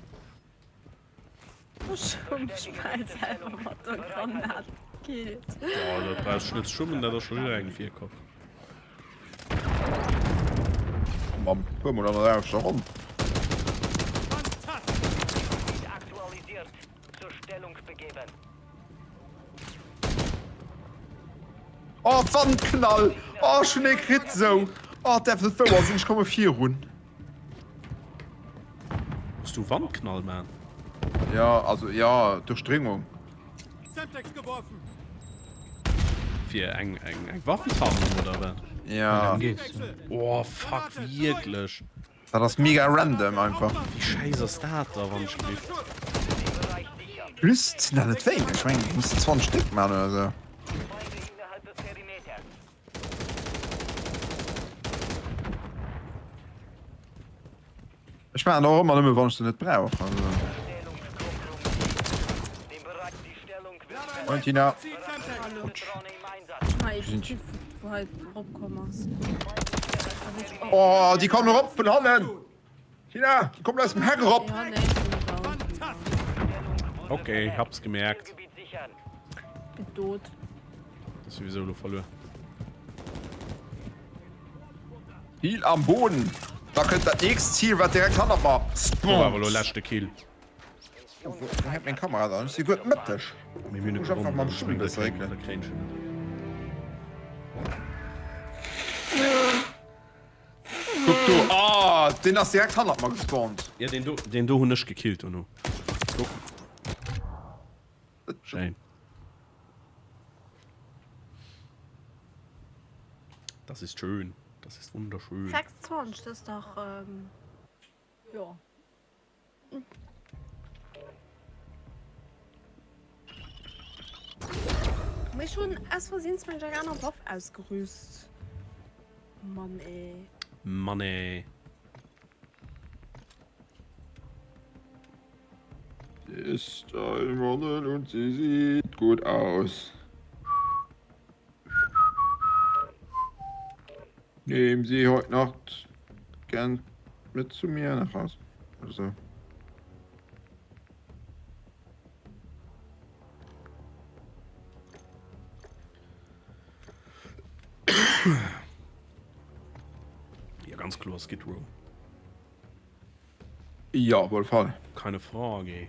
Speaker 13: Ech hu mech bal selwer mat der Granat. gekillt.
Speaker 1: Boah, dat brauchst du net ze schummen, dat ass scho jidderengem virkomm.
Speaker 11: Mam puer mol an der éischter Ronn. Oh Wandknall! Oh ech hunn ee kritt sou! Oh et däerf net wouer sinn, ech komme virun.
Speaker 1: Muss du Wandknall man?
Speaker 11: Ja, also ja, Duerchdréngung.
Speaker 1: Fir eng eng eng Waffentarnung oder wat?
Speaker 11: Ja.
Speaker 1: Oh fuck, wierklech?
Speaker 11: Dat ass mega random einfach.
Speaker 1: Wéi schäiss ass dat da wann ech giff?
Speaker 11: Plus et sinn der net wéineg, ech mengen du muss der 20 Stéck man oder sou. Ech maachen der och ëmmer nëmme wann ech se net brauch, also. Moin Tina. Oh, déi kommen erop vun hannen. Tina, déi kommen aus dem Heck erop.
Speaker 1: Okay, hab's gemerkt.
Speaker 13: Bin tot.
Speaker 1: Das ist sowieso lo verluer.
Speaker 11: Ziel am Boden. Da kënnt dat nächst Ziel, wat direkt hannert mer
Speaker 1: Do war awer lo
Speaker 11: spawnt.
Speaker 1: leschte Kill.
Speaker 11: Oh, wou hänkt meng Kamera dann? Ech si guer mëtteg.
Speaker 1: Mir hunn
Speaker 11: Muss einfach mam Stull bësse réckelen. Kuck do, ah, deen ass direkt hannert mer gespawnt.
Speaker 1: Ja, deen do, deen do hunn ech gekillt dono. Kuck. Schéin. Das ist schön. Das ist wunderschön.
Speaker 13: 26, das ist doch, ähm, jo. Mee ech hunn aus Versehens meng aner Waff ausgerüst. Mann ey.
Speaker 1: Mann ey.
Speaker 11: Sie ist ein Model und sie sieht gut aus. Nehmen Sie heute Nacht gern mit zu mir nach Haus. Also.
Speaker 1: Ja, ganz kloer Skid Row.
Speaker 11: Ja, op alle Fall.
Speaker 1: Keine Frage.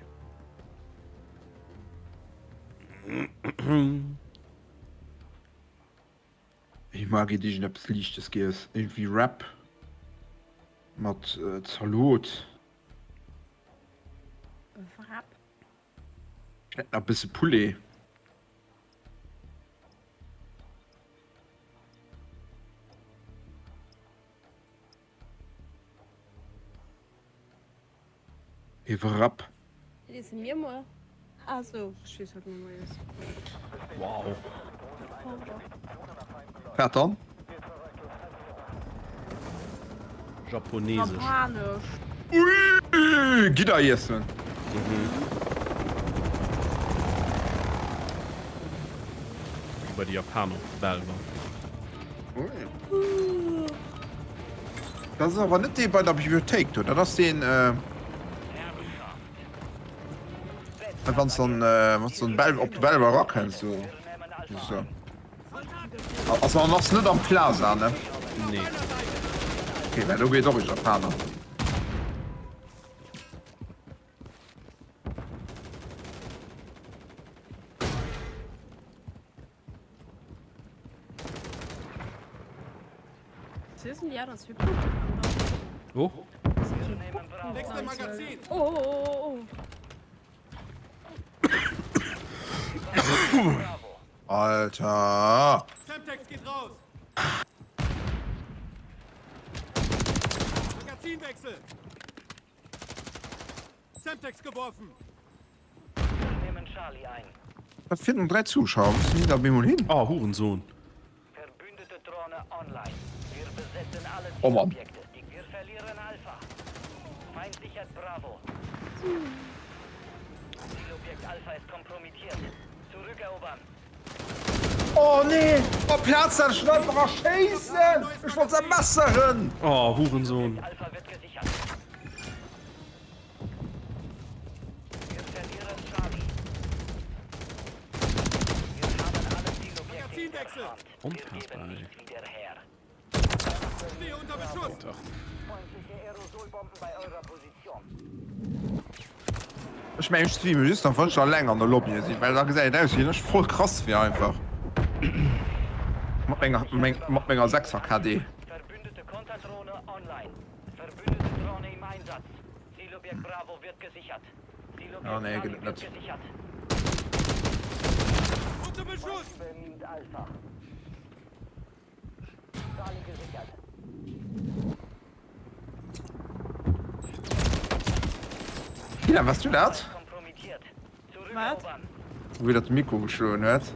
Speaker 11: Ech mag et iergendeppes Liichtes giess, iergendwéi Wrap mat Zalot.
Speaker 13: Wrap?
Speaker 11: Vläit nach e bësse Poulet. E Wrap.
Speaker 13: Lese mir mol. Ah sou, ech weess wat mir moies.
Speaker 1: Wow.
Speaker 11: Wat dann?
Speaker 1: Japonesesch.
Speaker 13: Japanesch.
Speaker 11: Ui, Gidder iessen.
Speaker 1: Mhm. Bei de Japaner selwer.
Speaker 11: Dat ass awer net dee bei der Bibliothéik do, dat ass deen, wann s dann, wann s dann Bel op de Belval erakënns do. So. Also an ass net am Plaza, ne?
Speaker 1: Nee.
Speaker 11: Okay, well do geet och e Japaner.
Speaker 1: Oh.
Speaker 13: Oh, oh, oh.
Speaker 11: Alter.
Speaker 9: Semtex geht raus. Magazinwechsel. Semtex geworfen.
Speaker 11: Dat finden 3 Zuschauer. Wo sinn déi da bemol hin?
Speaker 1: Oh, Hurensohn.
Speaker 11: Oh Mann. Oh nee! Op Plaz dat ech einfach erschéissen! Ech wollt se messeren!
Speaker 1: Oh, Hurensohn. Onfassbar, ey.
Speaker 11: Ech mengen ech streamen just nach wann ech alleng an der Lobby sinn, well da gesäit et aus wéi wann ech voll krass wier einfach mat menger mat menger 6er KD. Ah nee gëtt et net. Gina, wars du dat?
Speaker 13: Wat?
Speaker 11: Wéi dat de Mikro geschloen huet?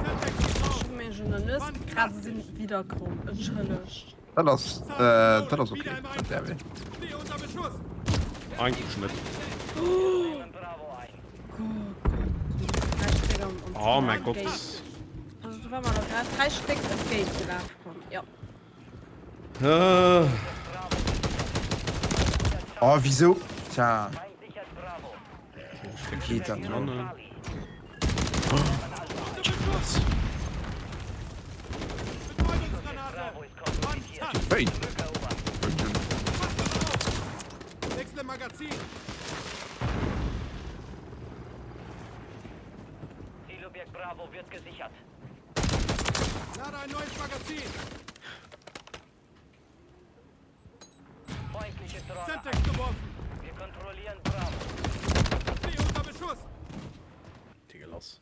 Speaker 13: Ech hu mech un der Nues gekrazt a sinn widderkomm. Entschëllegt.
Speaker 11: Dat ass, dat ass ok, dat däerf een.
Speaker 1: Eigentlech net. Oh mäi Gott.
Speaker 13: Also do war mer elo grad 3 Stéck entgéint gelaf komm, jo.
Speaker 11: Oh wisou? Tja. Wéi geet dat elo? Wéi?
Speaker 8: Zielobjekt Bravo wird gesichert.
Speaker 9: Lade ein neues Magazin.
Speaker 8: Feindliche Drohne.
Speaker 9: Semtex geworfen.
Speaker 8: Wir kontrollieren Bravo.
Speaker 9: Stehe unter Beschuss.
Speaker 1: Digga, lass.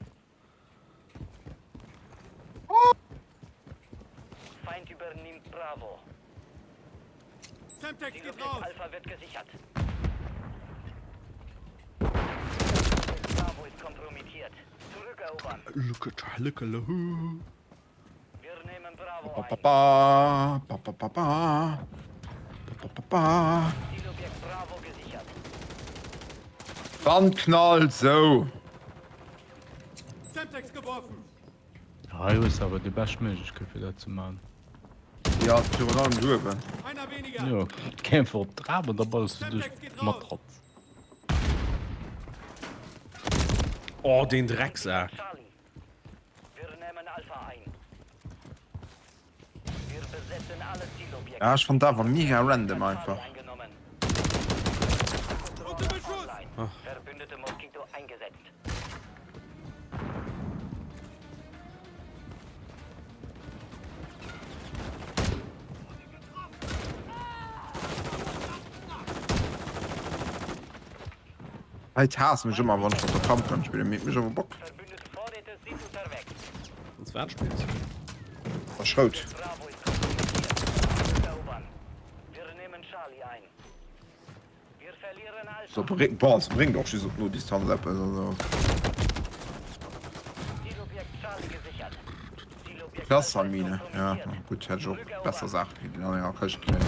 Speaker 8: Feind übernimmt Bravo.
Speaker 9: Semtex geht
Speaker 8: Zielobjekt
Speaker 9: raus.
Speaker 8: Alpha wird gesichert. Bravo ist kompromittiert. Zurückerobern. Wir nehmen Bravo
Speaker 11: Ba,
Speaker 8: ein.
Speaker 11: ba, ba, ba, ba, ba. Ba, ba, ba.
Speaker 8: Zielobjekt Bravo gesichert.
Speaker 11: Wann knallt sou?
Speaker 9: Semtex geworfen.
Speaker 10: Hei hues de awer déi bescht Méiglechkeet fir dat ze man.
Speaker 11: Jo, virun allem do uewen.
Speaker 10: Jo, geh einfach op d'Trap an da ballers du duerch d'Matratz.
Speaker 1: Oh, deen Drecksak.
Speaker 11: Ja, ech fand dat awer mega random einfach. Leit haasse mech ëmmer wann ech mat der Pumpgun spillen, mee et mécht awer Bock.
Speaker 1: Als wat spills du?
Speaker 11: Mat Schrout. So bréngt, boah, se bréngt och just op no Distanz eppes, also. Clustermine, ja, gutt, hätt ech och besser Saache kéinten an enger Këscht kréien.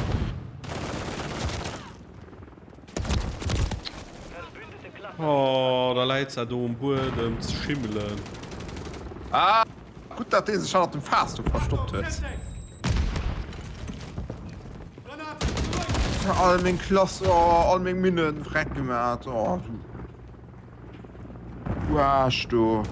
Speaker 1: Oh, da läit se do um Buedem ze schimmelen.
Speaker 11: Ah, gutt, dat dee sech hannert dem Faass do verstoppt huet. All meng Klass, oh, all meng Minnen vreck gemaat, oh, du. Du Aarsch, du.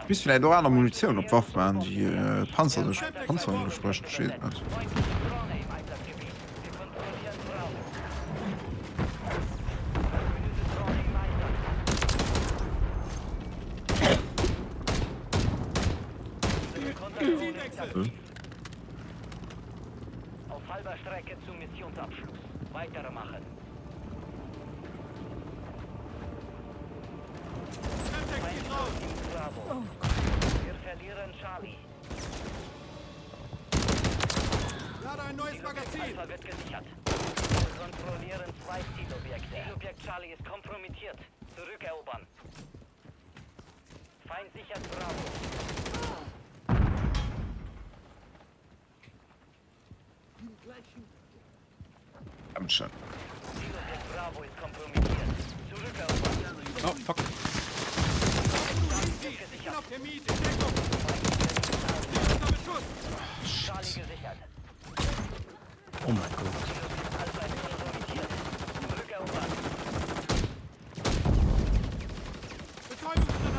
Speaker 11: Misst vläit och aner Munitioun op d'Waff maan, déi Panzer sech, Panzerung gesprécht, ech weess et net.
Speaker 8: Auf halber Strecke zum Missionsabschluss. Weitermachen. Bravo. Wir verlieren Charlie.
Speaker 9: Lade ein neues Magazin.
Speaker 8: Alpha wird gesichert. Wir kontrollieren zwei Zielobjekte. Zielobjekt Charlie ist kompromittiert. Zurückerobern. Feind sichert Bravo.
Speaker 11: Ämmchen.
Speaker 8: Zielobjekt Bravo ist kompromittiert. Zurückerobern.
Speaker 1: Oh, fuck.
Speaker 9: Ich bin auf Termin. In Deckung. Stehe unter Beschuss.
Speaker 8: Charlie gesichert.
Speaker 10: Oh mein Gott.
Speaker 8: Alpha ist kompromittiert. Zurückerobern.
Speaker 9: Betäubungsgranate.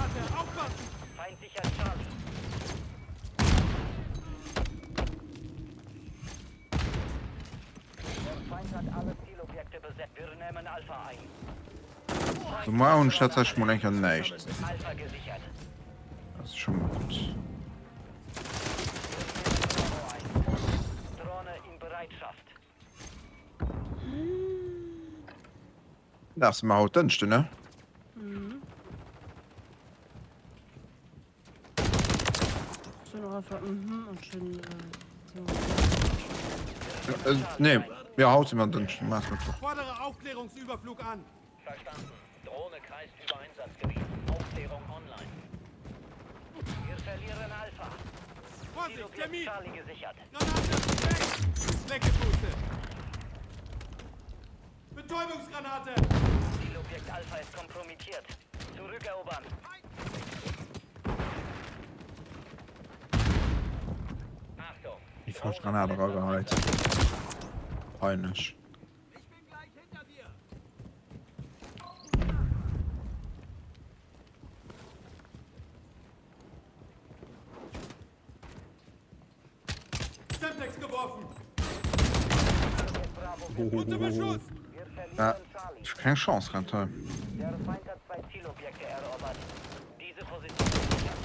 Speaker 11: So mar hunn ech tatsächlech mol eng Kéier näischt. Dat ass scho mol gutt. Dat ass mar haut Dënschden, ne?
Speaker 13: Mhm. So noch einfach mhm und schön äh,
Speaker 11: so. Äh, nee, ja, haut si mer Dënschden, mar ass Mëttwoch.
Speaker 9: Fordere Aufklärungsüberflug an.
Speaker 8: Verstanden. Drohne kreist über Einsatzgebiet. Aufklärung online. Wir verlieren Alpha.
Speaker 9: Vorsicht,
Speaker 8: Zielobjekt
Speaker 9: Termin!
Speaker 8: Charlie gesichert.
Speaker 9: Granate! Weg! Weggepustet! Betäubungsgranate!
Speaker 8: Zielobjekt Alpha ist kompromittiert. Zurückerobern. Achtung!
Speaker 11: Déi falsch Granat erageheit. Peinlech.
Speaker 9: Semtex geworfen! Unter Beschuss!
Speaker 11: Ja, ich hab keng Chance grad hei.
Speaker 8: Der Feind hat zwei Zielobjekte erobert. Diese Position sichern.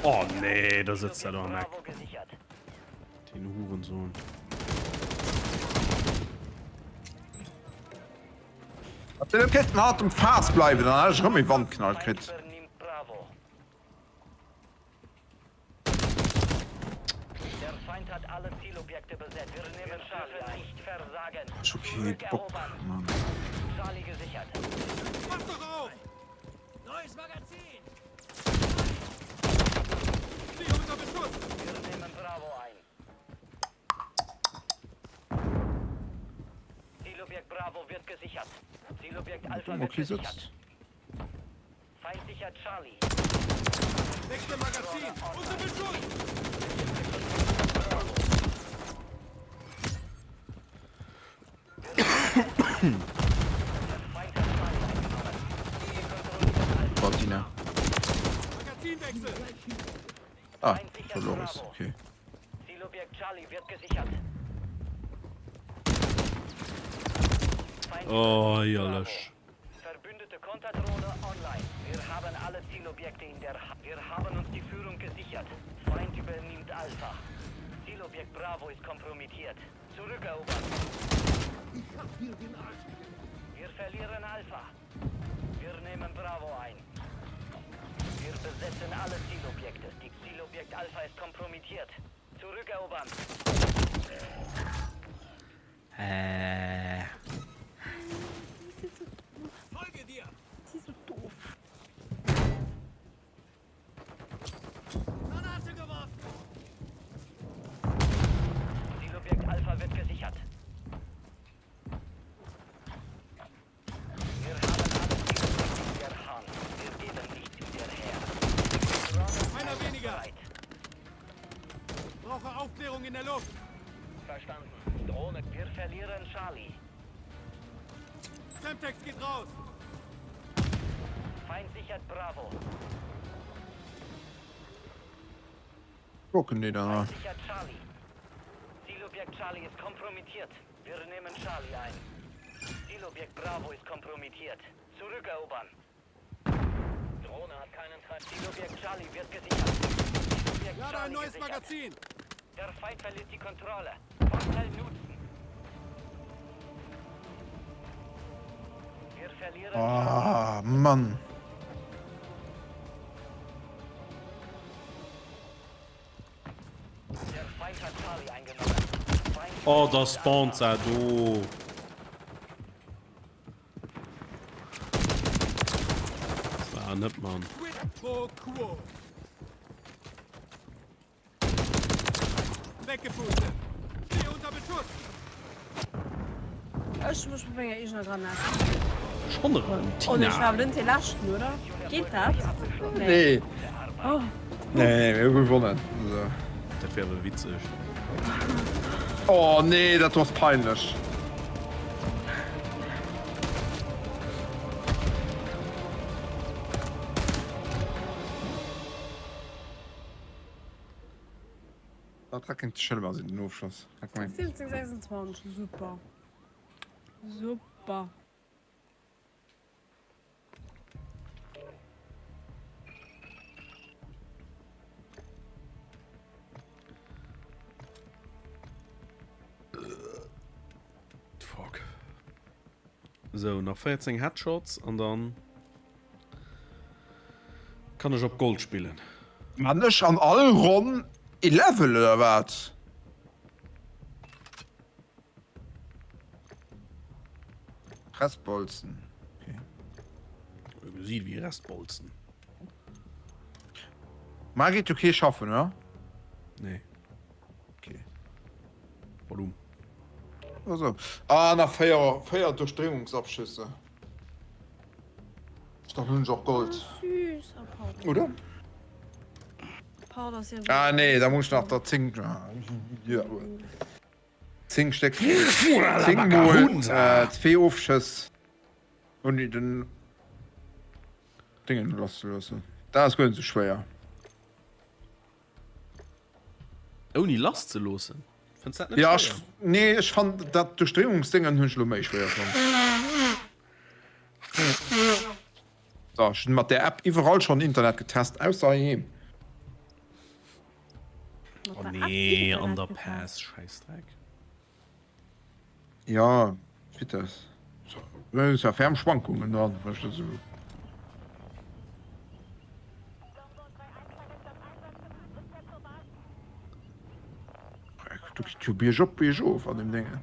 Speaker 1: Oh nee, da sëtzt er do am Eck. Den Hurensohn.
Speaker 11: Wann du kéinten hatt um Faass bleiwen, dann hätt ech erëm ee Wandknall kritt. Ech hu kee Bock, Mann.
Speaker 8: Zielobjekt Bravo wird gesichert. Zielobjekt Alpha
Speaker 11: Dumm,
Speaker 8: wird
Speaker 11: okay,
Speaker 8: gesichert.
Speaker 11: sitzt.
Speaker 8: Feind sichert Charlie.
Speaker 9: Wechsel Magazin! Unter Beschuss!
Speaker 11: Martina.
Speaker 9: Magazinwechsel!
Speaker 11: Ah, Dolores, okay.
Speaker 8: Zielobjekt Charlie wird gesichert.
Speaker 1: Oh, herrlech.
Speaker 8: Verbündete Konterdrohne online. Wir haben alle Zielobjekte in der Ha Wir haben uns die Führung gesichert. Feind übernimmt Alpha. Zielobjekt Bravo ist kompromittiert. Zurückerobern.
Speaker 9: Ich hab dir den Arsch
Speaker 8: Wir verlieren Alpha. Wir nehmen Bravo ein. Wir besetzen alle Zielobjekte. Die Zielobjekt Alpha ist kompromittiert. Zurückerobern.
Speaker 1: Äh.
Speaker 9: Folge dir!
Speaker 13: Sie ist so doof.
Speaker 9: Granate geworfen!
Speaker 8: Zielobjekt Alpha wird gesichert. Wir haben alle Zielobjekte in der Hand. Wir geben nicht wieder her.
Speaker 9: Einer weniger!
Speaker 8: Bereit.
Speaker 9: Brauche Aufklärung in der Luft!
Speaker 8: Verstanden. Drohne. Wir verlieren Charlie.
Speaker 9: Semtex geht raus!
Speaker 8: Feind sichert Bravo.
Speaker 11: Gucken déi da.
Speaker 8: Feind sichert Charlie. Zielobjekt Charlie ist kompromittiert. Wir nehmen Charlie ein. Zielobjekt Bravo ist kompromittiert. Zurückerobern. Drohne hat keinen Treff. Zielobjekt Charlie wird gesichert. Zielobjekt
Speaker 9: Lade ein
Speaker 8: Charlie
Speaker 9: neues
Speaker 8: gesichert.
Speaker 9: Magazin!
Speaker 8: Der Feind verliert die Kontrolle. Vorteil nutzen. Wir verlieren
Speaker 11: Ah, Mann.
Speaker 8: Der Feind hat Charlie eingenommen. Feind
Speaker 1: Oh, da spawnt se do. Das war net, Mann.
Speaker 9: Quid pro quo! Weggepustet! Stehe unter Beschuss!
Speaker 13: Ech muss mat menger eegener Granat.
Speaker 1: Schonn erëm,
Speaker 13: Oh nee, ech
Speaker 1: Tina.
Speaker 13: war awer net dee leschten, oder? Geet dat?
Speaker 11: Nee.
Speaker 13: Oh.
Speaker 11: Nee, mir hu gewonnen. So.
Speaker 1: Dat wär awer witzeg.
Speaker 11: Oh nee, dat do ass peinlech. Dat dat kéint schlëmmer sinn, den Ofschoss.
Speaker 13: 17, 26, super. Super.
Speaker 1: Fuck. Sou, nach 14 Headshots an dann kann ech op Gold spillen.
Speaker 11: Man ech an all Ronn ee Level oder wat? Restbolzen. Okay.
Speaker 1: Gesieht wie Restbolzen.
Speaker 11: Mar geet jo kee schaffen, oder?
Speaker 1: Nee.
Speaker 11: Okay.
Speaker 1: Warum?
Speaker 11: Also. Ah, nach 4, 4 Durchdringungsabschüsse. Dann hunn ech och Gold.
Speaker 13: Oh, süß. Oh, pardon.
Speaker 11: Oder?
Speaker 13: Pardon, ass
Speaker 11: Ah, nee, da muss ich nach der 10. Ja. 10 Stéck. 10 mol äh, zwee Ofschëss. Ouni den Dingen lasszeloossen. Dat ass guer net sou schwéier.
Speaker 1: Ouni lass ze loossen? Fënns dat net
Speaker 11: Ja,
Speaker 1: schwéier?
Speaker 11: ech, nee, ech fann dat Duerchdréngungsdéngen hunn ech elo méi schwéier fonnt. So, ech hunn mat där App iwwerall schonn Internet getest, ausser heiheem.
Speaker 1: Oh nee, Underpass, Schäissdreck.
Speaker 11: Ja, Vitess. So, ist ja ferm Schwankungen dran, weißt du, so. Du kriegst jo Bierg op, Bierg of an dem Dingen.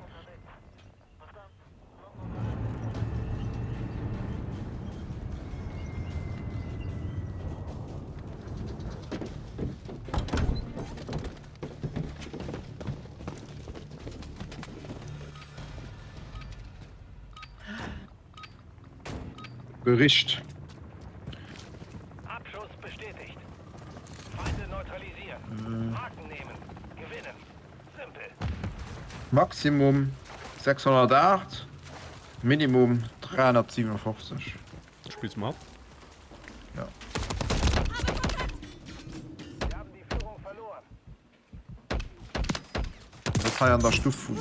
Speaker 11: Bericht.
Speaker 8: Abschuss bestätigt. Feinde neutralisieren. Haken nehmen. Gewinnen. Simpel.
Speaker 11: Maximum 608, Minimum 357.
Speaker 1: Spills mat?
Speaker 11: Ja. Dat hei an der Stuff wou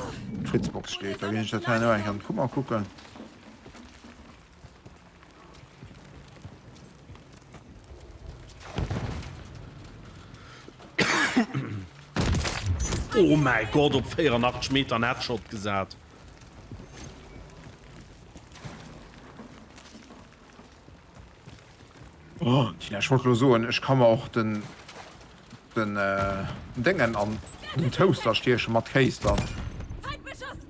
Speaker 11: d'Fritzbox steet, da ginn ech dat hei nach eng Kéier an d'Kummer kucken.
Speaker 1: Oh mäi Gott, op 84 Meter en Headshot gesat.
Speaker 11: Oh, Tina, ech wollt lo soen, ech ka mer och den den äh, Déngen an den Toaster stieche mat Kéis dann.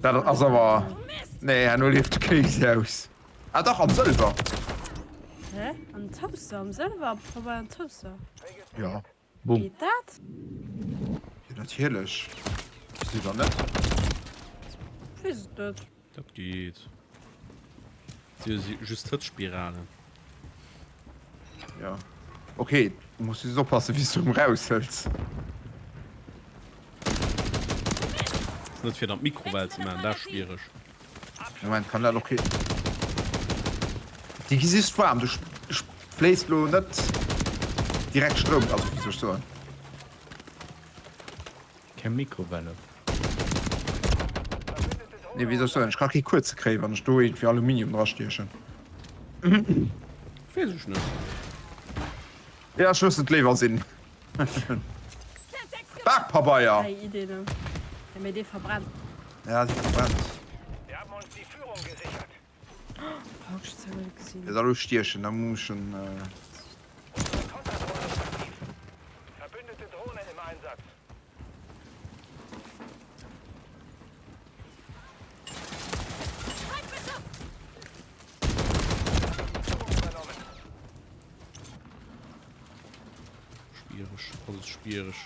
Speaker 11: Dat ass awer nee, herno leeft de Kéis aus. Ah dach, am Sëlwer.
Speaker 13: Hä? Am Toaster? Am Sëlwer? Pabeier an Toaster?
Speaker 11: Ja. Bumm.
Speaker 13: Geet dat?
Speaker 11: Jo, natierlech. Wisou dann net?
Speaker 13: Ech weess et net.
Speaker 1: Dat geet. Si si just Hëtztspiralen.
Speaker 11: Ja. Okay, du muss just oppassen, wéi s du erëm raushëls.
Speaker 1: Ass net fir an d'Mikrowell ze maachen, dat ass schwiereg.
Speaker 11: Moment, kann dat okay. Déi gi just waarm, du fléisst lo net direkt Stroum, also wéi soll ech soen.
Speaker 10: Keng Mikrowelle.
Speaker 11: Nee, wéi soll ech soen, ech ka kee kuerze kréien, wann ech do iergendwéi Aluminium drastiechen.
Speaker 1: Weess ech net.
Speaker 11: Ja, ech loossen et léiwer sinn. Bakpabeier!
Speaker 13: Geil Idee, ne? Ja, mee dee verbrennt.
Speaker 11: Ja, dee verbrennt.
Speaker 13: Oh, ech hues net gesinn.
Speaker 11: Ja, da lo stiechen, da muss ech en.
Speaker 1: Schwierig, alles schwierig.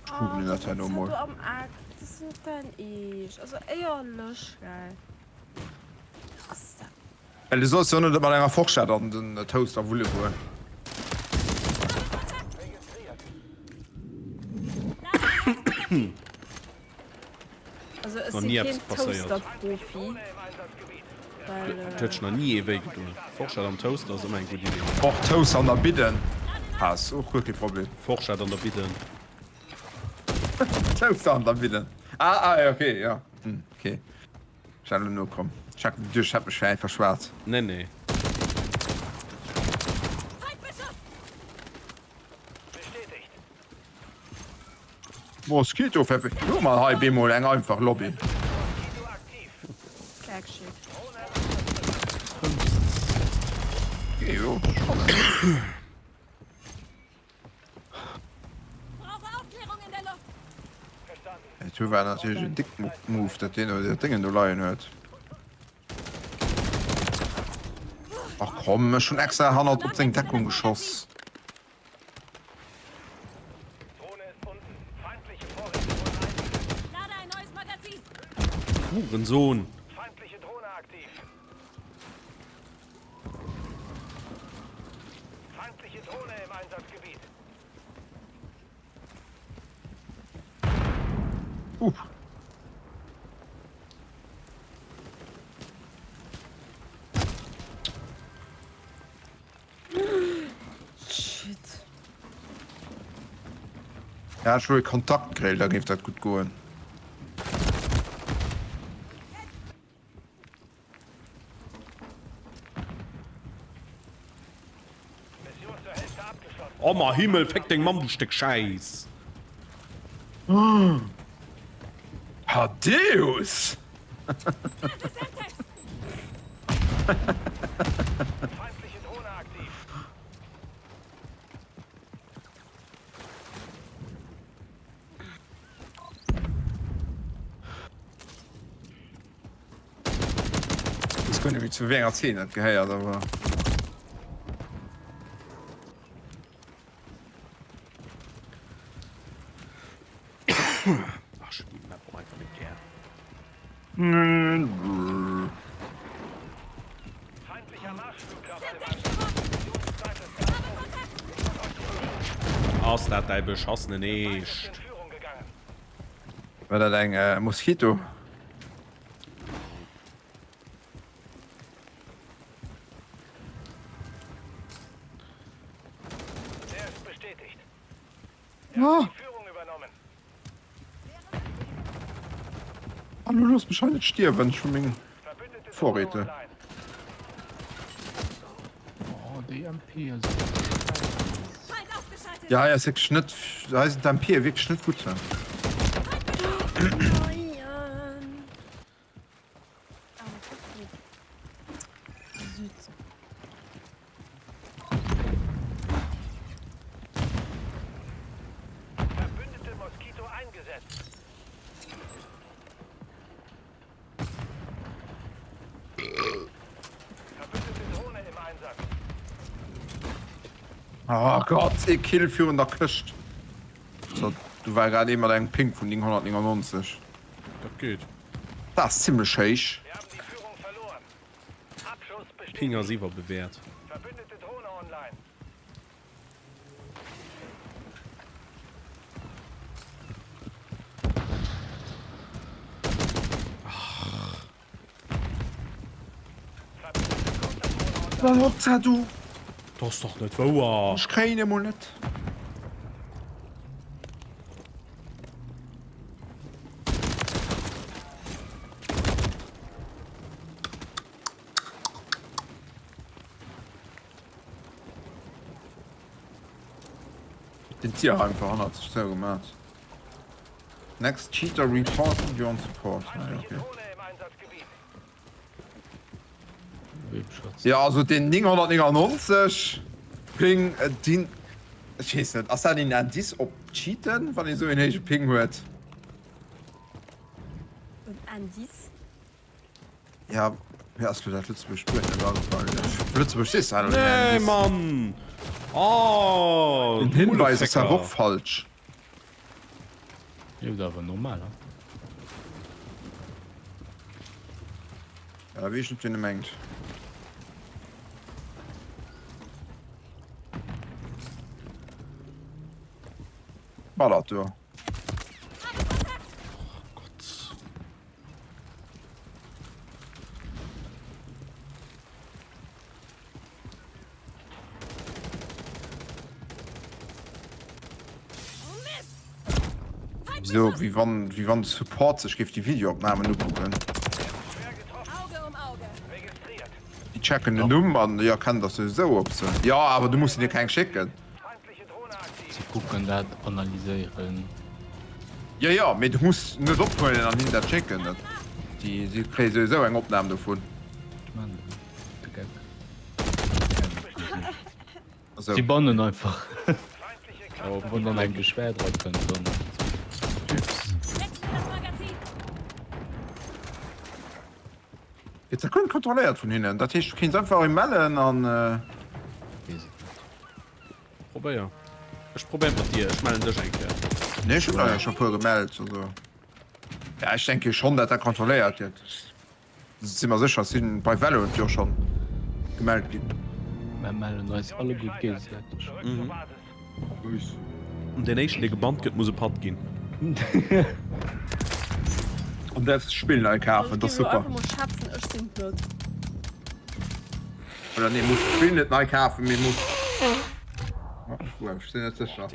Speaker 11: Ech googlen dat herno mol.
Speaker 13: Am Eck, dat ass net dein Eescht. Also éierlech, gell. Ass dat.
Speaker 11: Well du solls jo net mat enger Forschett an den Toaster wulle goen.
Speaker 13: Also ech
Speaker 1: Nach
Speaker 13: si
Speaker 1: ni
Speaker 13: keen
Speaker 1: eppes passéiert.
Speaker 13: Toaster-Profi. Well,
Speaker 1: Et huet sech nach ni ee wéi gedoen. Forschett am Toaster ass ëmmer eng gutt Idee.
Speaker 11: Och Toaster an der Bidden. Pass, och guer kee Problem.
Speaker 1: Forschett an der Bidden.
Speaker 11: Toaster an der Bidden. Ah, ah, okay, ja. Hm, okay. Ech hat elo nokomm. Ech hat geduecht, ech hätt mech vläicht verschwat.
Speaker 1: Nee, nee.
Speaker 11: Mosquito Pfeffer. Hu mal hei bemol eng einfach Lobby. Jo. Et war natierlech en dick Move, dat deen do dat Déngen do leien huet. Ach komm, ech hunn extra hannert op seng Deckung geschoss.
Speaker 1: Hurensohn!
Speaker 11: Uh.
Speaker 13: Shit.
Speaker 11: Ja, ech wëll Kontaktgrill, da géif dat gutt goen.
Speaker 1: Oh ma Himmel, féck deng Mamm, du Stéck Schäiss!
Speaker 11: Hadeus! Ich weess guer net méi zu wéi enger Zeen dat gehéiert, awer.
Speaker 1: Ach, ech hunn déi Map och einfach net gär. Ass dat däi beschassenen Eescht?
Speaker 11: War dat eng Moskito? Ah. Hallo, looss mech hei net stierwen, ech hu meng Vorräte.
Speaker 10: Oh, déi MP ass
Speaker 11: Ja, hei ass wierklech net, hei sinn d'MPe wierklech net gutt. Oh Gott, ee Kill virun der Këscht. So, du war grad ee mat engem Ping vun 999.
Speaker 1: Dat geet.
Speaker 11: Dat ass zimmlech héich.
Speaker 1: Ping ass iwwerbewäert.
Speaker 11: Wat du?
Speaker 1: Dat ass dach net wouer!
Speaker 11: Ech kréien emol net. Den Tier einfach hannert sech zou gemaat. Next cheater report you on support. Ah, ja, okay. Ja also den 999 Ping äh, den ech weess net ass dat een Indice op Cheaten wann ee sou een héije Ping huet?
Speaker 13: En Indice?
Speaker 11: Ja, mir ass lo dat lëtzebuergescht Wuert net agefall. Op Lëtzebuergesch sees du dat
Speaker 1: Nee,
Speaker 11: Indice.
Speaker 1: Mann! Oh,
Speaker 11: Den Hinweis ass awer och falsch.
Speaker 10: Jo, dat awer normal, hein?
Speaker 11: Ja, weess net, wien e mengt. Ballert do.
Speaker 1: Oh Gott.
Speaker 11: Wieso, wéi wann, wéi wann de Support sech géif déi Videoopnamen ukucken. Déi checken den Numm an déi erkennen dat souwisou ob se. Jo, awer du muss hinne keng schécken.
Speaker 10: Se kucken dat, analyséieren.
Speaker 11: Jo, jo, mee du muss net ophuelen an hinnen dat schécken. Dat, déi, si kréie souwisou eng Opnam dovun.
Speaker 10: Ech maachen de Geck. Si bannen einfach. Wann dann eng Beschwerd erakënnt, dann. Ups.
Speaker 11: Gëtt dat guer net kontrolléiert vun hinnen? Dat heescht, du kéints einfach ee mellen an.
Speaker 10: Weess et net.
Speaker 1: Probéier. Ech probéier mat dir, ech mellen dech eng Kéier.
Speaker 11: Nee, ech hunn der jo scho puer gemellt, also. Ja, ech denke schonn, dat dat kontrolléiert gëtt. Si mer sécher, si bei Valorant jo schonn gemellt ginn.
Speaker 10: Mer mellen eis alleguer géigesäiteg.
Speaker 1: An deen éischten dee gebannt gëtt muss e Patt ginn.
Speaker 11: An däerfs d'Spill nei kafen, dat ass super.
Speaker 13: Einfach mol schätzen, ech sinn et net.
Speaker 11: Oder nee, muss d'Spill net nei kafen, mee muss. Ech sinn net sécher.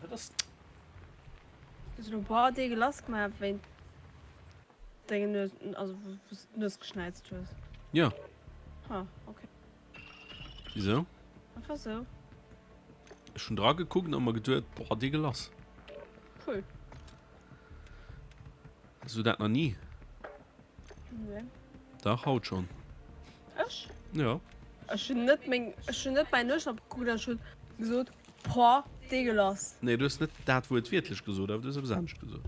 Speaker 1: Wat ass.
Speaker 13: Hues elo e paar Deeg lass gemaach wéint dengen Nues, also wous d'Nues geschnäizt hues?
Speaker 1: Jo.
Speaker 13: Ah, okay.
Speaker 1: Wisou?
Speaker 13: Einfach sou.
Speaker 1: Ech hun dra gekuckt an mer geduet, boah, déi gelass.
Speaker 13: Cool.
Speaker 1: Hues du dat nach ni?
Speaker 13: Nee.
Speaker 1: Dach, haut schon.
Speaker 13: Ech?
Speaker 1: Ja.
Speaker 13: Ech hun net meng, ech hun net mäin Nueschnapp gekuckt an ech hun gesot, Boah, deegelass.
Speaker 1: Nee, du hues net dat Wuert wiertlech gesot, awer du hues eppes anescht gesot.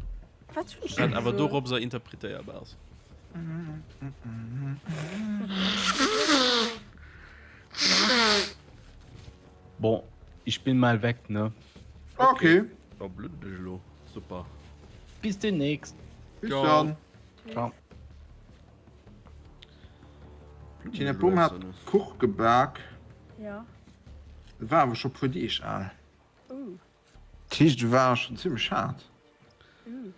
Speaker 13: Wat hunn ech denn
Speaker 1: Wat awer
Speaker 13: gesot?
Speaker 1: doropser interpretéierbar ass.
Speaker 10: Bon, ich bin mal weg, ne?
Speaker 11: Okay.
Speaker 1: Da bludden ech elo. Super.
Speaker 10: Bis demnächst.
Speaker 11: Bis
Speaker 1: Ciao.
Speaker 11: dann.
Speaker 10: Ciao.
Speaker 11: D'Tina Boom hat Kuch gebak.
Speaker 13: Ja.
Speaker 11: E war awer scho puer Deeg al.
Speaker 13: Uh.
Speaker 11: Dat heescht, e war schonn zimmlech haart.
Speaker 13: Uh.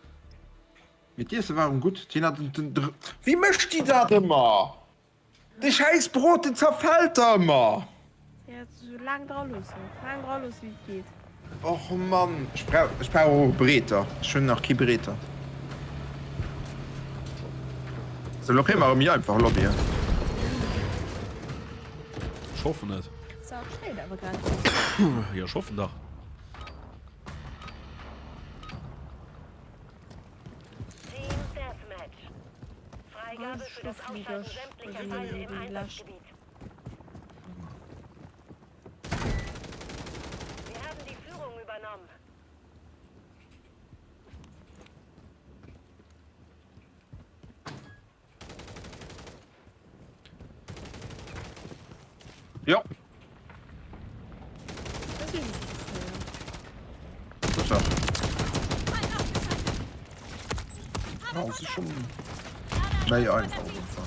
Speaker 11: Mee d'Iesse war erëm gutt. D'Tina, den, den, den, wéi mécht déi dat ëmmer? Dee schäiss Brot, deen zerfält der ëmmer.
Speaker 13: Ja, sou laang dra loossen, laang dra loossen wéi et geet.
Speaker 11: Och Mann, ech brauch, ech brauch och e Breeter. Ech hunn nach kee Breeter. Sou, lo kréie mer erëm méi einfach Lobbyen.
Speaker 1: Ech hoffen et.
Speaker 13: So, schneit awer grad.
Speaker 1: Jo, ech hoffen dach.
Speaker 8: Team Deathmatch. Freigabe für das Ausschalten sämtlicher Feinde im Einsatzgebiet. Wir haben die Führung übernommen.
Speaker 11: Jo. Sécher. Ja, ass schon méi einfach op jeden Fall.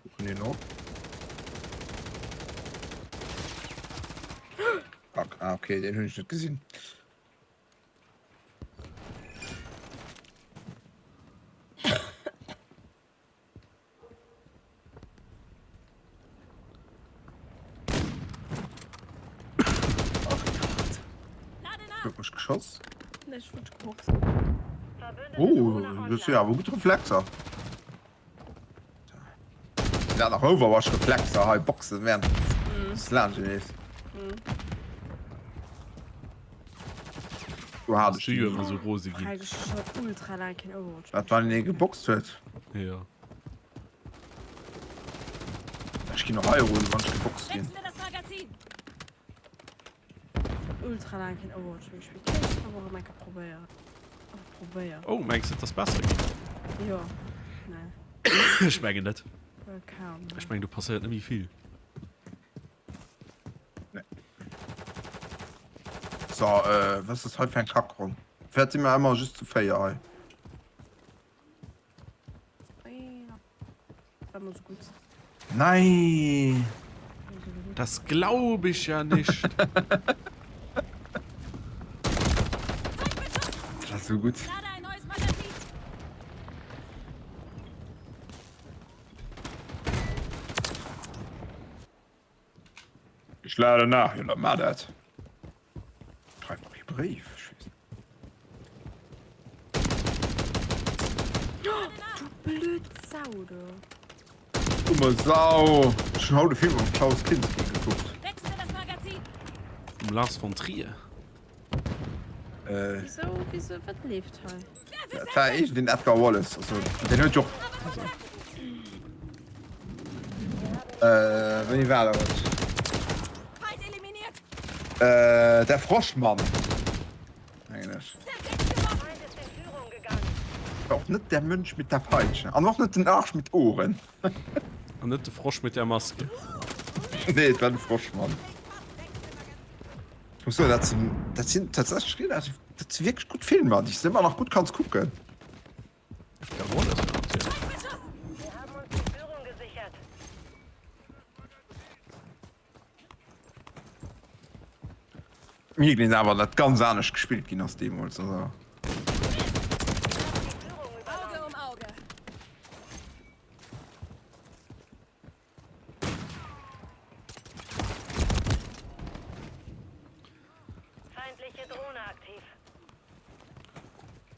Speaker 11: Suchen den op. Fuck, ah, okay, den hunn ech net gesinn. Huet mech geschoss.
Speaker 13: Nee, ech wollt geboxt.
Speaker 11: Oh, du hues jo awer gutt Reflexer. Dat nach Overwatch Reflexer hei boxen während des Langenees. Du hat ech
Speaker 1: Du jo ëmmer sou rose ginn.
Speaker 13: Frag, ech schon ultra laang keen Overwatch.
Speaker 11: Dat wann ee geboxt huet.
Speaker 1: Ja.
Speaker 11: Ech ginn och hei rose wann ech geboxt ginn.
Speaker 7: Wechsle das Magazin!
Speaker 13: Ultra laang keen Overwatch méi gespillt. Kéint ech awer erëm eng Kéier probéieren. Awer probéieren.
Speaker 1: Oh, mengs de et ass besser ginn?
Speaker 13: Jo. Nee.
Speaker 1: Ech mengen net.
Speaker 13: Äh, kaum.
Speaker 1: Ech mengen do passéiert net méi vill.
Speaker 11: Nee. So, äh, was ass hei fir eng Kackronn? Firwat si mer ëmmer just zu 4 hei? Nei!
Speaker 1: Das glaub ich ja nicht!
Speaker 11: Das ass sou gutt. Ech laden nach, jo da mar dat. Schreif nach ee Bréif, ech weess net.
Speaker 13: Du blöd Sau, du.
Speaker 11: Dumme Sau. Ech hunn haut e Film mam Klaus Kinski gekuckt.
Speaker 1: Vum Lars von Trier.
Speaker 11: Äh.
Speaker 13: Wieso, wieso, wat leeft hei?
Speaker 11: Dat war iergend een Edgar Wallace, also deen huet jo och. Äh, wéini war dat? Äh, der Froschmann. Mengen ech. War och net der Mönch mit der Peitsche. An och net den Arsch mit Ohren.
Speaker 1: An net de Frosch mit der Maske.
Speaker 11: Nee, et war de Froschmann. Ech muss soen, dat sinn, dat sinn tatsächlech relativ, dat si wierklech gutt Filmer, déi s de ëmmer nach gutt kanns kucken. Mierkt een awer, dat ganz anescht gespillt ginn ass deemools, also.
Speaker 7: Auge um Auge.
Speaker 8: Feindliche Drohne aktiv.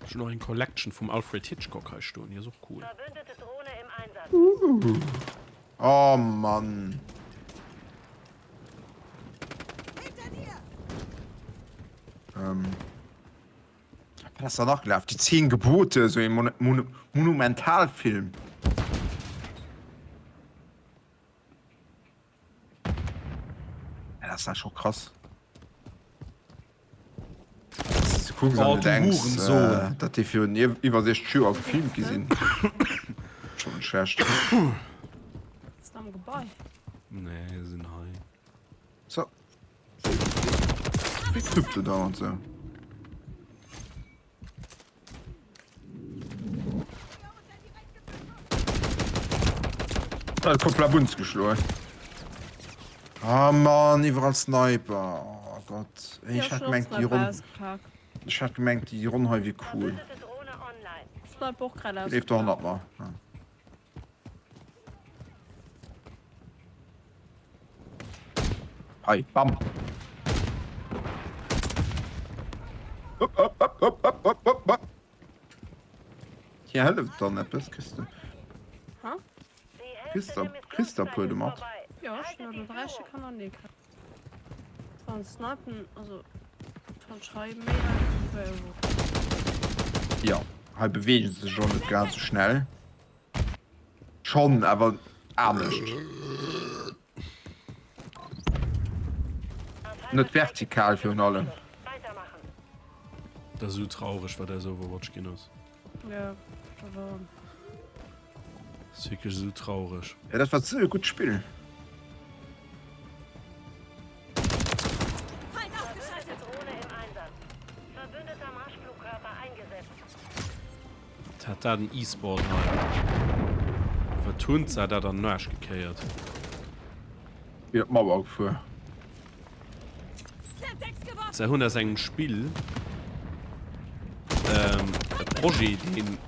Speaker 1: Ech hunn och eng Collection vum Alfred Hitchcock hei stoen, déi ass och cool.
Speaker 8: Verbündete Drohne im Einsatz.
Speaker 11: Uh. Oh Mann. Ähm. Wat ass da nach gelaf? Die 10 Gebote, sou ee Monumentalfilm. Ja, das war schon krass. Du kucks an
Speaker 1: Oh,
Speaker 11: du
Speaker 1: du
Speaker 11: denkst,
Speaker 1: Hurensohn.
Speaker 11: äh, dat déi virun iwwer 60 Joer gefilmt gi sinn. Schon net schlecht.
Speaker 13: Ist am Gebai.
Speaker 1: Nee, sinn hei.
Speaker 11: So. Wéi knuppt et dauernd sou? Ah, kommt Labunz geschloen. Ah Mann, iwwerall Sniper. Oh Gott. Ey, ich hat gemengt, die Ronn. Ich hat gemengt, die Ronn hei wier cool.
Speaker 13: Sniper och grad
Speaker 11: Leeft doch 100 mal. Ja. Hei, bam. Hopp, hopp, hopp, hopp, hopp, hopp, hopp, hopp. Hier hëlleft dann eppes, kriss du.
Speaker 13: Ha?
Speaker 11: Kriss der, kriss der puer domat.
Speaker 13: Ja, ech hunn der 3 Stéck hannerneek. Wann snipen, also wann schreiben méi einfach wéi bei Overwatch.
Speaker 11: Ja, hei beweegen se sech och net grad sou schnell. Schonn, awer anescht. Net vertikal virun allem.
Speaker 1: Dat ass esou traureg wat aus Overwatch ginn ass.
Speaker 13: Ja, awer.
Speaker 1: Ass wierklech esou traureg.
Speaker 11: Ja, dat war sou e gutt Spill.
Speaker 7: Feind ausgeschaltet.
Speaker 8: Drohne im Einsatz. Verbündeter Marschflugkörper eingesetzt.
Speaker 1: Hat dat en E-Sport hei? Wat hunn se dat an den Aarsch gekéiert?
Speaker 11: Wéi op d'Mauer gefuer.
Speaker 1: Se hunn aus engem Spill e Projet,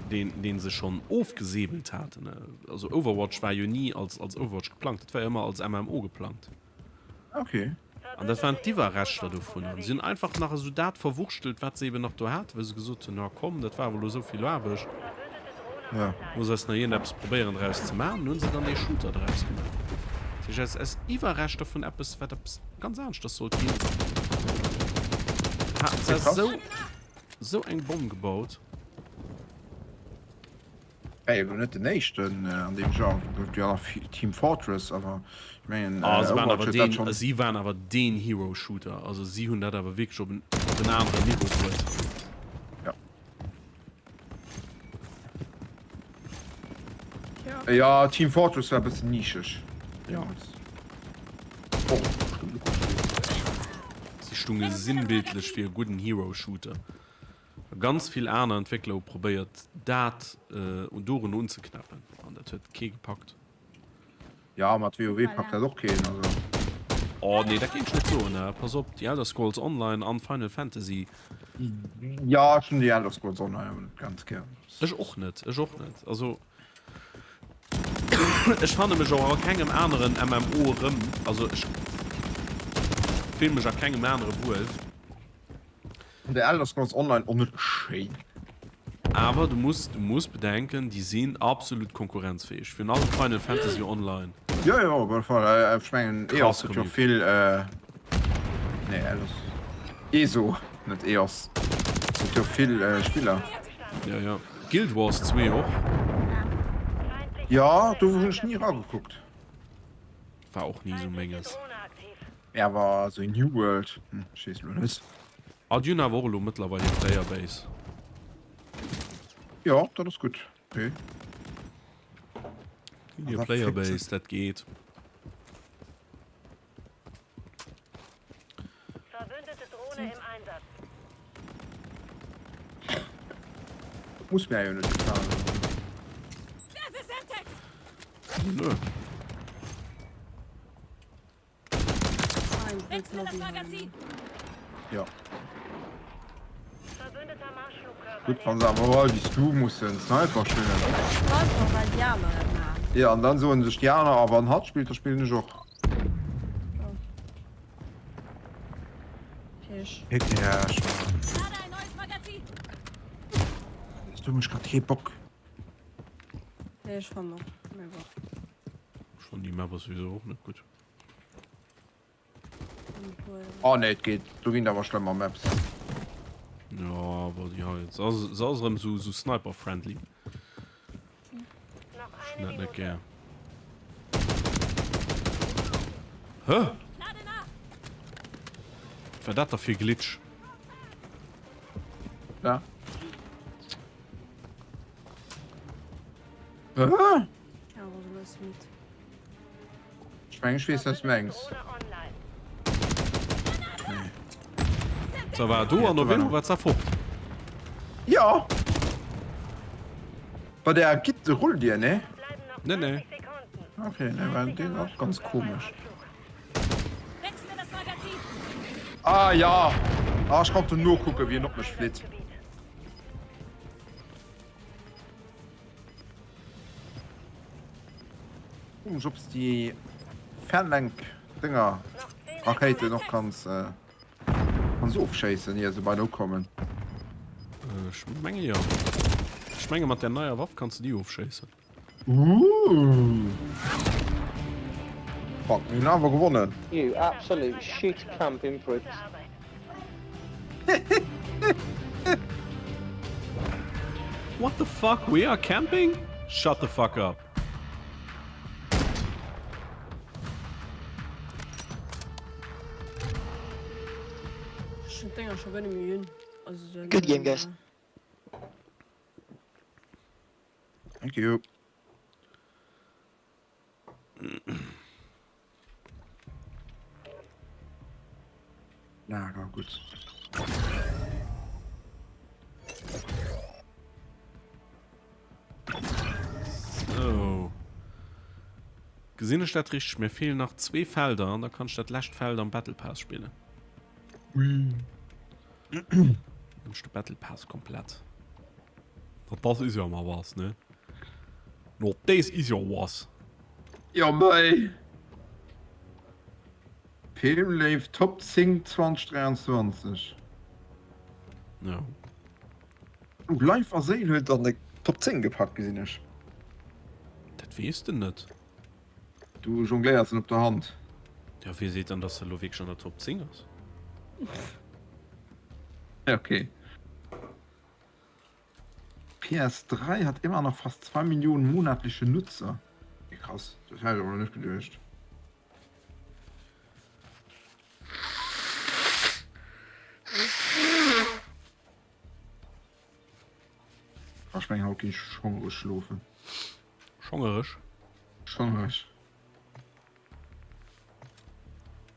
Speaker 1: deen, deen se schonn ofgesäbelt haten. Also Overwatch war jo ni als, als Overwatch geplangt, dat war jo ëmmer als MMO geplangt.
Speaker 11: Okay.
Speaker 1: An dat waren d'Iwwerreschter dovun. An si hunn einfach nach esou dat verwurschtelt, wat se eben nach do haten, wou se gesot hunn, Na komm, dat war awer elo esou vill Aarbecht,
Speaker 11: Ja.
Speaker 1: looss eis nach iergendeppes probéieren draus ze maachen. An hunn se dann dee Shooter draus gemaach. Dat heescht, aus, aus Iwwerreschter vun eppes, wat eppes ganz aneschters sollt ginn, haten se esou, esou eng Bomm gebaut.
Speaker 11: War jo lo net den éischten an deem Genre, gouf jo nach Team Fortress, awer ech mengen
Speaker 1: Ah, se waren
Speaker 11: Overwatch
Speaker 1: awer
Speaker 11: huet dat
Speaker 1: deen,
Speaker 11: schonn.
Speaker 1: si waren awer deen Hero Shooter, also si hunn dat awer wierklech op en, op en aneren Niveau bruet.
Speaker 11: Ja. Ja, Team Fortress war e bëssen nischeg deemools. Och bestëmmt e gutt Spill.
Speaker 1: Si stunge sinnbildlech fir e gudden Hero Shooter. Ganz vill aner Entwéckler hu probéiert dat dorun unzeknäppen an dat huet kee gepackt.
Speaker 11: Ja, mat WoW packt dat och keen, also.
Speaker 1: Oh nee, dat géing ech net soen. Pass op, The Elder Scrolls Online an Final Fantasy.
Speaker 11: Ja, ech hunn The Elder Scrolls Online awer net ganz gär.
Speaker 1: Ech och net, ech och net. Also Ech fanne mech och a kengem aneren MMO erëm. Also ech. fillen mech a kengem anere wuel.
Speaker 11: An der Elder Scrolls Online och net schéin.
Speaker 1: Awer du muss, du muss bedenken, déi sinn absolut konkurrenzfähig. Virun allem Final Fantasy Online.
Speaker 11: Jo, jo, op alle Fall. Ech mengen,
Speaker 1: Krass
Speaker 11: EOS huet jo
Speaker 1: Community.
Speaker 11: vill, nee, Elder, ESO, net EOS, huet jo vill Spiller.
Speaker 1: Jo, jo. Guild Wars 2 och.
Speaker 11: Jo, do hunn ech ni eragekuckt.
Speaker 1: War och ni sou menges.
Speaker 11: Mee awer sou New World, hm, ech weess elo net.
Speaker 1: Ah, déi hunn awer och elo mëttlerweil hir Playerbase.
Speaker 11: Jo, dat ass gutt. Okay.
Speaker 1: Hir Playerbase, dat geet.
Speaker 8: Verbündete Drohne im Einsatz.
Speaker 11: Muss mir jo net gefalen.
Speaker 1: Nö.
Speaker 7: Wechsle das Magazin.
Speaker 11: Ja. Gutt, wann se awer all wéi s du mussen Sniper spillen.
Speaker 13: Sniper, well déi aner dat maachen.
Speaker 11: Ja, an dann soen sech déi aner, a wann hatt spillt, da spillen ech och. Du mech grad kee Bock.
Speaker 13: Nee, ech fannen och, mee bon.
Speaker 1: Ech fannen déi Map ass souwisou och net gutt.
Speaker 11: Oh nee, et geet, do ginn et awer schlëmmer Maps.
Speaker 1: Jo, awer déi hei, se ass, se ass erëm sou, sou sniper-friendly. Ech hunn dat net gär. Hä? Wat war dat da fir e Glitch?
Speaker 11: Ja. Hä? Ech mengen ech weess wat s mengs.
Speaker 1: Se war do an op eemol war se fort.
Speaker 11: Jo! Bei der Gitt Rulldier, nee?
Speaker 1: Nee, nee.
Speaker 11: Okay, nee, well deen ass ganz komesch. Ah ja! Ah, ech konnt nokucken, wéi en op mech flitt. Froe mech obs déi Fernlenk Dénger Rakéiten och kanns kanns ofschéissen ier se bei der ukommen.
Speaker 1: Ech menge jo. Ech menge mat där neier Waff kanns de déi ofschéissen.
Speaker 11: Ooh. Fuck, mir hunn awer gewonnen.
Speaker 14: You absolute shit camping pricks.
Speaker 1: What the fuck, we are camping? Shut the fuck up.
Speaker 13: Ech hunn d'Dénger scho guer net méi un. Also den,
Speaker 15: Good game, guys.
Speaker 11: Thank you. Lager, gutt.
Speaker 1: So. Gesinn ech dat richteg? Mir feelen nach zwee Felder an da kann ech dat lescht Feld am Battle Pass spillen.
Speaker 11: Ui.
Speaker 1: Dann ech de Battle Pass komplett. Dat das is jo mal was, ne? No, des is jo was.
Speaker 11: Jo mei! Filmléiw Top 10 2023.
Speaker 1: Jo.
Speaker 11: Oh, Leif a Séil huet an de Top 10 gepackt, gesinn ech.
Speaker 1: Dat weess de net.
Speaker 11: Du jongléiers en op der Hand.
Speaker 1: Jo, wie seet dann, dass se elo wierklech an der Top 10 ass?
Speaker 11: Ja, okay. PS3 hat immer noch fast 2 Millionen monatliche Nutzer. Okay, krass, dat hat ech awer net geduecht. Ech mengen haut ginn ech schongereg schlofen.
Speaker 1: Schongereg?
Speaker 11: Schongereg.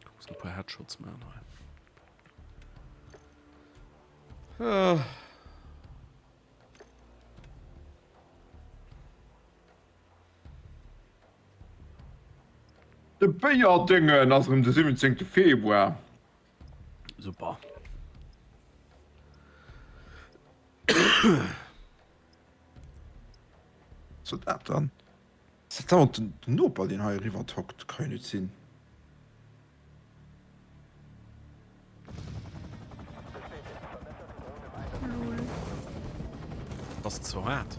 Speaker 1: Ich muss ein paar Headshots machen. Ah.
Speaker 11: De Béierdéngen ass erëm de 17. Februar.
Speaker 1: Super.
Speaker 11: So dat dann. Ass dat dauernd den Noper deen hei eriwwer tockt? Kann jo net sinn.
Speaker 1: Ass ze haart.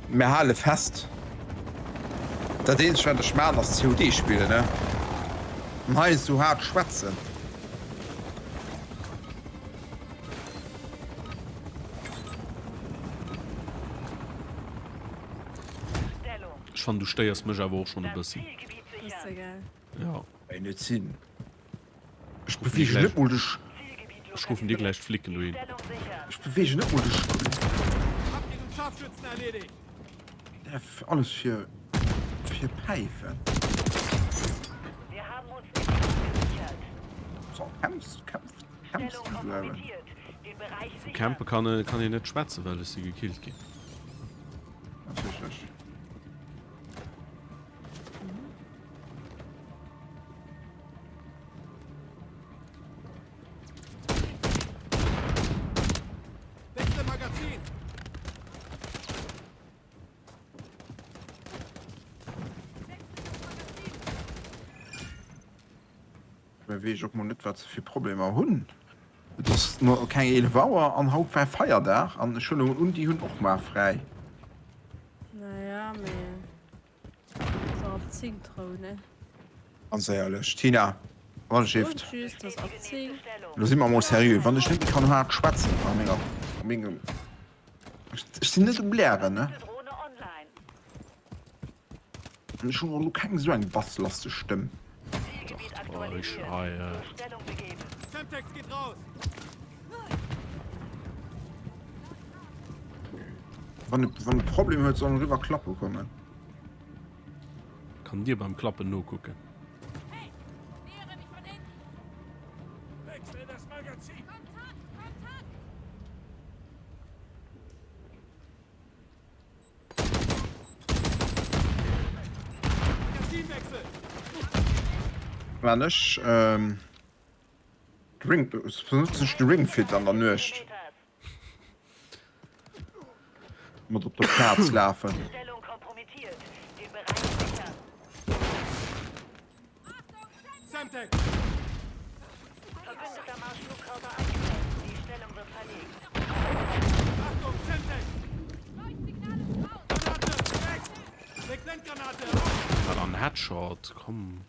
Speaker 11: Mir hale fest, dat eenzegt wat ech maan ass COD spillen ne an hei esou haart schwätzen.
Speaker 1: Ech fannen du stéiers mech awer och schon e bëssi. Jo.
Speaker 11: Ey net sinn. Ech beweegen net mol de Sch.
Speaker 1: Ech ruffen dir gläich d'Flicken dohin.
Speaker 11: Ech beweegen net mol de Stull. Alles fir fir Päifen. So, kämpfst, kämpfst, kämpfst du awer.
Speaker 1: Vu campe kann kann een net schwätzen, well ech si gekillt ginn.
Speaker 11: Natierlech. Mä weess ech och mol net wat se fir Problemer hunn. Et ass no keng 11 Auer an haut war Feierdag an ech huelen emol un déi hunn och mar fräi.
Speaker 13: Naja, mee ass och ab 10 d'Rou, ne?
Speaker 11: Ganz éierlech Tina, wann ech
Speaker 13: Soen just, dass ab 10.
Speaker 11: Lo si mer mol seriö, wann ech net méi kann haart schwätzen a menger, a mengem, ech sinn net um Blären, ne? An ech hunn och elo keng esou eng basslasteg Stëmm. Wann e wann e Problem huet, soll en eriwwer klappe kommen.
Speaker 1: Kann dir beim Klappen nokucken.
Speaker 11: Wann ech ähm, Ring, benutze ech de Ring Fit an der Nuecht. Mat op der Plaz lafen.
Speaker 1: Wat an Headshot, komm.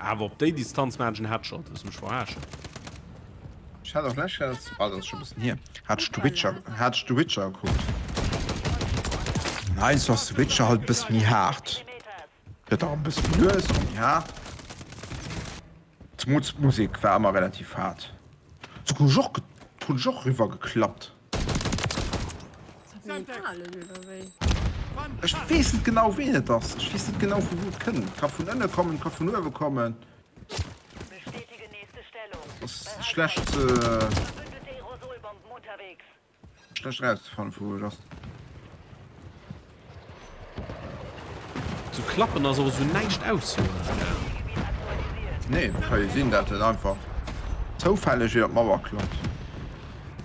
Speaker 1: Awer op déi Distanz maan ech en Headshot, wëlls mech verarschen?
Speaker 11: Ech hat och lech, ah dat ass scho bëssen hier, hat ech The Witcher, hat ech The Witcher gekuckt. An heiansdo ass The Witcher halt e bësse méi haart. Gëtt och e bësse méi lues, och méi haart. Zemools d'Musek war ëmmer relativ haart. Sou hunn ech och, hunn ech och eriwwer geklappt. Ech weess net genau ween et ass. Ech weess net genau vu wou et kënnt. Et ka vun ënne kommen, et ka vun uewe kommen. Et ass schlecht ze schlecht erauszefannen vu wou et ass.
Speaker 1: Sou klappen ass och esou näischt aussoen.
Speaker 11: Nee, et ka jo sinn dat et einfach zoufälleg iwwer d'Mauer klappt.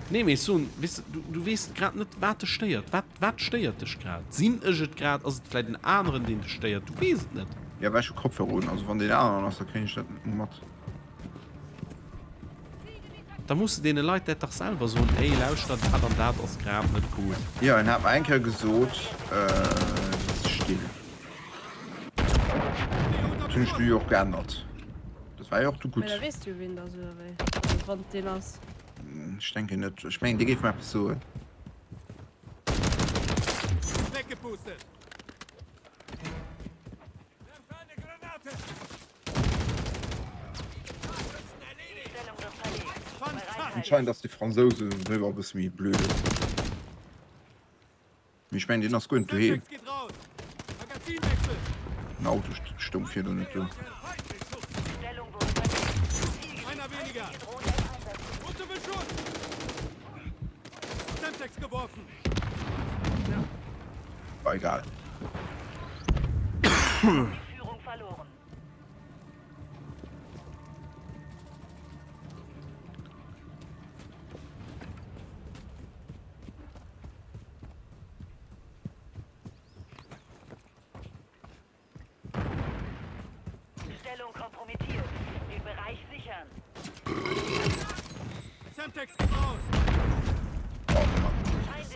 Speaker 1: Nee mee ech soen, weess de, du, du weess grad net wat dech stéiert. Wat, wat stéiert dech grad? Sinn ech et grad? Ass et vläit en aneren deen dech stéiert? Du weess et net.
Speaker 11: Jo, well ech hu Kopfhörer un, also wann deen aneren ass, da kréien ech dat net mat.
Speaker 1: Da muss de deene Leit dat dach selwer soen, Ey, lauschter, dat an dat ass grad net gutt.
Speaker 11: Jo, en hat mer eng Kéier gesot, si ze still. Dat hunn ech du jo och geännert. Dat war jo och du
Speaker 13: Mee
Speaker 11: gutt.
Speaker 13: da weess du jo, wien et ass, oder wéi? Also wann et deen ass.
Speaker 11: Ech denken net. Ech mengen, dee géif mer eppes soen. Anscheinend ass de Fransouse selwer e bësse méi blöde. Mee ech mengen deen ass guer net doheem. Den Auto stoung virdrun net do. War egal.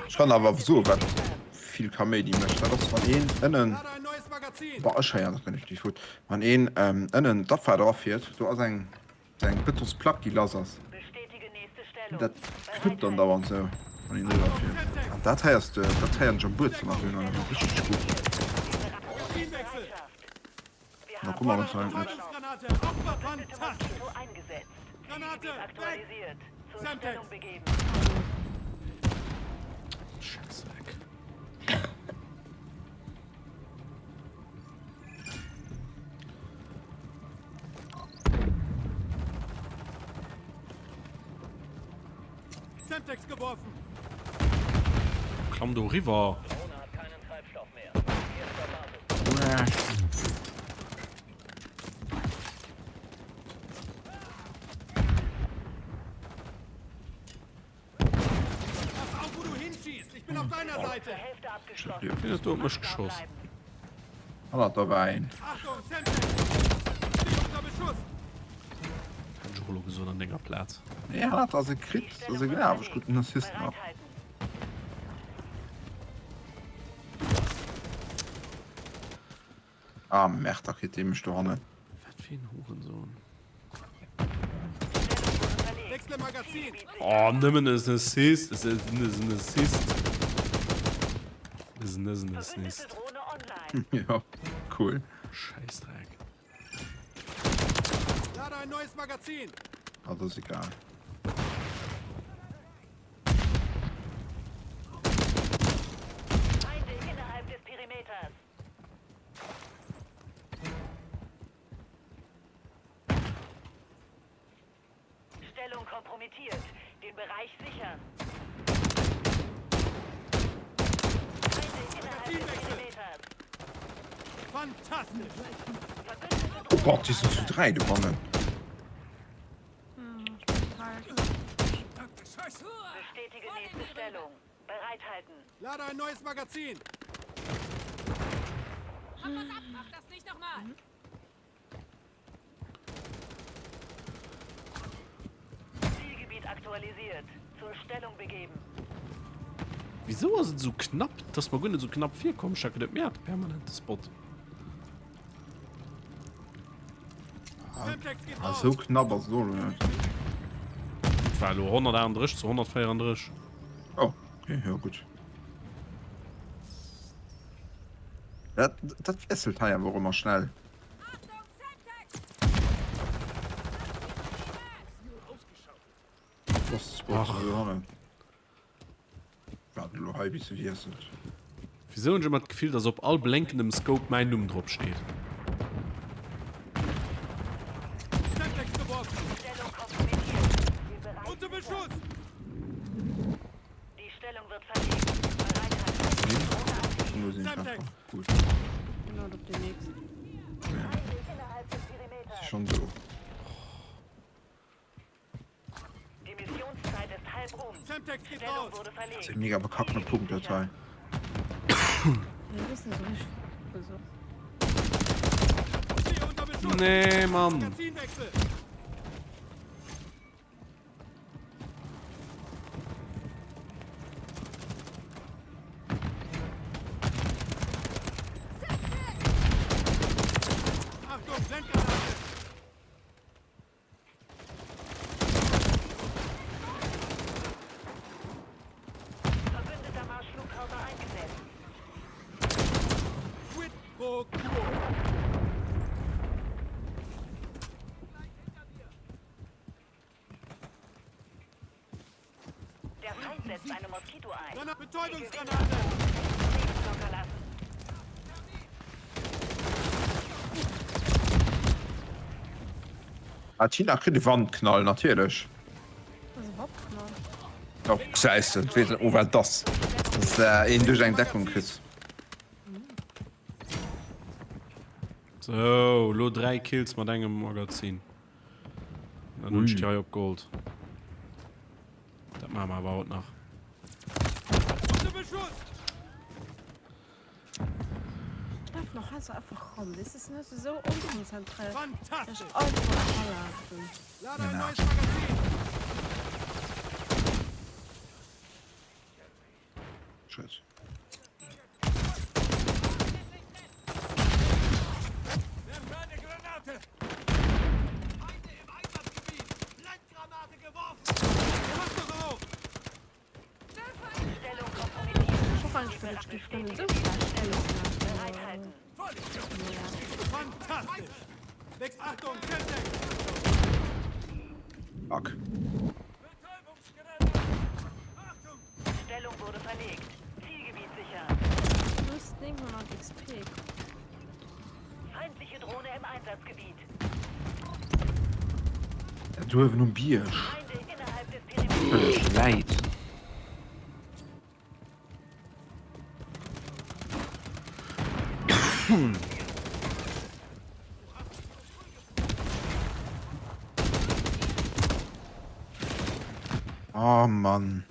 Speaker 11: Ech kann awer soen, wat vill Kaméidi mécht, dat ass wann een ënnen, boah ech héieren dat net richtig gutt, wann een ënnen d'Abfahrt erafiert, do ass eng eng Betonsplack déi lass ass, dat knuppt dann dauernd sou wann een driwwer fiert. An dat héiers de, dat héieren ech am Buedzëmmer richtig gutt. Na komm mal net.
Speaker 1: Schätzleck.
Speaker 9: Semtex geworfen.
Speaker 1: Klamm do riwwer. Do huet mech geschoss.
Speaker 11: Hannert der war een.
Speaker 1: Hätt ech och elo gesot an denger Plaz.
Speaker 11: Nee, hannert ass e kritt, ass e glaf ech gudden Assist nach. Ah merde, da kritt dee mech dohannen.
Speaker 1: Wat fir een Hurensohn. Oh, nëmmen en Assist, es ist en Assist. Es ist en Assist.
Speaker 11: Ja, cool.
Speaker 1: Scheißdreck.
Speaker 9: Lade ein neues Magazin.
Speaker 11: Ah, das ist egal.
Speaker 8: Feinde innerhalb des Perimeters. Stellung kompromittiert. Den Bereich sichern. Feinde innerhalb des Perimeters.
Speaker 9: Fantastisch.
Speaker 11: Oh Gott, die sind zu drei dobannen.
Speaker 8: Bestätige nächste Stellung. Bereithalten.
Speaker 9: Lade ein neues Magazin.
Speaker 7: Hab was ab, mach das nicht nochmal.
Speaker 8: Zielgebiet aktualisiert. Zur Stellung begeben.
Speaker 1: Wieso ass et esou knapp, dass mer guer net esou knapp virkommen? Ech checken net méi, hat permanent de Spot.
Speaker 11: Ah, esou knapp ass et och elo net.
Speaker 1: Et war elo 138 zu 134.
Speaker 11: Oh, okay, jo gutt. Dat, dat wiesselt hei awer och ëmmer schnell.
Speaker 1: Wisou hunn ech ëmmer d'Gefill, dass op all blénkendem Scope mäin Numm drop steet?
Speaker 11: Mega bekackene Punktdatei.
Speaker 1: Nee, Mann.
Speaker 8: Verbündeter Marschflugkörper eingesetzt.
Speaker 9: Quid pro quo.
Speaker 8: Der Feind setzt eine Moskito ein.
Speaker 9: Granate, Betäubungsgranate.
Speaker 8: Nicht locker lassen.
Speaker 11: Ah, Tina kritt e Wandknall, natierlech. Oh, gesäis de, weess net, oh, wat ass. Dass een duerch eng Deckung kritt.
Speaker 1: Sou, lo 3 Kills mat engem Magazin. Dann hunn ech déi hei op Gold. Dat maache mer awer haut nach.
Speaker 13: lafen och heiansdo einfach ran, weess de, ech sinn heiansdo esou onkonzentréiert, dass ech einfach ralafen.
Speaker 11: Scheiss. Fuck.
Speaker 8: Stellung wurde verlegt. Zielgebiet sichern.
Speaker 13: Plus 900 XP.
Speaker 8: Feindliche Drohne im Einsatzgebiet.
Speaker 11: Du uewen um Bierg. Vëlleg wäit. Oh Mann.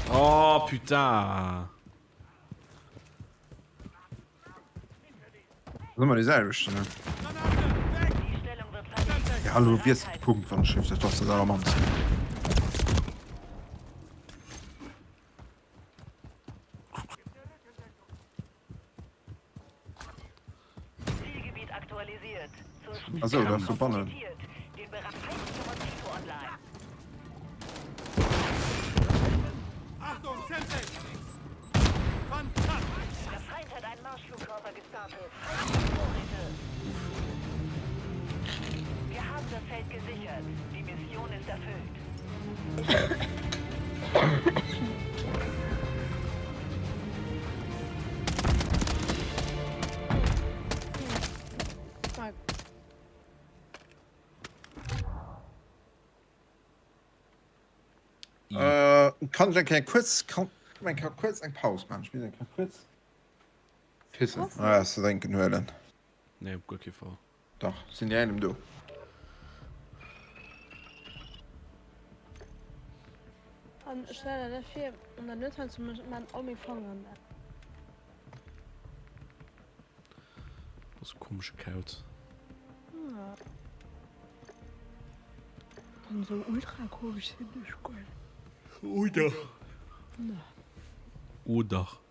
Speaker 1: Oh putain.
Speaker 11: Sind wir die selwechten, ne? Ja, hallo, du wiers Punkt wann Schiff, dat darfst du selber machen. Also, da du bannen.
Speaker 9: Achtung, Semtex! Fantastisch!
Speaker 8: Der Feind hat einen Marschflugkörper gestartet. Feindliche Vorräte. Wir haben das Feld gesichert. Die Mission ist erfüllt.
Speaker 11: Äh, kann ech eng Kéier kuerz, kann eng Kéier kuerz eng Paus maachen? Ech muss eng Kéier kuerz pissen a eppes ze drénken huelen.
Speaker 1: Nee, op guer kee Fall.
Speaker 11: Dach, sinn déi engem do.
Speaker 13: An ech stellen der dat vir, an der Nuet heiansdo maan all meng Fangeren dat.
Speaker 1: Ass e komesche Kauz.
Speaker 13: Ja. An sou ultra komesch sinn ech guer net.
Speaker 1: Oder?
Speaker 13: Ne.
Speaker 1: Oh dach.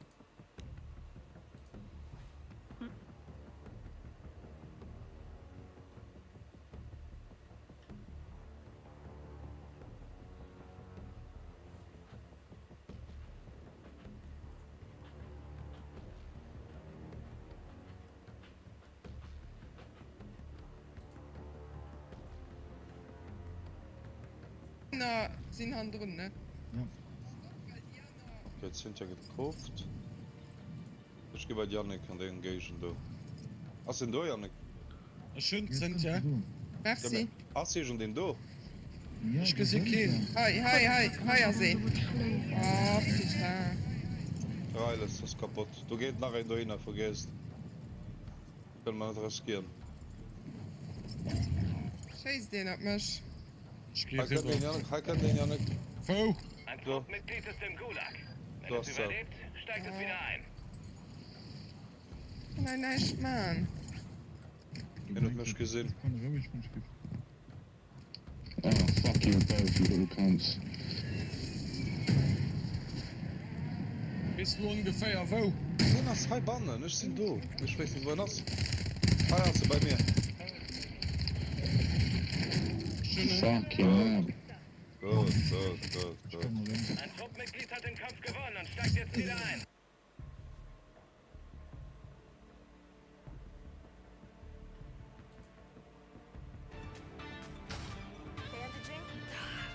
Speaker 15: Aner sinn hannendrun, ne?
Speaker 16: Ok, d'Cynthia gëtt gekooft. Ech gi bei d'Yannick an deng Géigend do. Ass en do, Yannick?
Speaker 15: Ech hunn d'Cynthia. Merci.
Speaker 16: Ass iergendeen do?
Speaker 15: Ech gesi keen. Hei, hei, hei, hei ass een. Oh putain.
Speaker 16: Reiles ass kapott. Do geet nach een dohinner, vergiesst. Kënne mer net riskieren.
Speaker 15: Schéisst een op mech?
Speaker 16: Hei kënnt een, Yannick. Hei kënnt een, Yannick.
Speaker 15: Wou?
Speaker 16: Do. Do ass se.
Speaker 15: Kann hei näischt man.
Speaker 16: Hien huet mech gesinn.
Speaker 17: Oh fuck you both you little cunts.
Speaker 15: Weess du ongeféier wou?
Speaker 16: Hien ass hei bannen, ech sinn do. Ech weess net wou en ass. Hei ass e bei mir.
Speaker 17: Fuck you man.
Speaker 16: Gutt, gutt, gutt, gutt.
Speaker 8: Ein Truppmitglied hat den Kampf gewonnen und steigt jetzt wieder ein.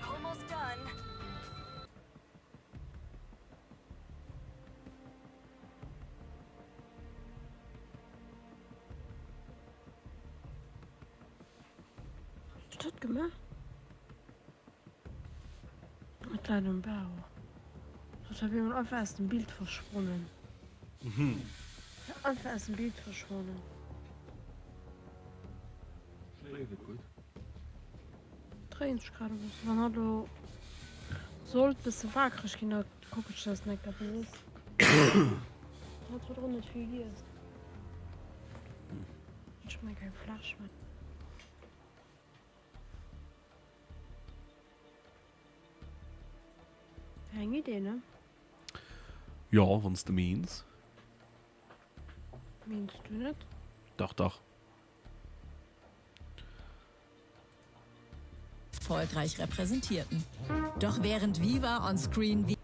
Speaker 13: Hues du dat gemaach? Mat Leit um Bau. Dat war bemol einfach aus dem Bild verschwonnen. Einfach aus dem Bild verschwonnen.
Speaker 6: Schléift et gutt?
Speaker 13: dréint sech grad e bëssen. Wann hatt elo sollt bësse waakreg ginn, da kucken ech, dass en enk eppes ësst. Hatt huet och net vill giess. Ech hunn keng Fläsch méi. Wär eng Idee, ne?
Speaker 1: Jo, wann s de meens.
Speaker 13: Meens du net?
Speaker 1: Dach, dach.
Speaker 18: Erfolgreich repräsentierten. Doch während Viva on Screen wie.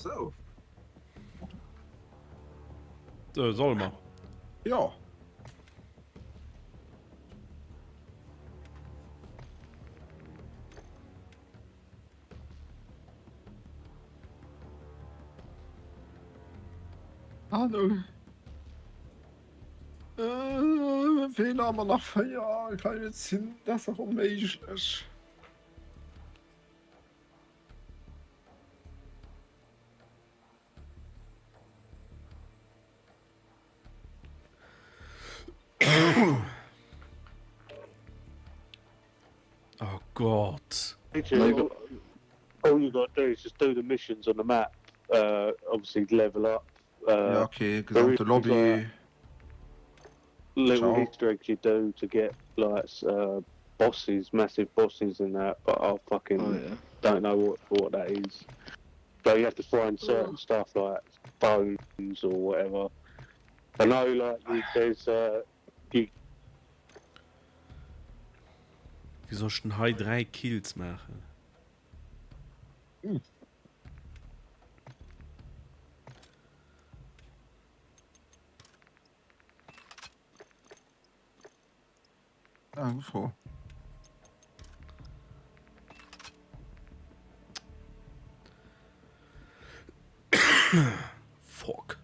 Speaker 11: Sou.
Speaker 1: Äh, solle mer?
Speaker 11: Jo. Ahnung. Äh, Fehler haben wir nach 4. Kann ich jetzt hin? Das ist doch unmöglich.
Speaker 1: Oh Gott.
Speaker 14: All, all you got to do is just do the missions on the map. Uh, obviously level up. Uh,
Speaker 11: Ja, okay, gesamte Lobby.
Speaker 14: Little
Speaker 11: Ciao.
Speaker 14: Easter eggs you do to get like uh, bosses, massive bosses and that, but I fucking
Speaker 17: Oh, yeah.
Speaker 14: don't know what what that is. So you have to find certain stuff like bones or whatever. I know, like you, there's uh, you
Speaker 1: Wéi soll ech denn hei 3 Kills maachen?
Speaker 11: Ah, gutt Fro.
Speaker 1: Fuck.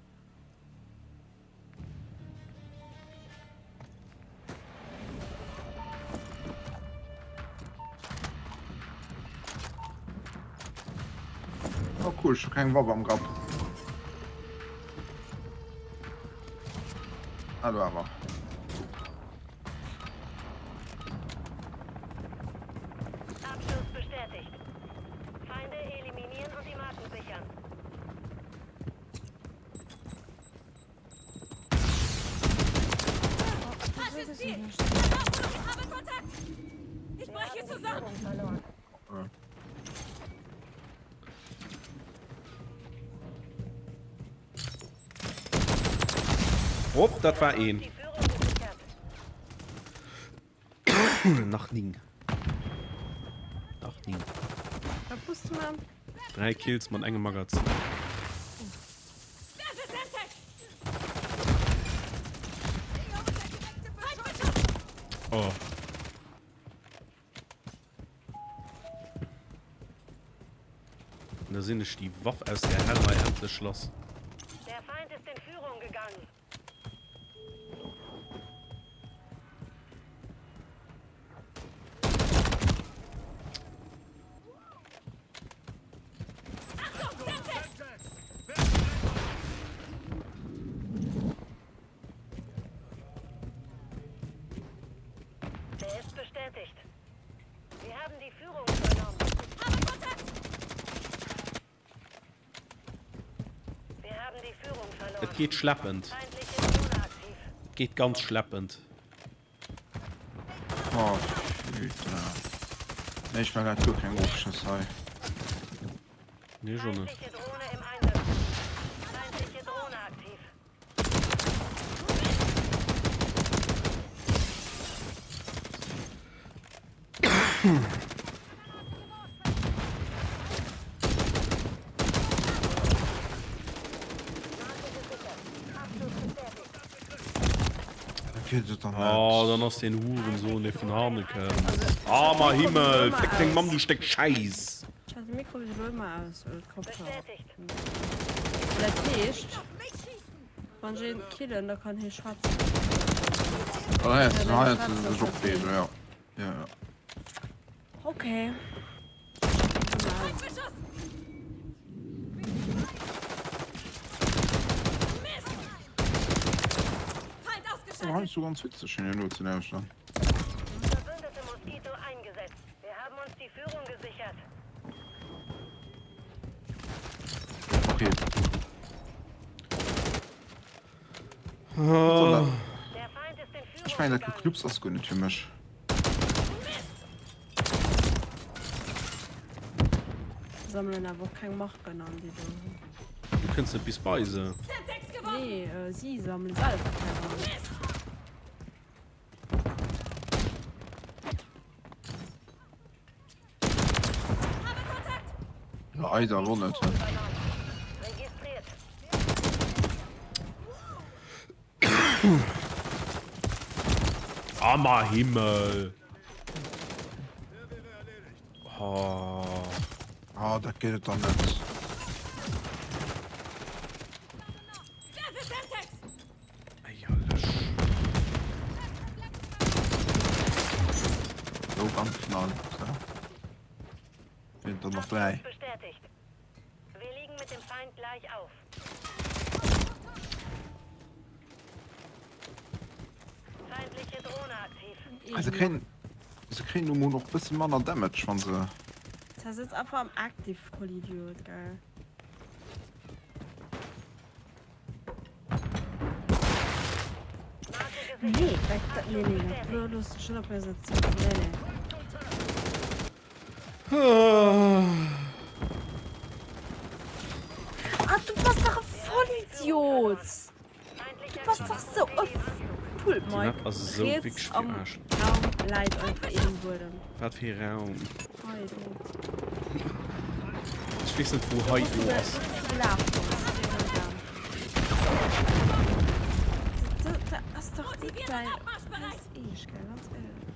Speaker 11: Oh cool, ech hu keng Waff am Grapp. Ah, do awer.
Speaker 8: Abschuss bestätigt. Feinde eliminieren und die Marken sichern.
Speaker 7: Falsches Ziel! Ich habe Kontakt! Ich breche zusammen!
Speaker 1: Op, dat war een. Nach 9. Nach 9.
Speaker 13: Wat muss de man?
Speaker 1: 3 Kills mat engem Magazin. Oh. Da sinn ech déi Waff aus der Hell hei endlech lass.
Speaker 8: Der Feind ist in Führung gegangen. Der ist bestätigt. Wir haben die Führung übernommen. Wir haben die Führung verloren.
Speaker 1: Et geet schleppend. Et geet ganz schleppend.
Speaker 11: Oh, putain. Nee, ech war grad guer keng Ofschëss hei.
Speaker 1: Nee, ech och net.
Speaker 8: Feindliche Drohne aktiv.
Speaker 1: Oh, dann ass den Hurensohn, dee vun hanne kënnt. Armer Himmel, féck deng Mamm, du Stéck Schäiss!
Speaker 13: Ech hat de Mikro bis elo ëmmer aus, oder d'Kopfhörer. Dat heescht, wann ech een killen, da kann hie schwätzen.
Speaker 11: Oh, hei ass, hei ass sech opdeelen, ja. Ja, ja.
Speaker 13: Okay.
Speaker 11: Oh, hei ass so ganz witzeg, hin elo ze lauschteren.
Speaker 8: Verbündete Moskito eingesetzt. Wir haben uns die Führung gesichert.
Speaker 11: Okay. Ech mengen dat Geknupps ass guer net fir mech.
Speaker 13: Sammelen awer och keng Marken an déi do.
Speaker 1: Du kënns net bis bei se.
Speaker 13: Nee, si sammele selwer keng an.
Speaker 11: Leider elo net.
Speaker 1: Armer Himmel. Oh.
Speaker 11: Ah, dat geet et dann net. So ganz knall. So. Sind dann noch drei.
Speaker 8: Bestätigt. Wir liegen mit dem Feind gleich auf. Feindliche Drohne aktiv.
Speaker 11: Also kriegen, se kriegen nu mol och bësse manner Damage, wann se.
Speaker 13: Da sitzt einfach am Active Vollidiot, geil. Nee, dat, dat, nee, nee, dat lo looss ech net op mir sëtzen. Nee, nee. Ah, du bass dach e Vollidiot! Du bass dach sou e Pult,
Speaker 1: Déi
Speaker 13: Mike.
Speaker 1: Map ass esou
Speaker 13: Riets
Speaker 1: wierklech
Speaker 13: am
Speaker 1: fir Aarsch.
Speaker 13: Raum läit einfach een Buedem.
Speaker 1: Wat fir ee Raum?
Speaker 13: Hei do.
Speaker 1: Ech weess net wou hei do ass.
Speaker 13: Gelaf bass. Dat ass dach net däin. Eesch, gell, ganz éierlech.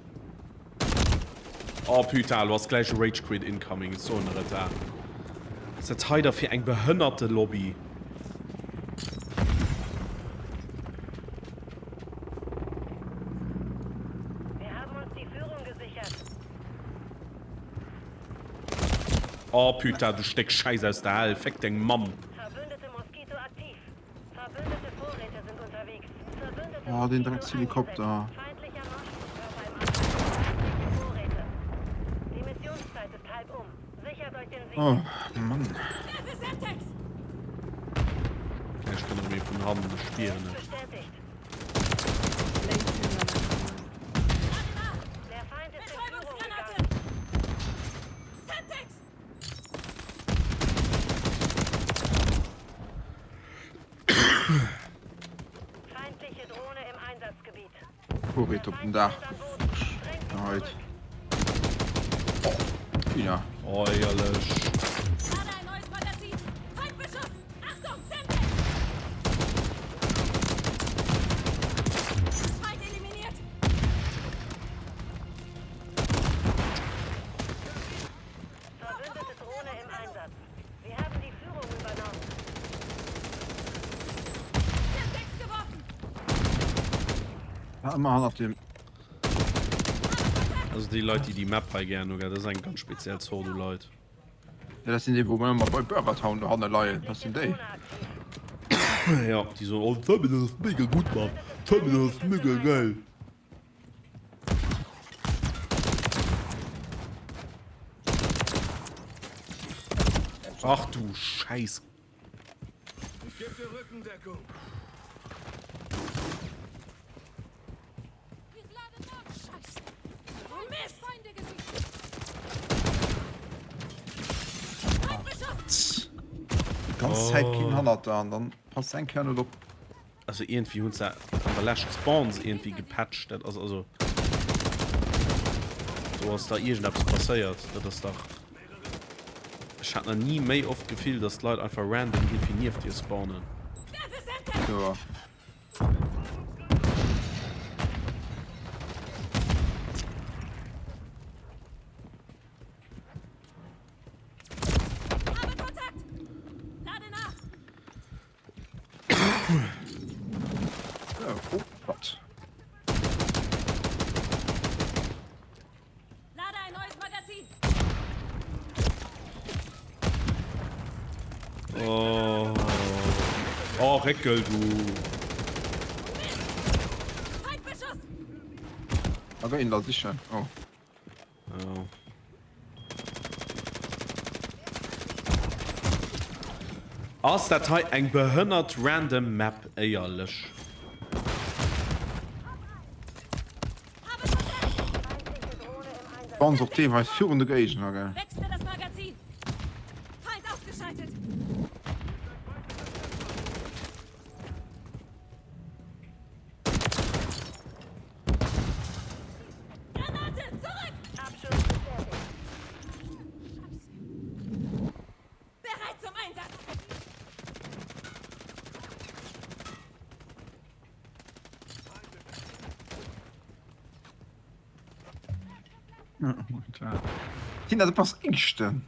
Speaker 1: Oh putain, lo ass gläich e Rage Quit incoming, ech soen der et da. Ass dat hei da fir eng behënnerte Lobby? Oh putain, du Stéck Schäiss aus der Hell, féck deng Mamm.
Speaker 11: Oh, den Dreckshelikopter. Oh, Mann.
Speaker 1: Ech kann erëm ee vun hannen, ech spieren et.
Speaker 11: Vorräte op den Daach geheit. Oh, Tina.
Speaker 1: Oh, ehrlech.
Speaker 8: Verbündete Drohne im Einsatz. Wir haben die Führung übernommen.
Speaker 11: Ja, ëmmer hannert dem.
Speaker 1: Also déi Leit, déi déi Map hei gären hu, gell, dat ass eng ganz speziell Zort u Leit.
Speaker 11: Ja, dat sinn déi, wou mer ëmmer bei Burgertown dohanne leien. Dat sinn déi.
Speaker 1: Ja, déi soen, oh, Terminal ass mega gutt, Mann. Terminal ass mega geil. Ach du Scheiß.
Speaker 9: Ich geb dir Rückendeckung.
Speaker 11: Die ganze Zeit keen hannert der an dann passt eng Kéier net op.
Speaker 1: Also iergendwéi hunn se an der Lescht d'Spawns iergendwéi gepatcht. Dat ass also. Do ass da iergendeppes passéiert. Dat ass dach. Ech hat nach ni méi oft d'Gefill, dass d'Leit einfach random iergendwéi nieft dir spawnen.
Speaker 11: Jo. Oh Gott.
Speaker 7: Lade ein neues Magazin.
Speaker 1: Oh. Oh, Reckel, du.
Speaker 7: Feindbeschuss.
Speaker 11: Aber in der sicher. Oh.
Speaker 1: Ja. Ass dat hei eng behënnert random Map, éierlech?
Speaker 11: Spawns och deelweis virun de Géigner, gell?
Speaker 7: Wechsle das Magazin. Feind ausgeschaltet. Granate, zurück!
Speaker 8: Abschuss bestätigt.
Speaker 7: Bereit zum Einsatz!
Speaker 11: Tina, du bass Éischten.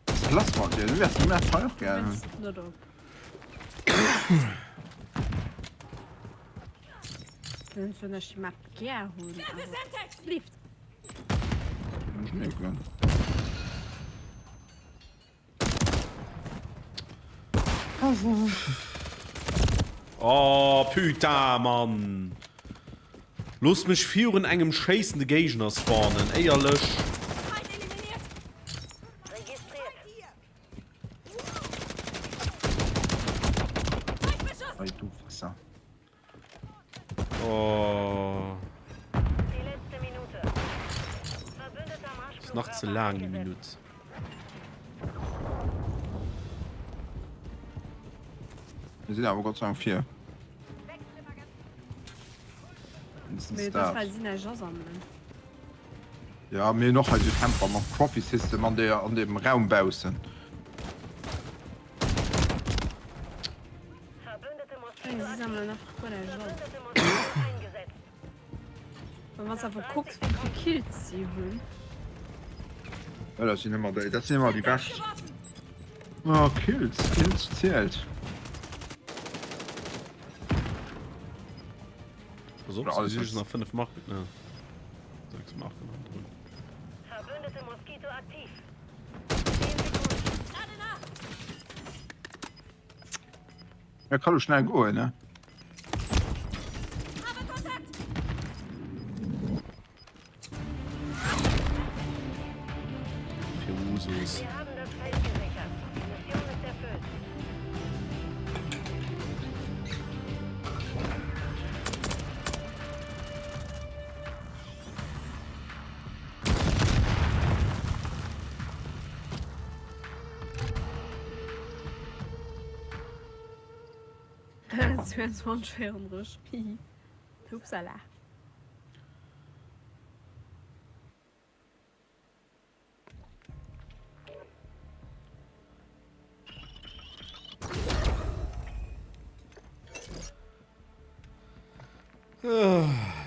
Speaker 11: Was ist lass mat dir? Du wärs déi Map hei och gär hunn.
Speaker 13: Net op. Net soen, dass ech déi Map gär hunn, awer et leeft.
Speaker 11: Ech mierken.
Speaker 1: Oh putain Mann! Loosst mech virun engem schéissende Géigner spawnen, éierlech.
Speaker 11: Ei du Wichser.
Speaker 1: Oh. Ass nach ze laang déi Minutt.
Speaker 11: Mir sinn awer Gott sei Dank vir. Mindestens
Speaker 13: Mee dat
Speaker 11: dat.
Speaker 13: well si näischt asammelen.
Speaker 11: Ja, mir hunn och hei esou Camper mam Trophy System an der an dem Raum baussen.
Speaker 13: Ech mengen si sammelen einfach guer näischt an. Wann s awer kucks wéi vill Kills si hunn.
Speaker 11: Ja, dat sinn ëmmer déi, dat sinn ëmmer déi bescht. Oh, Kills, Kills zielt.
Speaker 1: Pass op,
Speaker 11: Oder
Speaker 1: si
Speaker 11: alles
Speaker 1: sichen nach 5 Marken, ne 6 Marken an drun.
Speaker 8: Verbündete Moskito aktiv.
Speaker 11: Ja, kann och schnell goen, ne?
Speaker 1: Fir Usus.
Speaker 8: Wir haben das Feld gesichert. Die Mission ist erfüllt.
Speaker 13: Zweiundzwanzeg 34 hihi Hupsala.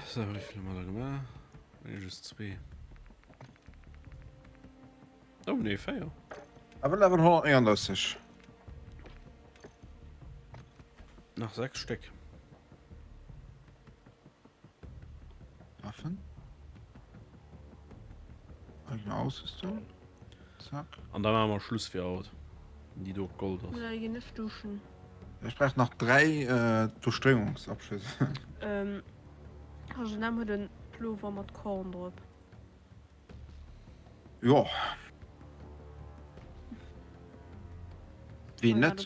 Speaker 1: So, wéi vill hu mer der gemaach? Nee, just zwee. Oh nee, 4.
Speaker 11: Awer Level 131.
Speaker 1: Nach 6 Stéck.
Speaker 11: Waffen. Eigene Ausrüstung. Zack.
Speaker 1: An da maache mer Schluss fir haut. Déi do op Gold ass.
Speaker 13: Da ginn ech duschen.
Speaker 11: Ech brauch nach 3 äh, Durchdringungsabschüsse.
Speaker 13: Ähm, H&M huet en Pullover mat Korn drop.
Speaker 11: Jo. Ween net?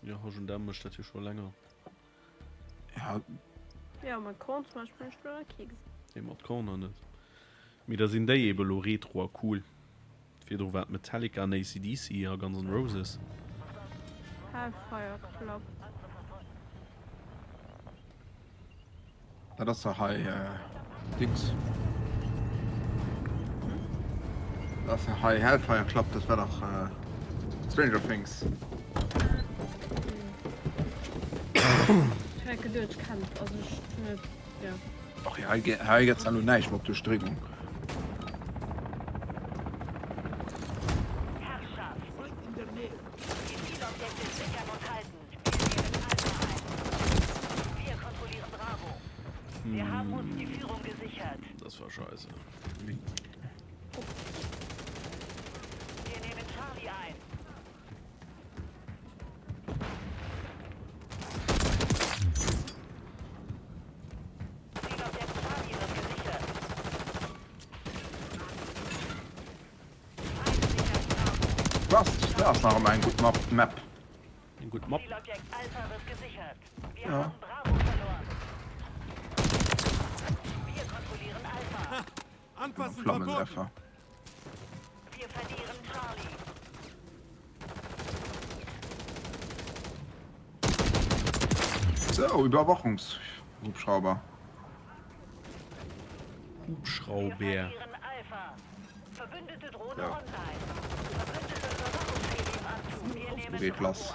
Speaker 1: Jo, H&M mécht dat jo scho länger.
Speaker 11: Ja.
Speaker 13: Ja, mat Korn zum Beispill hunn ech nach kee gesinn.
Speaker 1: Nee, mat Korn nach net. Mee da sinn déi eben elo retro a cool. Virdru war et Metallica an ACDC a Guns N' Roses.
Speaker 13: Hellfire Club.
Speaker 11: Dat ass dach hei Dings. Dat ass dach hei Hellfire Club, dat war dach Stranger Things.
Speaker 13: Ech hat geduet ech kennt, also ech hunn et, jo.
Speaker 11: Och hei hei gëtt elo näischt mat Duerchdréngung.
Speaker 1: Das war scheiße.
Speaker 11: Was? Dat ass nach ëmmer eng gutt Map. Map.
Speaker 1: Eng gutt Map.
Speaker 11: Ja. Flammenwerfer. So, Überwachungshubschrauber.
Speaker 1: Hubschrauber.
Speaker 11: Ja. Geht lass.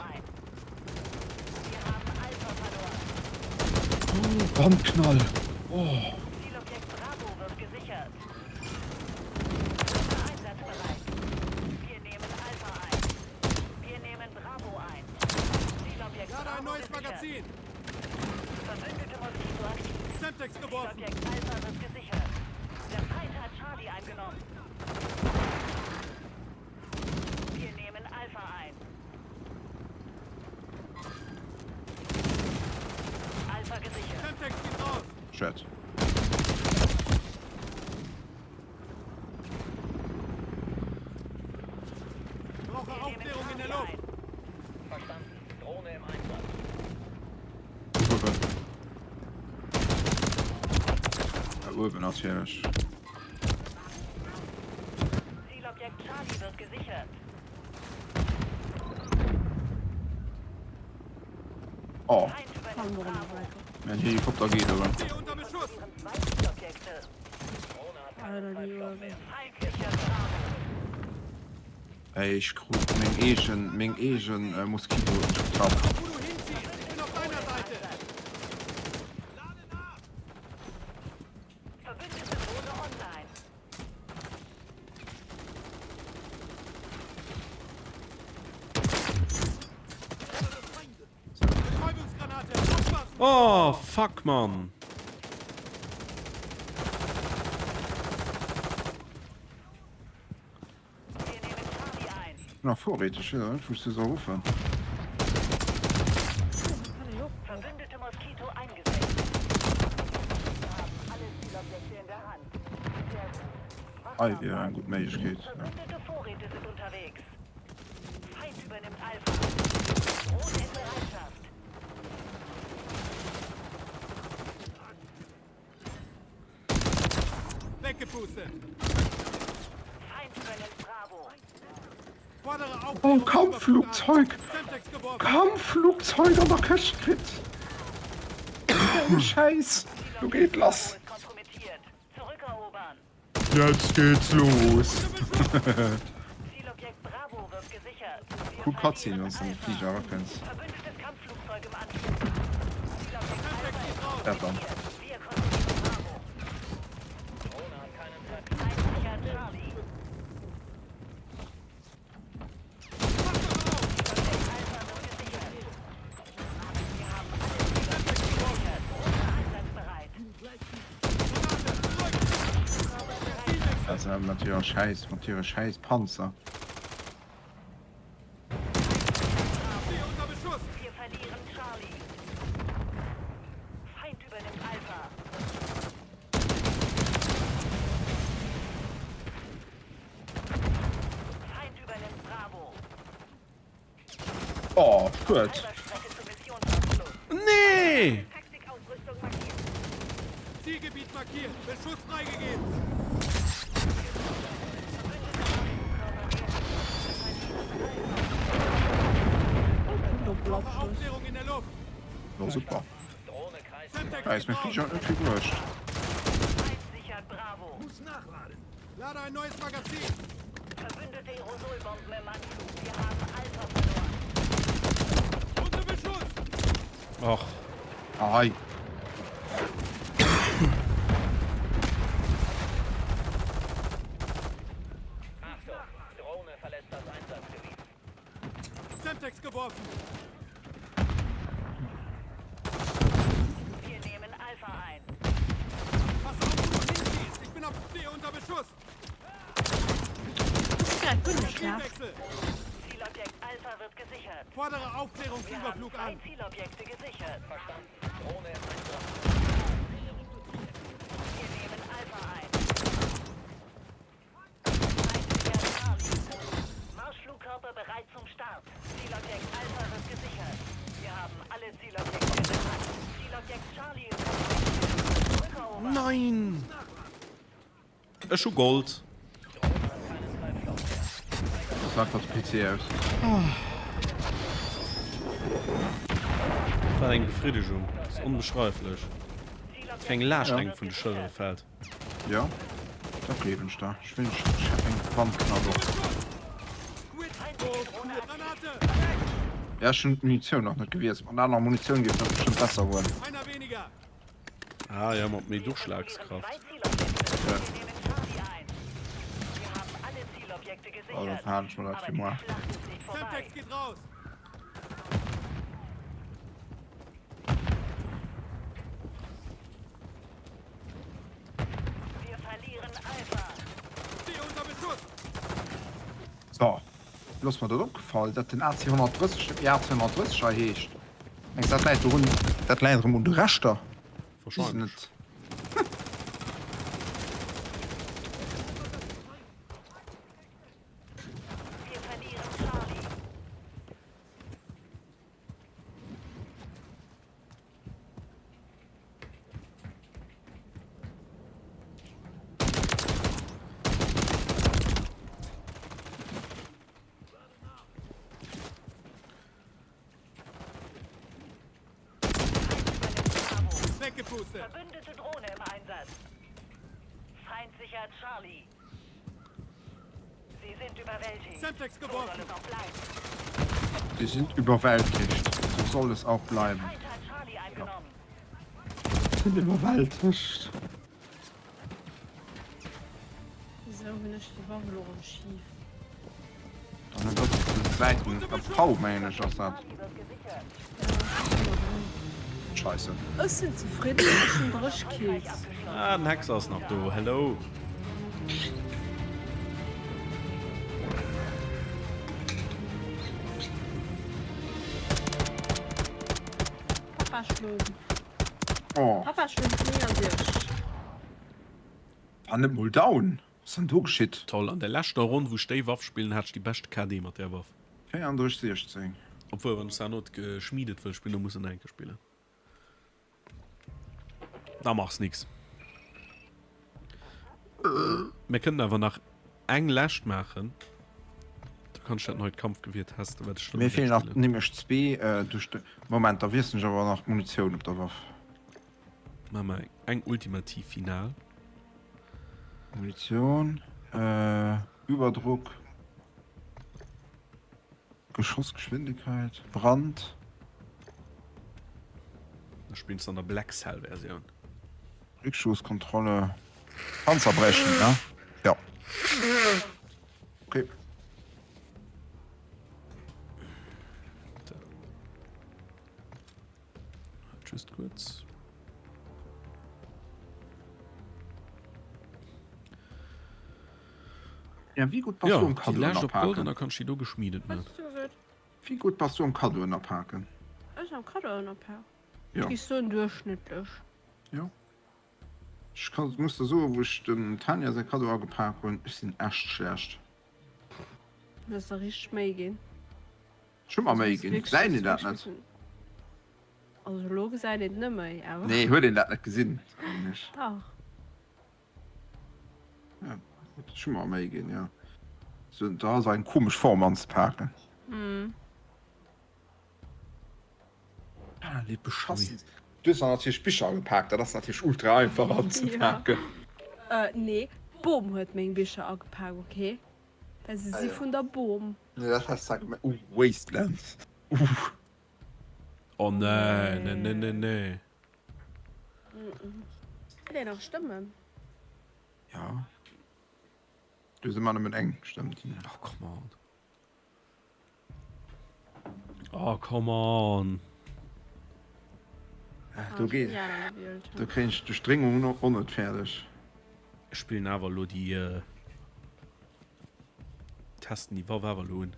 Speaker 11: Oh, Bandknall. Oh.
Speaker 9: Lade ein neues Magazin. Semtex geworfen. Semtex geht raus.
Speaker 11: Shit.
Speaker 9: Brauche Aufklärung in der Luft.
Speaker 8: Verstanden. Drohne im Einsatz.
Speaker 11: Uewen. Ja, uewen natierlech.
Speaker 8: Zielobjekt Charlie wird gesichert.
Speaker 11: Oh. Mein Helikopter geet awer. Ey, ech krut meng eegen, meng eegen Moskito getraff.
Speaker 1: Oh fuck Mann!
Speaker 11: Nach Vorräte, ech weess awer net wou ech se soll ruffen. Hei wier eng gutt Méiglechkeet. Oh, Kampfflugzeug! Kampfflugzeug an der Këscht kritt! Gäile Schäiss! Lo geet lass! Jetzt geht's los! Cool Cutscene, wann s de an de Fliger erakënns. Dat dann. Also mat hirer Schäiss, mat hire Schäiss Panzer. Oh, schued.
Speaker 1: Nee!
Speaker 9: Zielgebiet markiert. Beschuss freigegeben. Aufklärung in der Luft.
Speaker 11: Oh, super. Da ist mein Flieger net vill bruecht.
Speaker 9: Muss nachladen. Lade ein neues Magazin.
Speaker 8: Verbündete Aerosolbomben im Anflug. Wir haben Alpha verloren.
Speaker 9: Unter Beschuss.
Speaker 1: Och.
Speaker 11: Ahei.
Speaker 8: Achtung, Drohne verlässt das Einsatzgebiet.
Speaker 9: Semtex geworfen.
Speaker 8: Wir nehmen Alpha ein.
Speaker 9: Pass auf, wo du hinziehst. Ich bin auf stehe unter Beschuss. Zielwechsel.
Speaker 8: Zielobjekt Alpha wird gesichert.
Speaker 9: Fordere Aufklärungsüberflug
Speaker 8: Wir haben
Speaker 9: an.
Speaker 8: zwei Zielobjekte gesichert. Verstanden. Drohne im Einsatz. Wir nehmen Alpha ein. Marschflugkörper bereit zum Start. Zielobjekt Alpha wird gesichert. Wir haben alle Zielobjekte in der Hand. Zielobjekt Charlie ist kompromittiert. Zurückerobern.
Speaker 1: Nein! Ech hu Gold.
Speaker 11: Das war einfach de PC aus.
Speaker 1: Wat eng Befriddegung, dat ass onbeschreiflech. Wéi eng Laascht engem vun de Schëllere fält.
Speaker 11: Jo, dat gleewen ech der. Ech wünscht ech hätt eng Wandknapp och. Ja, ech hunn d'Munitioun nach net gewiesselt. Mat anerer Munitioun géif dat bestëmmt besser goen.
Speaker 1: Ah ja, mat méi Durchschlagskraft.
Speaker 11: Ja. Oh, da verhalen ech mer dat fir muer.
Speaker 9: Semtex geht raus.
Speaker 8: Wir verlieren Alpha.
Speaker 9: Stehe unter Beschuss.
Speaker 11: So, lo ass mer dat opgefall, dat den AC 130 net méi AC 130 hei heescht. Mengs dat läit dorun, dat läit erëm un de Rechter? Weess net.
Speaker 8: Wir verlieren Charlie.
Speaker 9: Weggepustet.
Speaker 8: Verbündete Drohne im Einsatz. Feind sichert Charlie. Sie sind überwältigt.
Speaker 9: Semtex
Speaker 8: So
Speaker 9: geworfen.
Speaker 8: soll es auch bleiben.
Speaker 11: Sie sind überwältigt. So soll es auch bleiben.
Speaker 8: Feind hat Charlie eingenommen.
Speaker 11: Sind überwältigt.
Speaker 13: Wieso hunn ech déi Waff elo erëm schif?
Speaker 11: An dat ass de Säiten, dat V mengen ech ass dat. Scheisse.
Speaker 13: Ech sinn zefridden, ech hunn 30 Kills.
Speaker 1: Ah, den Hexer ass nach do, hello.
Speaker 13: Papa Schlumpf.
Speaker 11: Oh.
Speaker 13: Papa Schlumpf 69.
Speaker 11: War net mol down. Was denn do geschitt?
Speaker 1: Toll, an der leschter Ronn wou ech déi Waff spillen hat ech déi beschte KD mat där Waff.
Speaker 11: 34, 16.
Speaker 1: Obwuel wann ech se herno geschmiedet wëll spillen, da muss en enke spillen. Da machs nix. Mir kënnen awer nach eng lescht maachen. Da kann ech dat neit Kampfgewier testen, wat ech
Speaker 11: Mir feelen nach nämlech zwee duerch de. Moment, da wiesselen ech awer nach d'Munitioun op der Waff.
Speaker 1: Maache mer eng ultimativ Final.
Speaker 11: Munitioun, Überdruck, Geschossgeschwindigkeit, Brand.
Speaker 1: Da spillst du an der Black Cell Versioun.
Speaker 11: Rückschusskontrolle, Panzerbrechend, ne? Ja. Okay.
Speaker 1: Just kurz.
Speaker 11: Ja, wéi gutt bass
Speaker 1: Ja,
Speaker 11: du am
Speaker 1: déi
Speaker 11: Kaddoen
Speaker 1: lescht op Gold an
Speaker 11: apaken?
Speaker 1: da kanns du déi do geschmiedet man.
Speaker 13: Was hast du gesot?
Speaker 11: Wéi gutt bass du am Kaddoen apaken?
Speaker 13: Ech am Kaddoen apaken?
Speaker 11: Ja.
Speaker 13: Ech géif soen duerchschnëttlech.
Speaker 11: Jo. Ech kann, muss der soen, wou ech dem Tanja säi Kaddo agepak hunn, ech sinn echt schlecht.
Speaker 13: Du hues der richteg Méi ginn.
Speaker 11: Ech hu mer Méi ginn. Gesäit een dat net?
Speaker 13: Also elo gesäit een et net méi, awer.
Speaker 11: Nee, huet een dat net gesinn?
Speaker 13: Dach.
Speaker 11: Ja, ech hu mer Méi ginn, jo. Sou, da ass eng komesch Form anzepaken.
Speaker 13: Mhm.
Speaker 11: Ah, déi beschassen. Du hues der natierlech Bicher agepaakt, dat ass natierlech ultra einfach anzepaken.
Speaker 13: Ja. Nee, d'Bom huet meng Bicher agepaakt, okay? Well se si vun der Bom.
Speaker 11: Nee, dat has de gemaach. Uh, Wasteland. Uh.
Speaker 1: Oh nee, nee, nee, nee, nee.
Speaker 13: Huet een nach Stëmmen?
Speaker 11: Ja. Du hues ëmmer nëmmen eng Stëmm, Tina.
Speaker 1: Oh, come on. Oh, come on.
Speaker 11: Do geet. Do kréien ech d'Duerchdréngung och net fäerdeg.
Speaker 1: Ech spillen awer elo déi. Testen déi Waff awer elo un.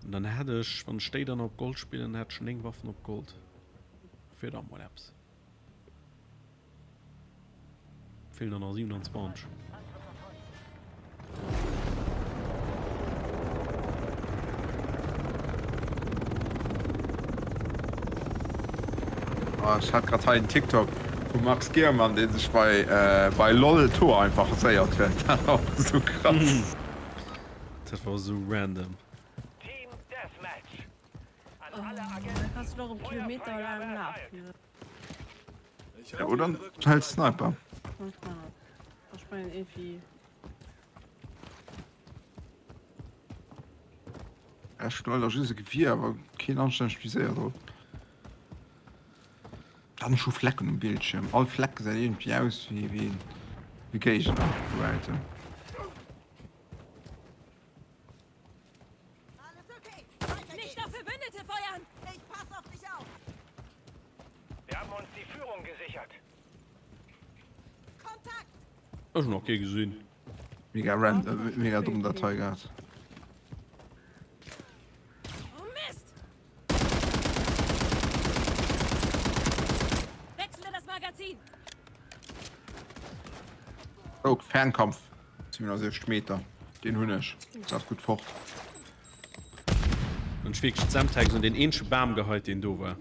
Speaker 1: An dann hätt ech, wann ech déi dann op Gold spillen, hätt ech 9 Waffen op Gold. Wier da mol eppes. Fehlen der nach 27.
Speaker 11: Ah, ech hat grad hei en TikTok vum Max Giermann, dee sech bei, äh, bei LOL Tor einfach rasséiert huet. Dat war och esou krass.
Speaker 1: Dat war esou random.
Speaker 13: Oh, da kanns du och e Kilometer laang lafen.
Speaker 11: Ja, oder du hältst Sniper.
Speaker 13: Ech mengen irgendwie.
Speaker 11: Ech hunn leider just e Gewier, awer keen anstännegt Viséier drop. Dann ech hu Flecken um Bildschierm. All Fleck gesäit iergendwéi aus wéi wéi wéi Géigner vu wäitem.
Speaker 7: Nicht auf Verbündete feuern! Ich pass auf dich auf!
Speaker 8: Wir haben uns die Führung gesichert.
Speaker 7: Kontakt!
Speaker 1: Ech hunn nach kee gesinn.
Speaker 11: Mega random, mega domm dat hei grad.
Speaker 7: Oh Mist! Wechsle das Magazin!
Speaker 11: Oh, Fernkampf. 67 Meter. Den hunn ech. Dat ass gutt fort.
Speaker 1: Hunn ech wierklech d'Semtex un deen eenzege Bam geheit, deen do war.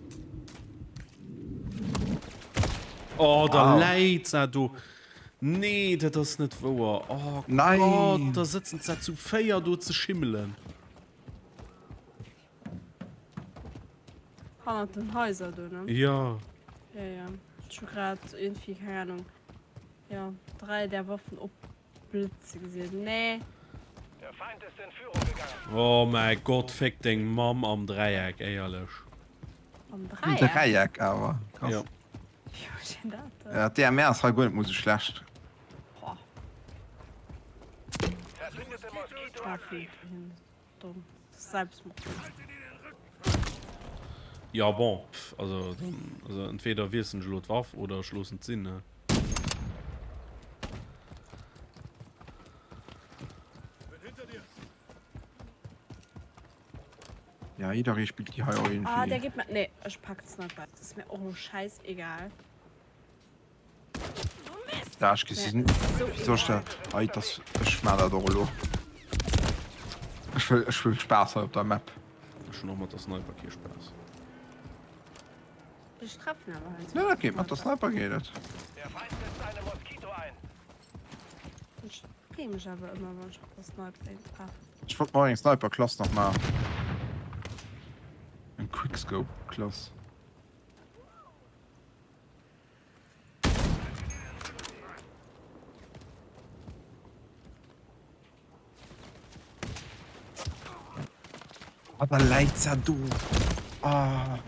Speaker 1: Oh, da läit se do. Nee, dat ass net wouer. Oh
Speaker 11: Nein.
Speaker 1: Gott, da sëtzen se zu 4 do ze schimmelen.
Speaker 13: Hannert den Haiser do, ne?
Speaker 1: Ja.
Speaker 13: Ja, ja. Ech hu grad irgendwie, keng Ahnung, ja, 3 där Waffen opblëtze gesinn. Nee.
Speaker 8: Der Feind ist in Führung gegangen.
Speaker 1: Oh mäi Gott, féck deng Mamm am Dräieck, éierlech.
Speaker 13: Am
Speaker 11: Am
Speaker 13: Dräieck?
Speaker 11: Dräieck awer, krass.
Speaker 1: Ja.
Speaker 13: Wéi huet een dat dann?
Speaker 11: Ja, d'DMR ass hei guer net mol sou schlecht.
Speaker 13: Waffen hin. Domm. Selbstmord.
Speaker 1: Ja bon, pff, also dann, also entweder wiesselen ech elo d'Waff oder ech loossen et sinn, ne?
Speaker 11: Ja, jidderee spillt déi hei och
Speaker 13: Ah,
Speaker 11: iergendwéi.
Speaker 13: der gibt mir. Nee, ech pack d'Sniper. Das ist mir och lo scheißegal.
Speaker 11: Da ech gesinn, wéi soll ech dat, ei dass ech maan dat och elo. Ech wëll ech wëll Spaass hei op der Map.
Speaker 1: Ech hunn och mat der Sniper kee Spaass.
Speaker 13: Ech treffen awer heiansdo.
Speaker 11: Nee dat geet, mat der Sniper geet et.
Speaker 13: Ech free mech awer ëmmer wann ech mat der Sniper een treffen.
Speaker 11: Ech wollt mer och eng Sniper Klass nach maan. Eng Quickscope Klass. Ah, da läit se do. Ah.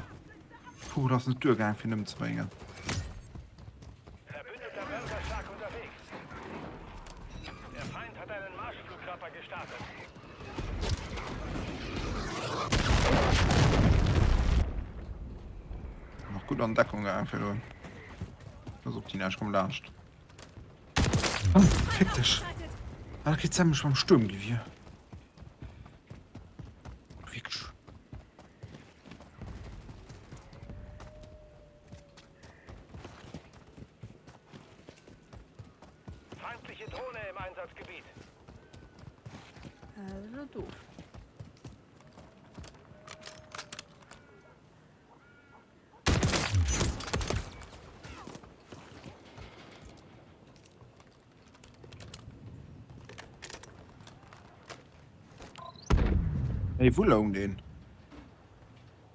Speaker 11: Puh, dat ass net duergaang fir en ëmzebréngen. Nach gutt an Deckung gaang virdrun. Pass op Tina, ech komm laanscht. Oh, fick dech. Ah, dat kritt sämtlech mam Sturmgewier. Wierklech.
Speaker 8: Feindliche Drohne im Einsatzgebiet.
Speaker 13: Äh, das ist elo doof.
Speaker 11: Hey, wou loung deen?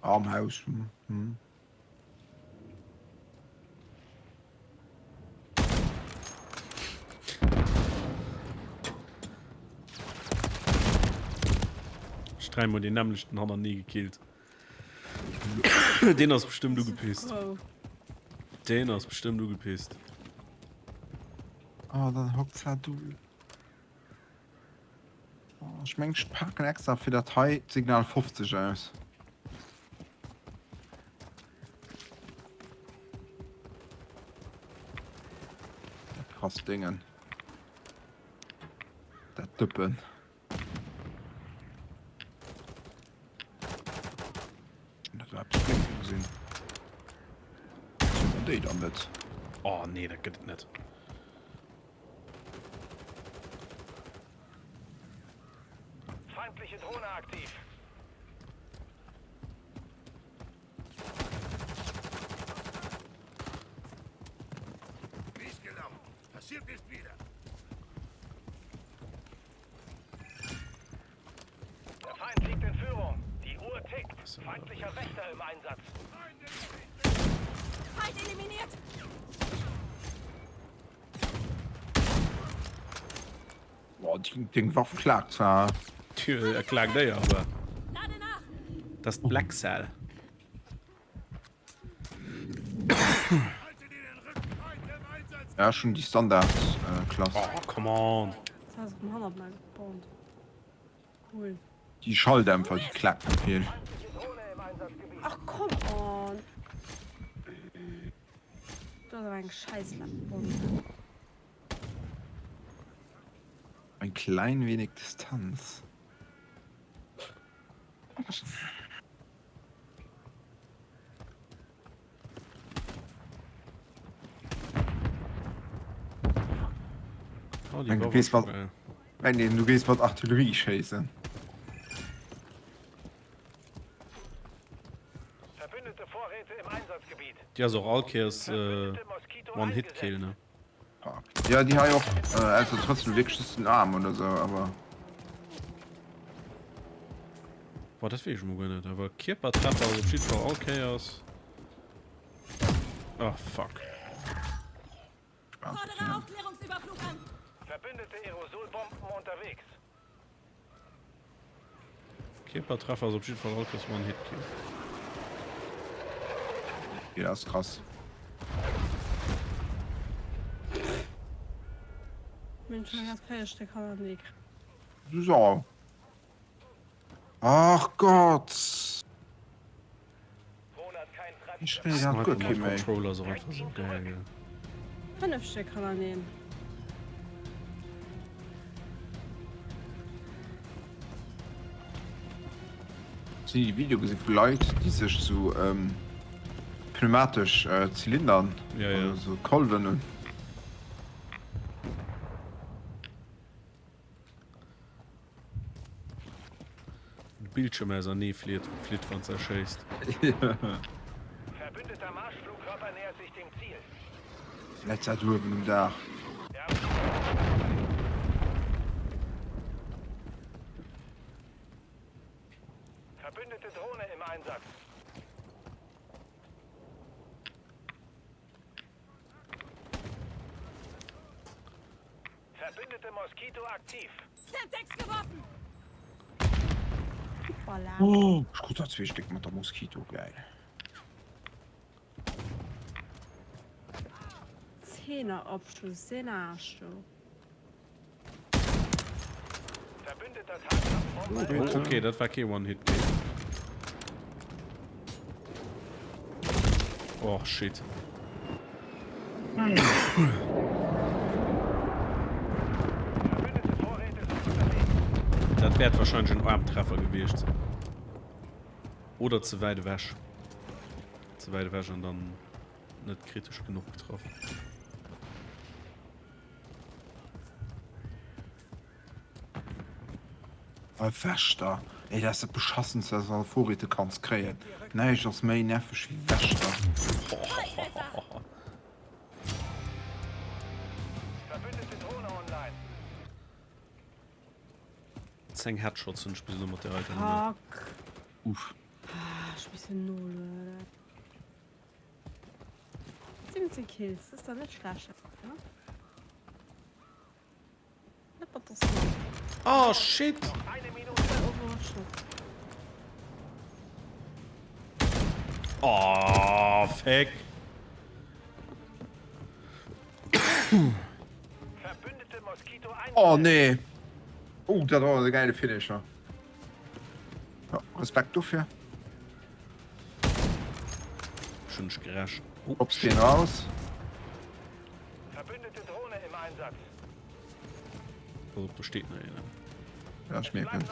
Speaker 11: Ah, am Haus. Hm. Hm.
Speaker 1: Ech dräimol deen nämmlechten hannernee gekillt. Deen ass bestëmmt ugepisst. Deen ass bestëmmt ugepisst.
Speaker 11: Oh, dann hockt zwar du. Oh, ech meng, ech paken extra fir dat hei d'Signal 50 aus. Dat krasst Dingen. Dat Dëppen. Dat war eppes blénken gesinn. Déi dann net.
Speaker 1: Oh nee, dat gëtt et net.
Speaker 8: Feindliche Drohne aktiv.
Speaker 9: Mies gelaufen. Passiert nicht wieder.
Speaker 8: Der Feind liegt in Führung. Die Uhr tickt. Feindlicher Wächter im Einsatz.
Speaker 7: Feind eliminiert!
Speaker 11: Boah, déi, deng Waff klaakt zwar.
Speaker 1: Tür, er klaakt éier, awer. Dat ass d'Black Cell.
Speaker 11: Ja, ech hunn déi Standard äh, Klass.
Speaker 1: Oh, come on.
Speaker 13: Das ass erëm hannert mer gespawnt. Cool.
Speaker 11: Déi Schalldämpfer, déi klacken vill.
Speaker 13: Ach come on. Du ass awer eng scheiß Lackbomb.
Speaker 11: Ein klein wenig Distanz.
Speaker 1: Oh,
Speaker 11: du gees mat Mengen du gees mat Artillerie schéissen.
Speaker 1: Déi ass och all Kéiers äh, One-Hit-Kill, ne?
Speaker 11: Ja, déi hei och. Äh, also trotzdem wierklech just den Aarm oder sou, awer.
Speaker 1: Boah, dat weess ech mol guer net, awer Kierpertreffer ass op jidde Fall all Kéiers. Ah, fuck.
Speaker 7: Fordere Aufklärungsüberflug an!
Speaker 8: Verbündete Aerosolbomben unterwegs.
Speaker 1: Kierpertreffer ass op jidde Fall all Kéiers One-Hit-Kill.
Speaker 11: Okay, dat ass krass.
Speaker 13: Mir hunn schon ganz 4 Stéck hannertenee kritt.
Speaker 11: So. Ach Gott. Ich kréien dat guer kee méi.
Speaker 1: Controller ass och einfach sou geil, gell.
Speaker 13: 5 Stéck hannereen.
Speaker 11: Ech hunn e Video gesi vu Leit, déi sech sou pneumatesch Zylindern oder sou Kolwen hunn.
Speaker 1: De Bildschirm ausernee flitt, flitt wann se erschéisst.
Speaker 8: Verbündeter Marschflugkörper nähert sich dem Ziel.
Speaker 11: Läit dat uewen um Daach?
Speaker 8: Verbündete Drohne im Einsatz. Verbündete Moskito aktiv.
Speaker 7: Semtex geworfen!
Speaker 11: Oh, ech krut der zwee Stéck mat der Moskito, geil.
Speaker 13: Zehner Abschuss, den Arsch du.
Speaker 8: Verbündeter Tarnkampf
Speaker 1: Oh, okay, dat war kee One-Hit-Kill. Oh, shit. Dat wäert wahrscheinlech en Aarmtreffer gewiescht sinn. Oder ze wäit ewech. Ze wäit ewech an dann net kritesch genuch getraff.
Speaker 11: Wächter, ey dat ass dat beschassenst wat s de an Vorriete kanns kréien. Näischt ass méi nerveg wéi Wächter.
Speaker 8: Verbündete Drohne online.
Speaker 1: 10 Headshots hunn ech bis elo mat der heiter gemaach.
Speaker 13: Fuck.
Speaker 11: Uff.
Speaker 13: Ah, ech muss nolueden. 17 Kills, das ist doch net schlecht, ne?
Speaker 1: Oh shit! Oh fuck!
Speaker 11: Oh nee! Oh, dat war e geile Finisher. Ja, Respekt dofir.
Speaker 1: Schon ech gerecht.
Speaker 11: Oh, Ops gehen raus.
Speaker 8: Verbündete Drohne im Einsatz.
Speaker 1: Pass op, do steet nach een.
Speaker 11: Ja, ech mierken.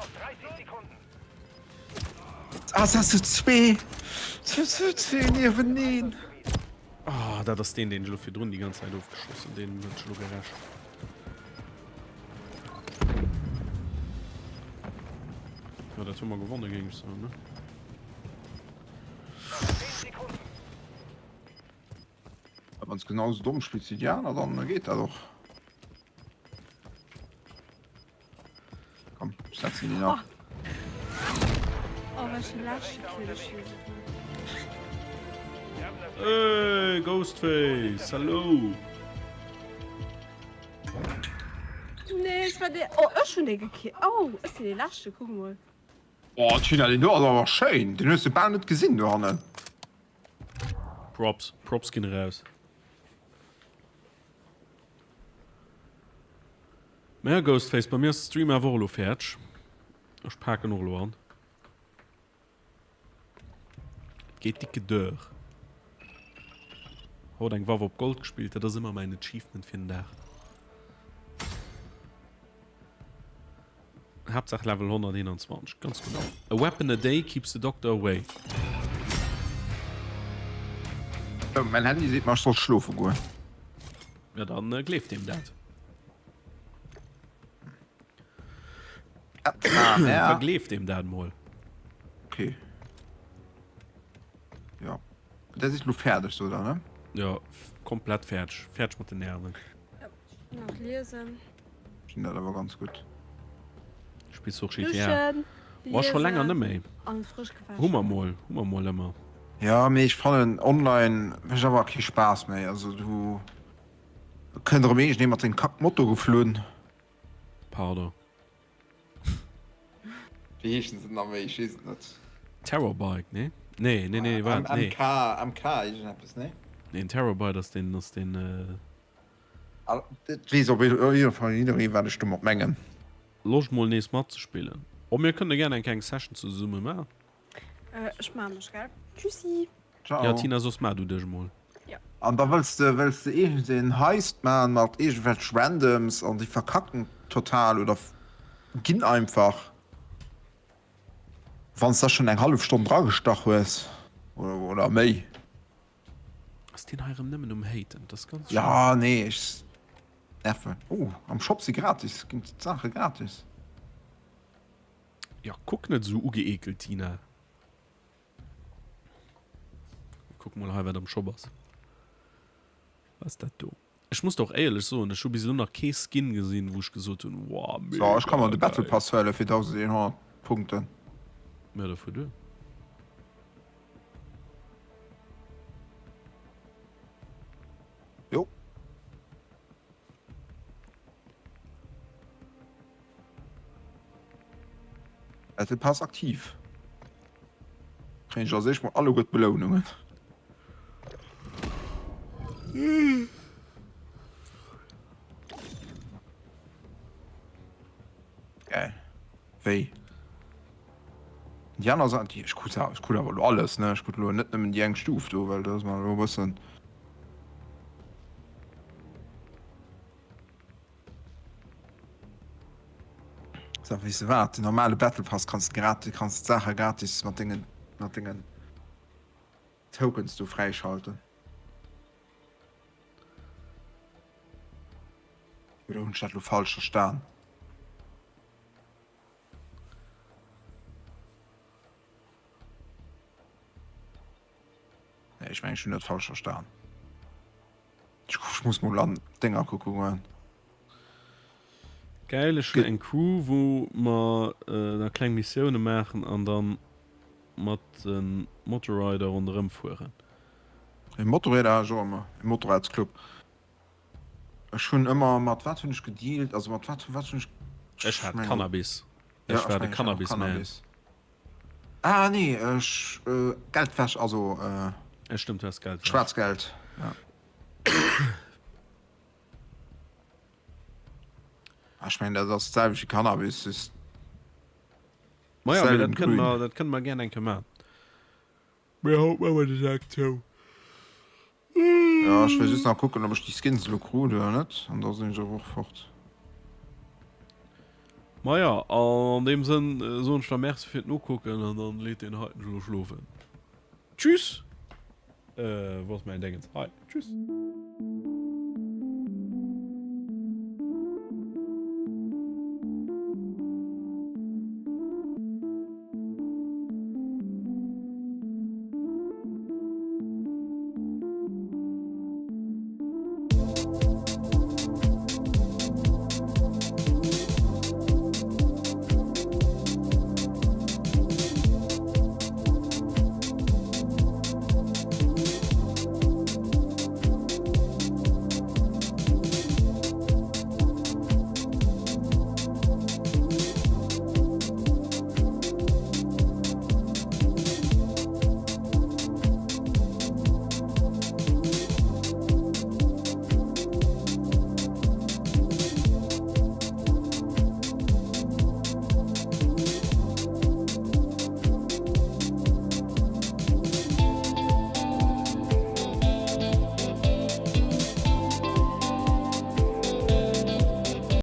Speaker 11: Ah, das sind zwee! Zwee nieweneen!
Speaker 1: Ah, dat ass deen, deen ech elo virdrun déi ganz Zäit ofgeschoss hunn. Deen huet ech elo geräscht. Jo, dat hu mer gewonnen, géing ech soen, ne?
Speaker 11: Wann s genau sou domm spills wéi déi aner, dann geet dat och. Komm, ech setzen déi nach.
Speaker 13: Oh, welche Läsche Kill ech hier hunn.
Speaker 1: Hey, Ghostface, hallo!
Speaker 13: Nee, ech war dee. Oh, ech hunn dee gekillt. Oh, ech sinn dee Leschte, kuck mol.
Speaker 11: Oh, Tina, deen do ass awer schéin. Deen hues de bal net gesinn dohannen.
Speaker 1: Props, Props ginn eraus. Maja Ghostface, bei mir ass de Stream awer och elo fäerdeg. Ech paken och elo an. Geet dicke duer. Haut eng Waff op Gold gespillt, dat ass ëmmer mäin Achievement fir den Dag. Haaptsaach Level 121, ganz genau. A weapon a day keeps the doctor away.
Speaker 11: Oh, mein Handy seet mer, ech soll schlofe goen.
Speaker 1: Ja, dann äh, gleeft deem dat.
Speaker 11: Ah, ja.
Speaker 1: Da gleeft deem dat mol.
Speaker 11: Okay. Ja. Dat is lo fäerdeg, so, oder, ne?
Speaker 1: Ja, komplett fäerdeg. Fäerdeg mat den Nerven.
Speaker 13: Nach liesen.
Speaker 11: Ech finn dat awer ganz gutt.
Speaker 1: Spills du och GTA?
Speaker 13: Duschen,
Speaker 1: Boah, scho länger net méi.
Speaker 13: An frësch gewaschen.
Speaker 1: Hu mer mol, hu mer mol ëmmer.
Speaker 11: Ja, mee ech fannen online mécht awer kee Spaass méi. Also du kënnt erëm iergendee mat sengem Kack Moto geflunn.
Speaker 1: Pardon.
Speaker 11: Wéi heeschen se nach méi? Ech weess et net.
Speaker 1: Terrorbike, nee? Nee, nee, nee, waart, nee.
Speaker 11: MK, MK iergendeppes, nee?
Speaker 1: Nee, Terrorbyte ass deen, ass deen.
Speaker 11: Et weess op jidde Fall jidderee wat ech domat mengen.
Speaker 1: Loscht mol nees matzespillen. Oh mir kënne gären eng kleng Session zesumme man.
Speaker 13: Ech maan mech, gell? Tschüssi!
Speaker 11: Ciao.
Speaker 1: Ja Tina, soss maach du dech mol.
Speaker 13: Ja.
Speaker 11: An da wëlls de wëlls de iergend een Heist man mat iergendwelch Randoms an déi verkacken total oder ginn einfach wann s da schon eng hallef Stonn dragestach hues oder oder méi.
Speaker 1: Ass deen hei erëm nëmmen um haten? Dat ass ganz schlëmm.
Speaker 11: Ja nee ech nerven. Oh am Shop si gratis ginn d'Saache gratis.
Speaker 1: Ja kuck net esou ugeekelt Tina. Kuck mol hei wat am Shop ass. Wat ass dat do? Ech muss der och éierlech soen, ech hu bis elo nach kee Skin gesinn wou ech gesot hunn, wow
Speaker 11: So ech ka
Speaker 1: mega
Speaker 11: mer de Battle
Speaker 1: geil.
Speaker 11: Pass huele fir 1100 Punkten.
Speaker 1: Ja da fuer duer.
Speaker 11: Jo. Battle Pass aktiv. Kréien ech als éischt mol alleguer d'Belounungen. Geil. Wéi? Déi aner Sa déi ech krut ech krut awer elo alles, ne? Ech krut elo net nëmmen déi eng Stuf do, well dat ass mer elo e bëssen. So, weess de wat, den normale Battle Pass kanns de gratis, kanns d'Saache gratis mat dengen, mat dengen Tokens do fräischalten. Oder hunn ech dat elo falsch verstan? Nee, ech mengen ech hunn dat falsch verstan. Ech muss mol an d'Dénger kucke goen.
Speaker 1: Geil, ech hunn eng Crew wou mer da kleng Missioune maachen an dann mat de Motorrider ronderëm fueren.
Speaker 11: E Motorrider hat ech och ëmmer, e Motorradsclub. Ech hunn ëmmer, mat wat hunn ech gedealt, also mat wat, wat hunn ech,
Speaker 1: Ech hat Cannabis. Ech war de Cannabis-Man.
Speaker 11: Ah nee, ech, Geldwäsch, also.
Speaker 1: Ja stëmmt, du has Geldwäsch.
Speaker 11: Schwarzgeld, ja. Ah, ech mengen dat ass d'selwecht wéi Cannabis, just.
Speaker 1: Maja, mee dat kënne mer, dat kënne mer gären eng Kéier maachen. Mee haut maache mer de Sak zou.
Speaker 11: Ja, ech wëll just nach kucken, ob ech déi Skins elo krut oder net, an da sinn ech awer och fort.
Speaker 1: Maja, an deem Sënn soen ech da Merci fir d'Nokucken an dann leet deen heiten elo schlofen. Tschüss! Wou ass mäin Déngens? Hei, tschüss!